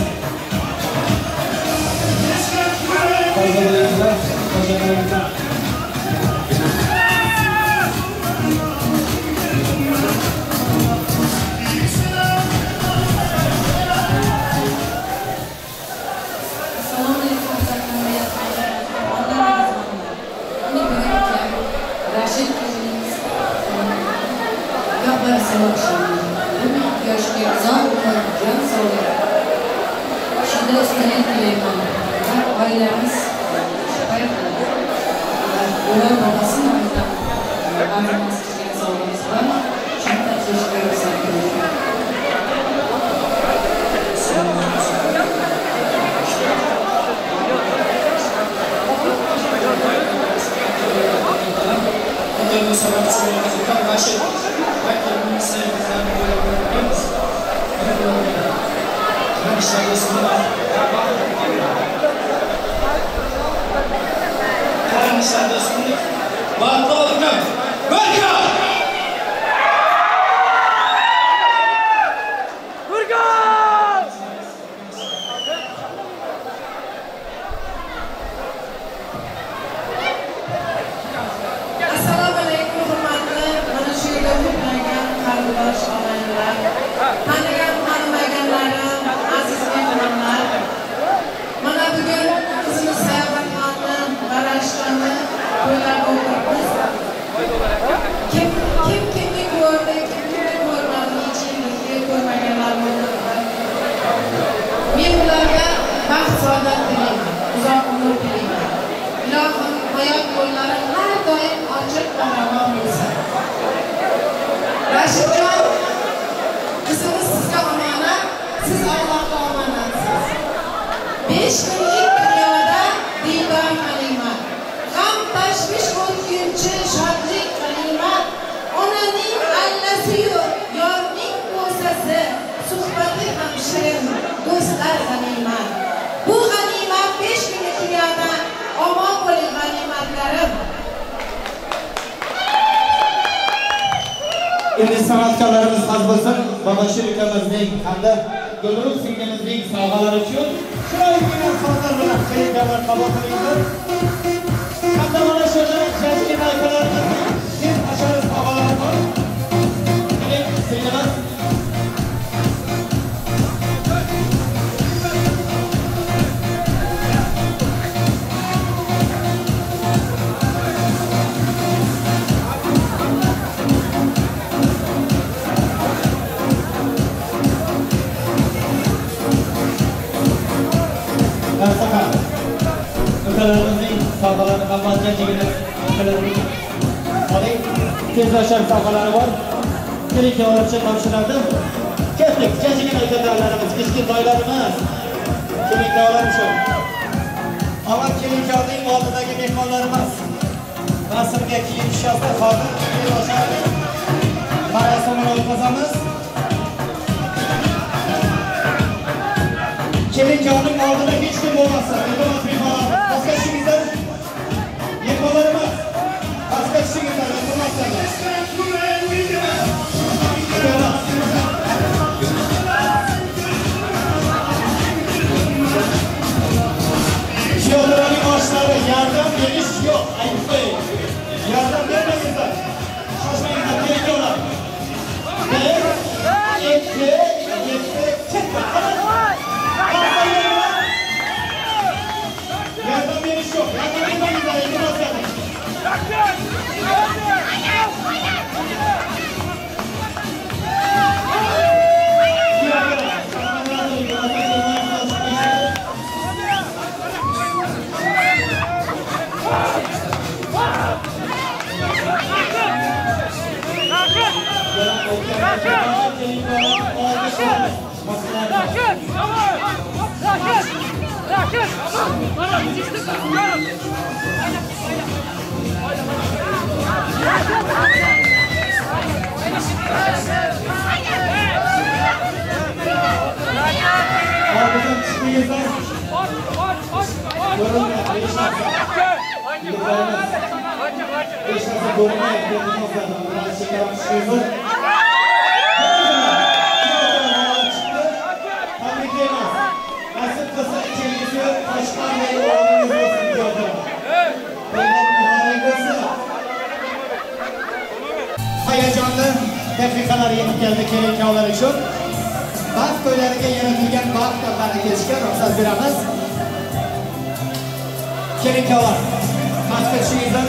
Oilamiz ular bobosi nomidan arzimas kichkina sovg'amiz bor. Shuni topshirishga ruxsat bering. Assalomu alaykum hurmatli mana shu yerda to'plangan qarindosh og'aynilar, tanigan tanimaganlarim, aziz mehmonlar. Mana bugun qizimiz Sayohatxonni va Rashidxonni to'ylab o'tiribmiz. Kim kimni ko'rdi, kim kimni ko'rmadi, necha yillik ko'rmaganlar bo'ldi. Men ularga baxt saodat tilayman, uzoq umr tilayman. Ilohim hayot yo'llari har doim ochiq va ravon bo'lsin. Rashidjon, qizimiz sizga omonat, siz Allohga omonatsiz. 5 kunlik dunyoda diydor g'animat, g'am tashvish o'tguncha shodlik g'animat, onaning allasi-yu yorning ko'sasi, suhbati ham shirin, do'stlar g'animat. Bu g'animat 5 kunlik dunyoda omon bo'ling g'animatlarim. Endi san'atkorlarimiz soz bo'lsin. Babashir ukamizning hamda Gulruh singlimizning sovg'alari uchun chiroyli sozlar bilan kelin-kuyovlar qabul qilinglar. Hamda mana shu yerda akalarimizning tez ashari sovg'alari bor. Keling, singlimiz. Ukalarimizning sovg'alarini hammasiga ukalarimiz oling. Tezlashar sovg'alari bor. Kelin-kuyovlarcha topshiradi. Ketdik, jajjigina akalarimiz, kichkintoylarimiz, kelin-kuyovlar uchun. Avval kelin-kuyovning oldidagi mehmonlarimiz rasmga kiyim tushasizlar. Hozir tezlashar marosimini o'tkazamiz. Kelin-kuyovning oldida hech kim bo'lmasin. Iltimos mehmonlar, pastga tushingizlar. Mehmonlarimiz, pastga tushingizlar, iltimos. Kuyovlarning oshlari yordam berish yo'q, aytib qo'ying. Yordam bermangizlar. Shoshmangizlar, kelin-kuyovlar. 1 2 7 ketdi. Yordam berish yo'q. Yordam bermangizlar, iltimos qilaman. Ortadan chiqdingizlar. Hech narsa ko'rinmayapti. Tabriklaymiz. Nasib qilsa kelgusi Toshqonday o'g'lingiz bo'lsin, kuyovlar. To'ylar muborak bo'lsin. Hayajonli daqiqalar yetib keldi kelin-kuyovlar uchun. Baxt to'ylariga yaratilgan baxt tortlarini kesishga ruxsat beramiz. Kelin-kuyovlar, pastga tushingizlar.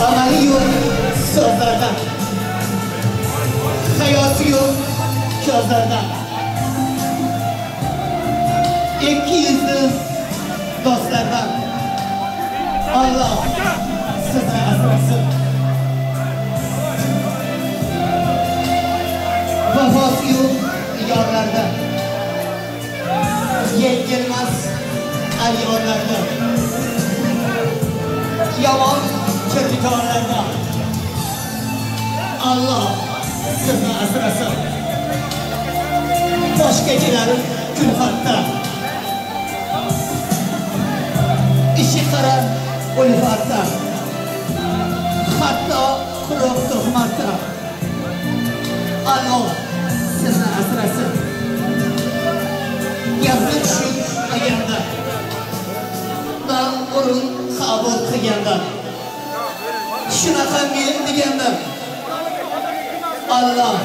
Amali yo'q so'zlardan, hayosi yo'q ko'zlardan, ikki yuzli do'stlardan Alloh sizni asrasin. Vafosi yo'q yorlardan, yengilmas ayyorlardan, yomon kirdikorlardan Alloh sizni asrasin. Boshga kelar kulfatda, ishi qara ulfatda, hatto quruq tuhmatda Alloh sizni asrasin. Gapni tushunmaganda va o'rin qabul qilganda, shunaqa men deganda Alloh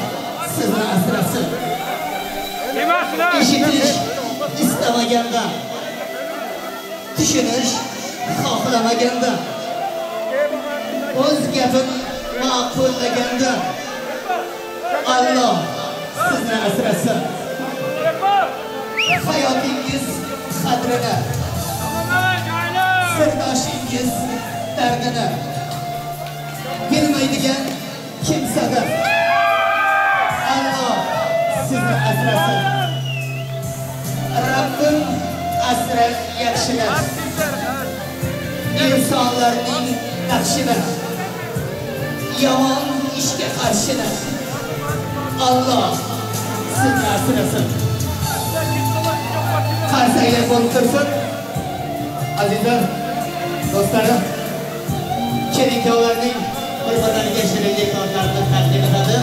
sizni asrasin. Eshitish istamaganda, tushunish xohlamaganda, o'z gapini ma'qullaganda Alloh sizni asrasin. Hayotingiz qadrini, sirdoshingiz dardini bilmaydigan kimsadir Alloh sizni asrasin. Rabbim asrar yaxshilar, insonlarning naqshini, yomon ishga qarshini Alloh sizni asrasin. Qarsaklar bo'lib tursin. Azizlar, do'stlarim, kelin-kuyovlarning bir-birlariga shirinlik tortlarini taqdim etadi.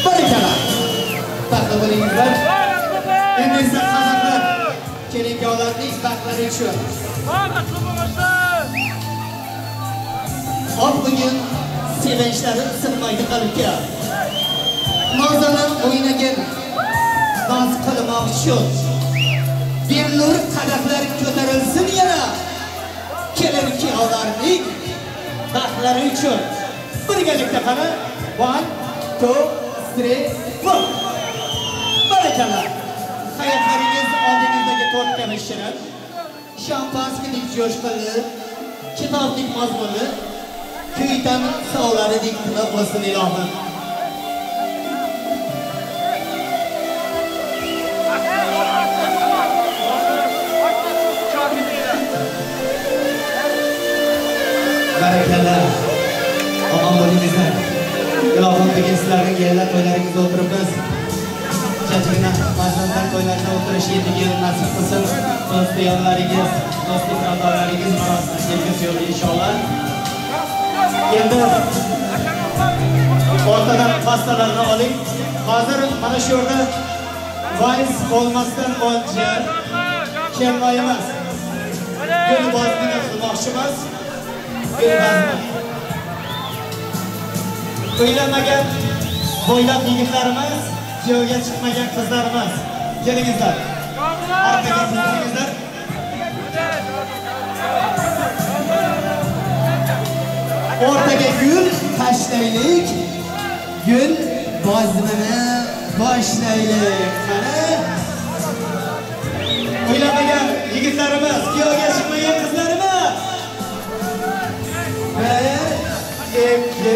Barakalla. Baxtli bo'lingizlar. Endi esa qadamlar kelin-kuyovlarning baxtlari uchun. Hop, bugun sevinchlari sig'maydi qalbga. Nozanim o'ynagin, noz qilmoq uchun. Billur qadahlar ko'tarilsin yana kelin-kuyovlarning baxtlari uchun. Birgalikda qani 1 2 3 4. Barakalla. Hayotlaringiz oldingizdagi tort kabi shirin, shampanskidek jo'shqinli, kitobdek mazmunli, kuytan sovlaridek tiniq bo'lsin ilohim. Barakalla. Omon bo'lingizlar. Ilohim bugun sizlarning yillar to'ylaringizda o'tiribmiz. Shunchagina farzandlar to'ylarida o'tirish yil nasib qilsin. Do'st yonlaringiz, do'st birodarlaringiz marosima kelgusi yo'l inshaalloh. Endi o'rtadan pastalarni oling. Hozir mana shu yerda vals bo'lmasdan oldin kelmay emas. Gul bozmini qilmoqchimiz. Gul bazmi. Uylanmagan bo'ylab yigitlarimiz, kuyovga chiqmagan qizlarimiz, kelingizlar. Orqaga tizilingizlar. O'rtaga gul tashlaylik. Gul bozmini boshlaylik. Qani? Uylanmagan Yigitlarimiz, kuyovga chiqmagan qizlarimiz. 1, 2,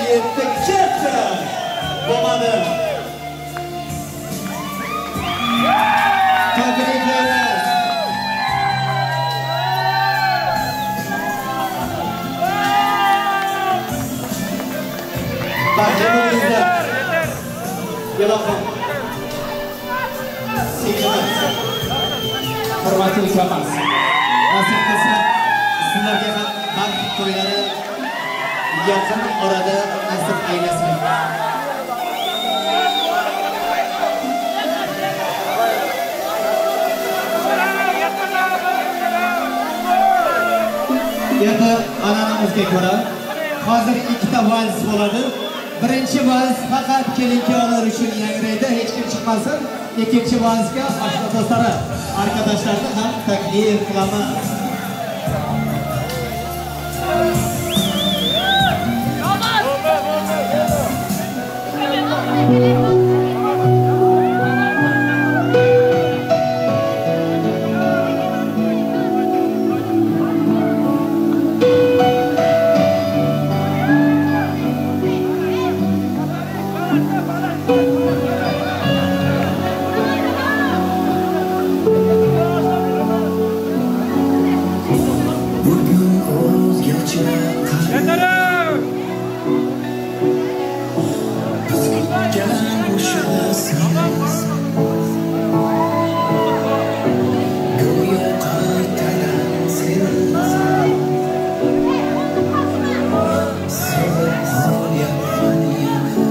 7, ketdi. Bo'lmadi. Tabriklaymiz. Baxtli bo'linglar. Ilohim. Singlimiz, hurmatli ukamiz, nasib qilsa sizlarga ham baxt to'ylari yaqin orada nasib aylasin. Endi an'anamizga ko'ra hozir ikkita vals bo'ladi. Birinchi vals faqat kelin-kuyovlar uchun yangraydi, hech kim chiqmasin. Ikkinchi valsga oshna do'stlari, arkadaşlarni ham taklif qilamiz. Sevib qolyapman yana.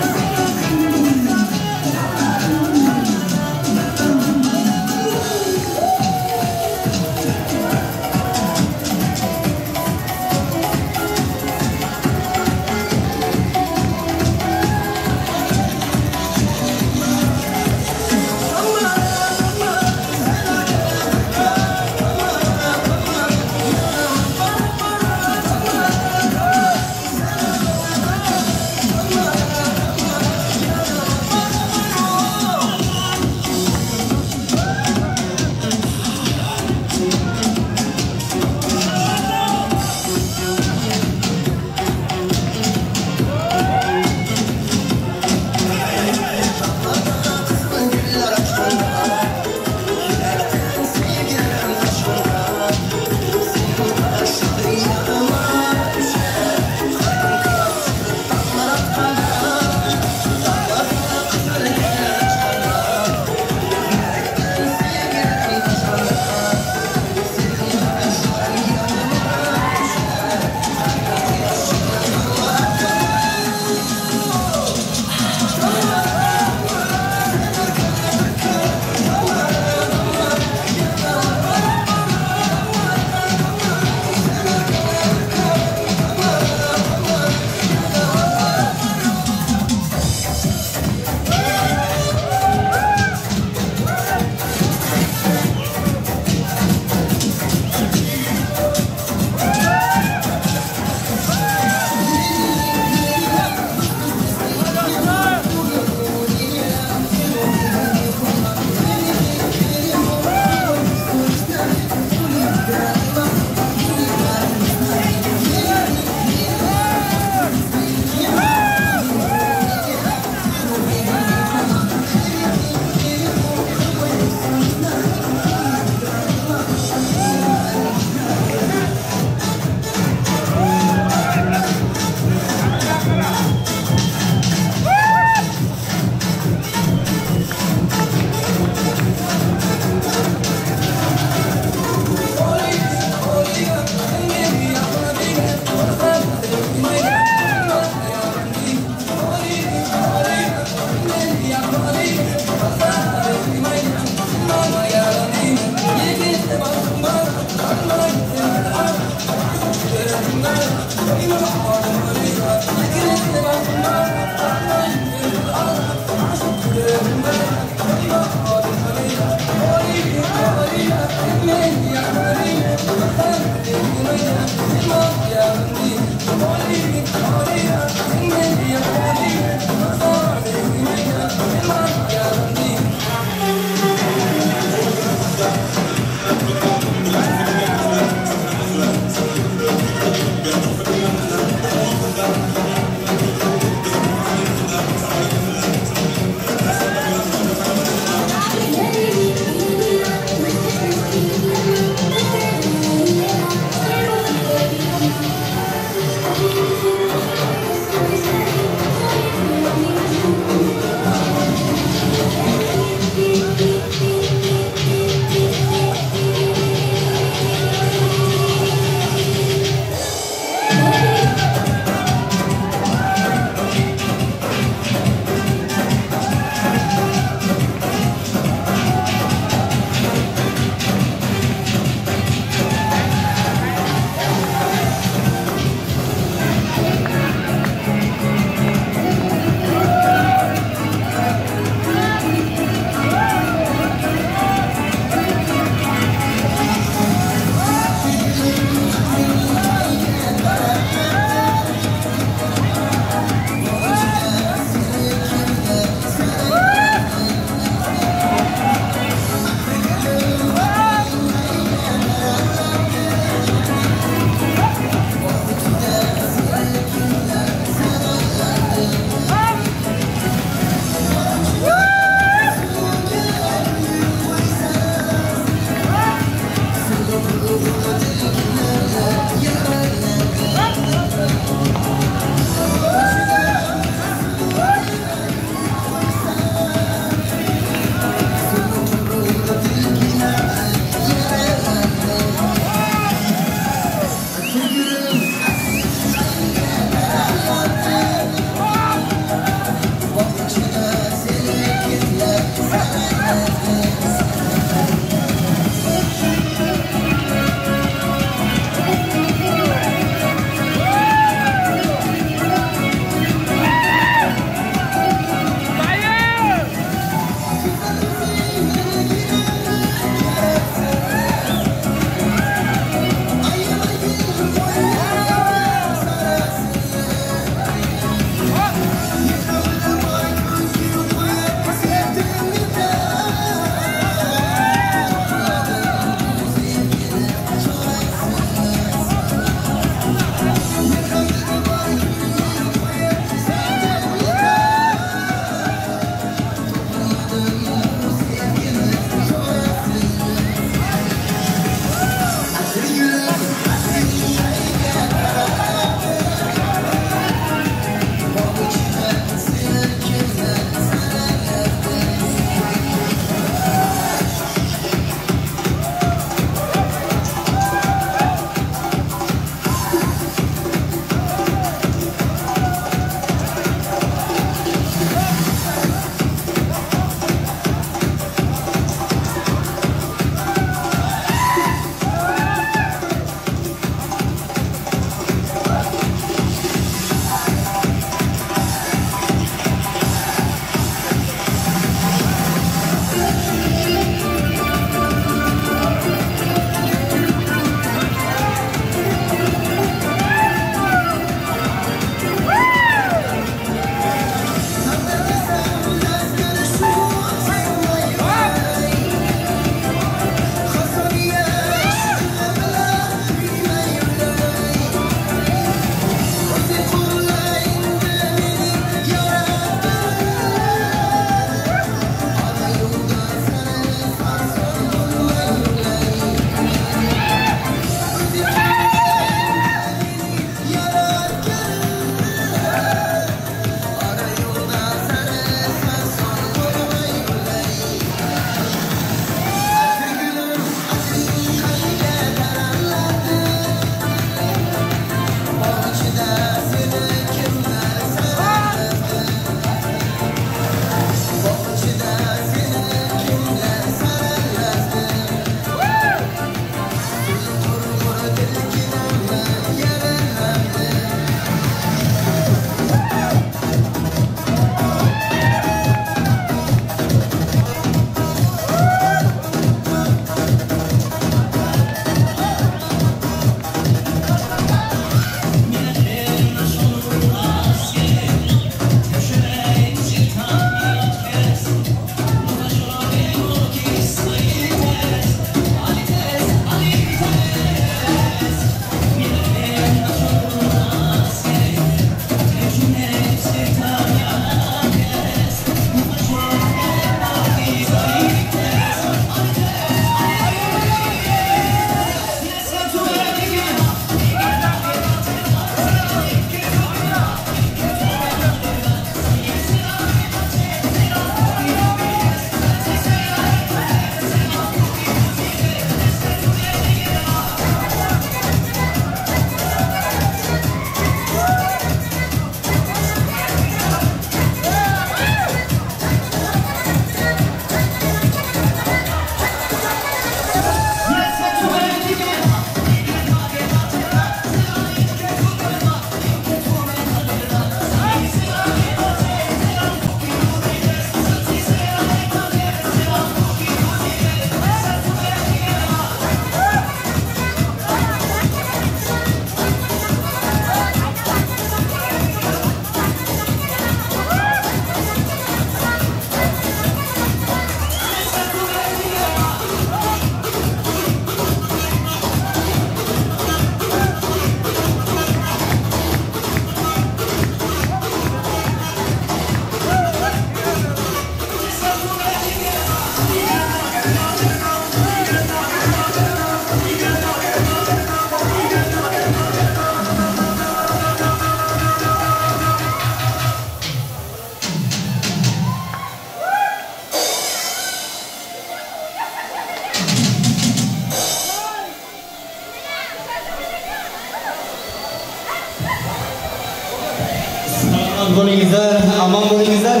Salomat bo'lingizlar, omon bo'lingizlar.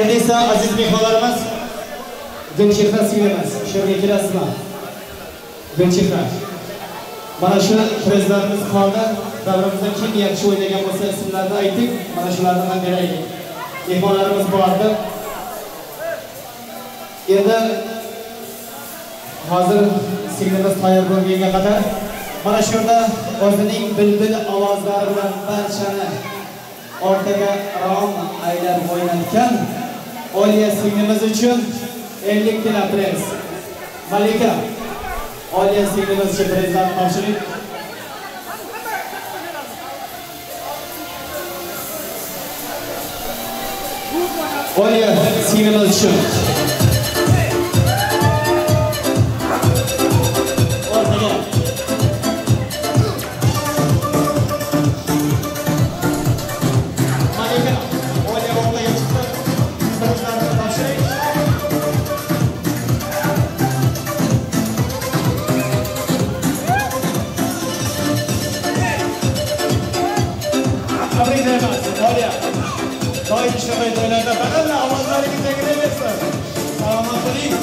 Endi esa aziz mehmonlarimiz, Gulchehra singlimiz, shu yerga kelasizmi? Gulchehra. Mana shu prezlarimiz qoldi. Davramizda kim yaxshi o'ynagan bo'lsa ismlarini aytdik, mana shularni ham beraylik. Mehmonlarimiz bordi. Endi hozir singlimiz tayyor bo'lganga qadar mana shu yerda o'zining bilbil ovozlari bilan barchani o'rtaga rom aylab o'ynatgan Oliya singlimiz uchun 50 kilo prez. Malika, Oliya singlimiz uchun prezlarni topshiring. Oliya singlimiz uchun. O'rtaga. Malika, Oliya o'rtaga chiqdi. Prezlarni topshiring. Tabriklaymiz, Oliya. Doim shunday to'ylarda baralla ovozlaringiz yangrayversin. Salomat bo'ling.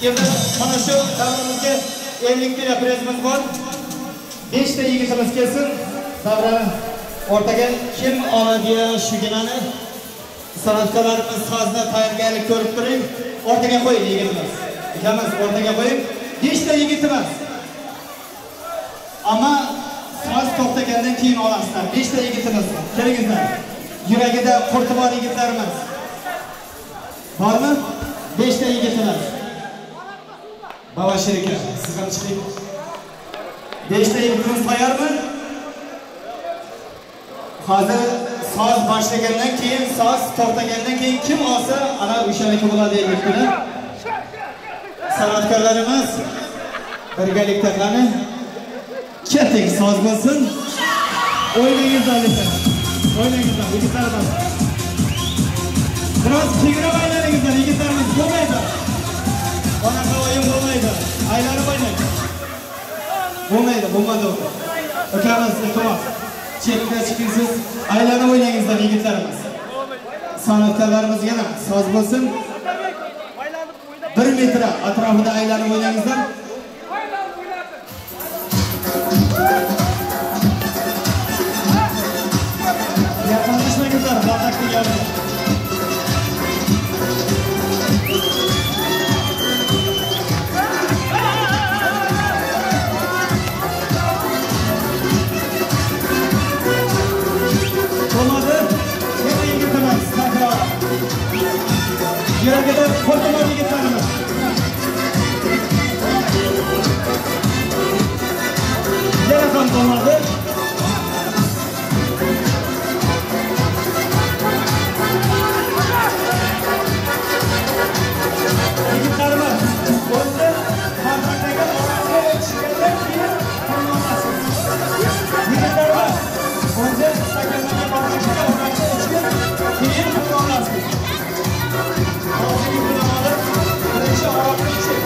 Endi mana shu davramizga 50 kilo prezimiz bor. 5 ta yigitimiz kelsin. Davrani o'rtaga kim oladi shuginani san'atkorlarimiz sozni tayyorgarlik ko'rib turing. O'rtaga qo'ying yigitimiz. Ukamiz o'rtaga qo'ying. 5 ta yigitimiz. Ammo soz to'xtagandan keyin olasizlar. 5 ta yigitimiz. Kelingizlar. Yuragida qurti bor yigitlarimiz. Bormi? 5 ta yigitimiz. Baba Sherika, siz ham chiqing. 5 ta yigitimiz tayyormi? Hozir soz boshlagandan keyin, soz to'xtagandan keyin kim olsa, ana o'shaniki bo'ladi ellikni. San'atkorlarimiz birgalikda qani keting, soz bo'lsin. O'ynangizlar, o'ynangizlar, yigitlarimiz. Biroz kengroq aylaningizlar, yigitlarimiz, bo'lmaydi. Bunaqa o'yin bo'lmaydi. Aylanib o'ynang. Bo'lmaydi, bo'lmadi. Ukamiz, iltimos. Chetga chiqingsiz, aylanib o'ynangizlar yigitlarimiz. San'atkorlarimiz yana soz bo'lsin. 1 metr atrofida aylanib o'ynangizlar. Yaqinlashmangizlar, bardakni yoniga. Bo'lmadi. Yana yigitimiz takror. Yuragida qurti bor yigitlarimiz. Yana ham bo'lmadi. Yigitlarimiz, o'zi bardakdagi orasiga o'tishgandan keyin pulni olasiz. Yigitlarimiz, o'zi stakandagi bardakdagi orasiga ichib, keyin pulni olasiz. Hozirgi pulni olib, birinchi aroqni iching.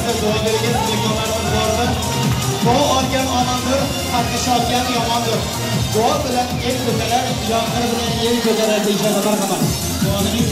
Bittasi duo bergan mehmonlarimiz bormi? Duo olgan omondir, qarg'ish olgan yomondir. Duo bilan el ko'tarar, yomg'ir bilan el ko'tarar deyishadi. Marhamat. Duoni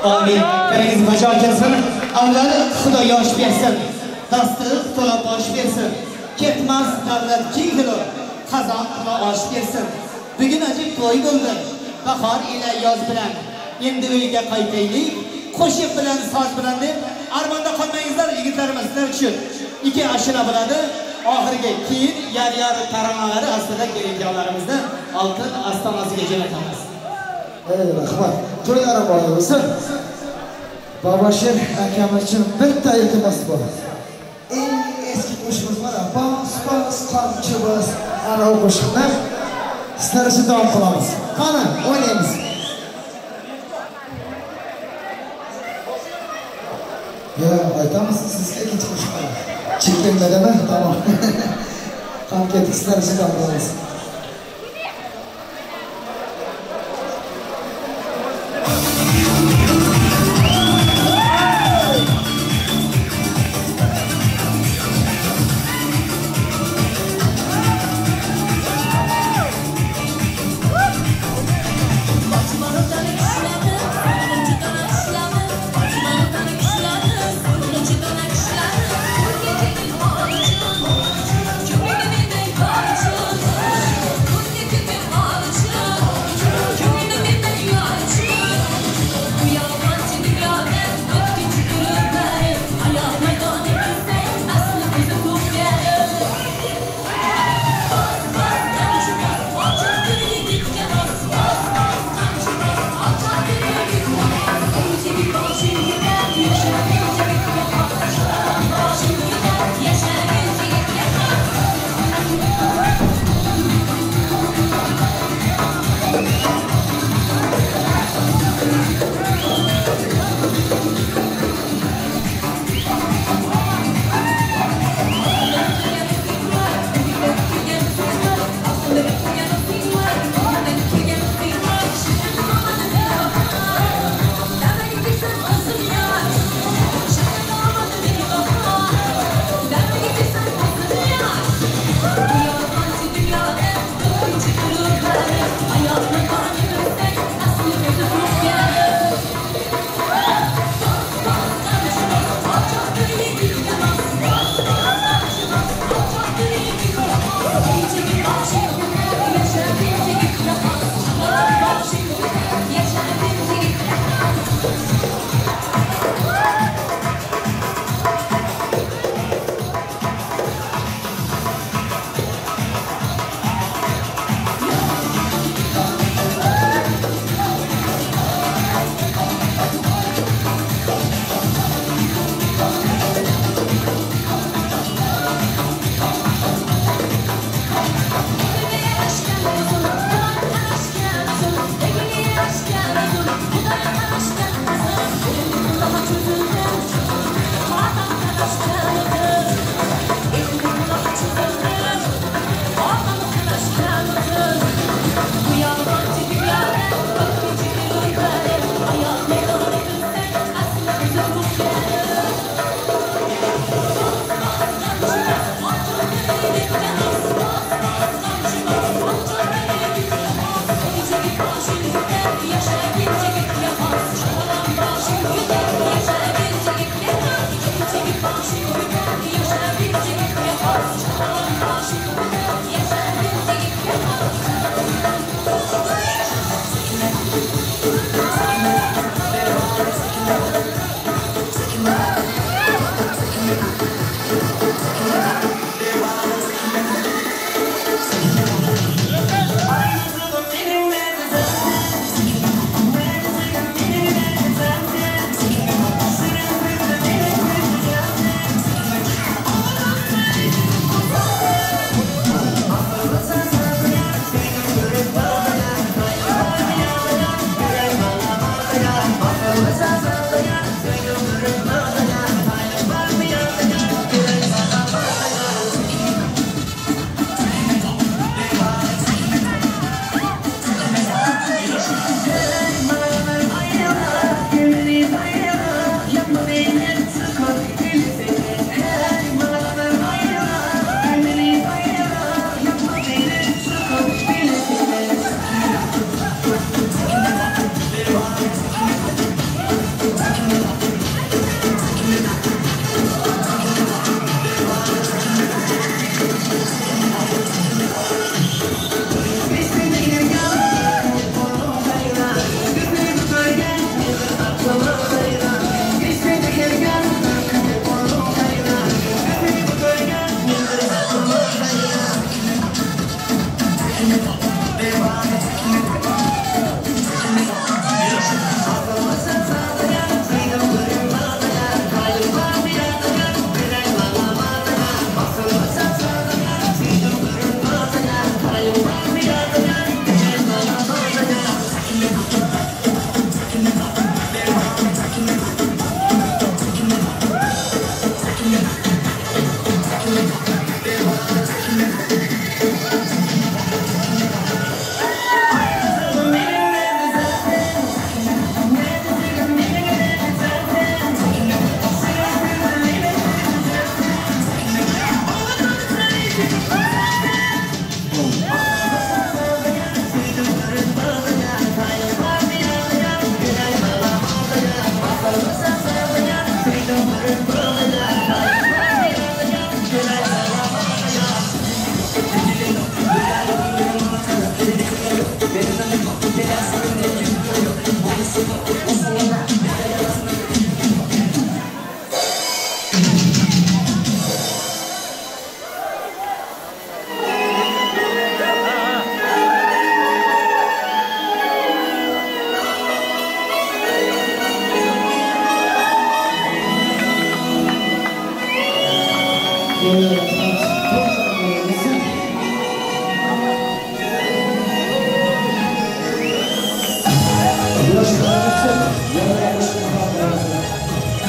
Amin. Keringiz bajo kelsin. Avval Xudo yosh bersin. Dastiq to'la bosh bersin. Ketmas davlat keng qilib, qazon qila osh bersin. Bugun ajib to'y bo'ldi. Bahor ila yoz bilan. Endi uyga qaytaylik. Qo'shiq bilan, soz bilan deb armonda qolmangizlar yigitlarimiz, sizlar uchun ikki ashula bo'ladi. Oxirgi keyin yar-yar taronalari ostida kelinjonlarimizni oltin ostonasiga jo'natamiz. Ey rahmat. To'ylarim bor bo'lsin. Bobosher akamiz uchun bitta iltimos bor. Eng eski qo'shig'imiz mana bos bos qamchi bos. Ana u qo'shiqni sizlar uchun davom qilamiz. Qani, o'ynaymiz. Yo, aytamiz sizga ikkinchi qo'shiq. Cheklanmadimi? Tamom. Qani ketdik, sizlar uchun davom qilamiz. Köpeğini de kaçın.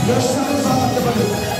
Yoshlarimiz albatta bo'ladi.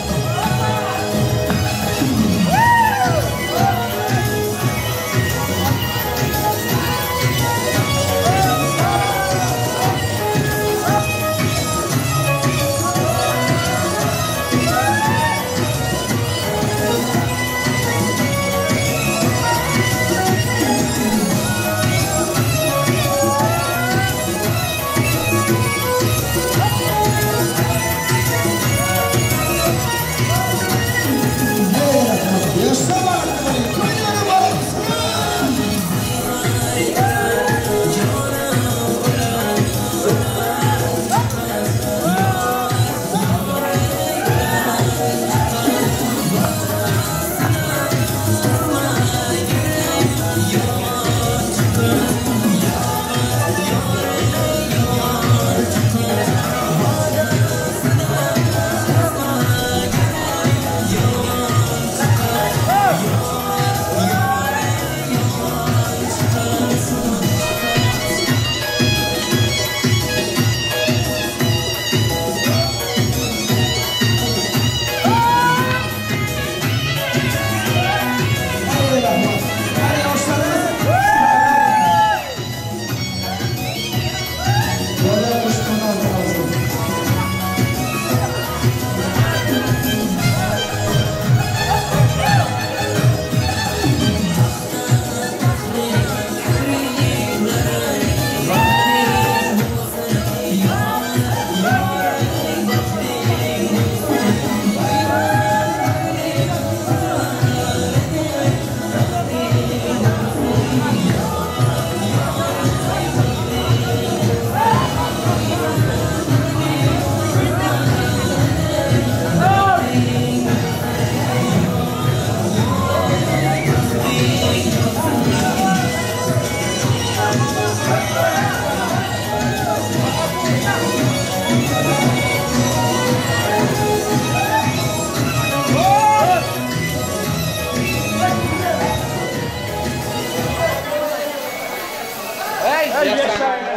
Hey, yaşa.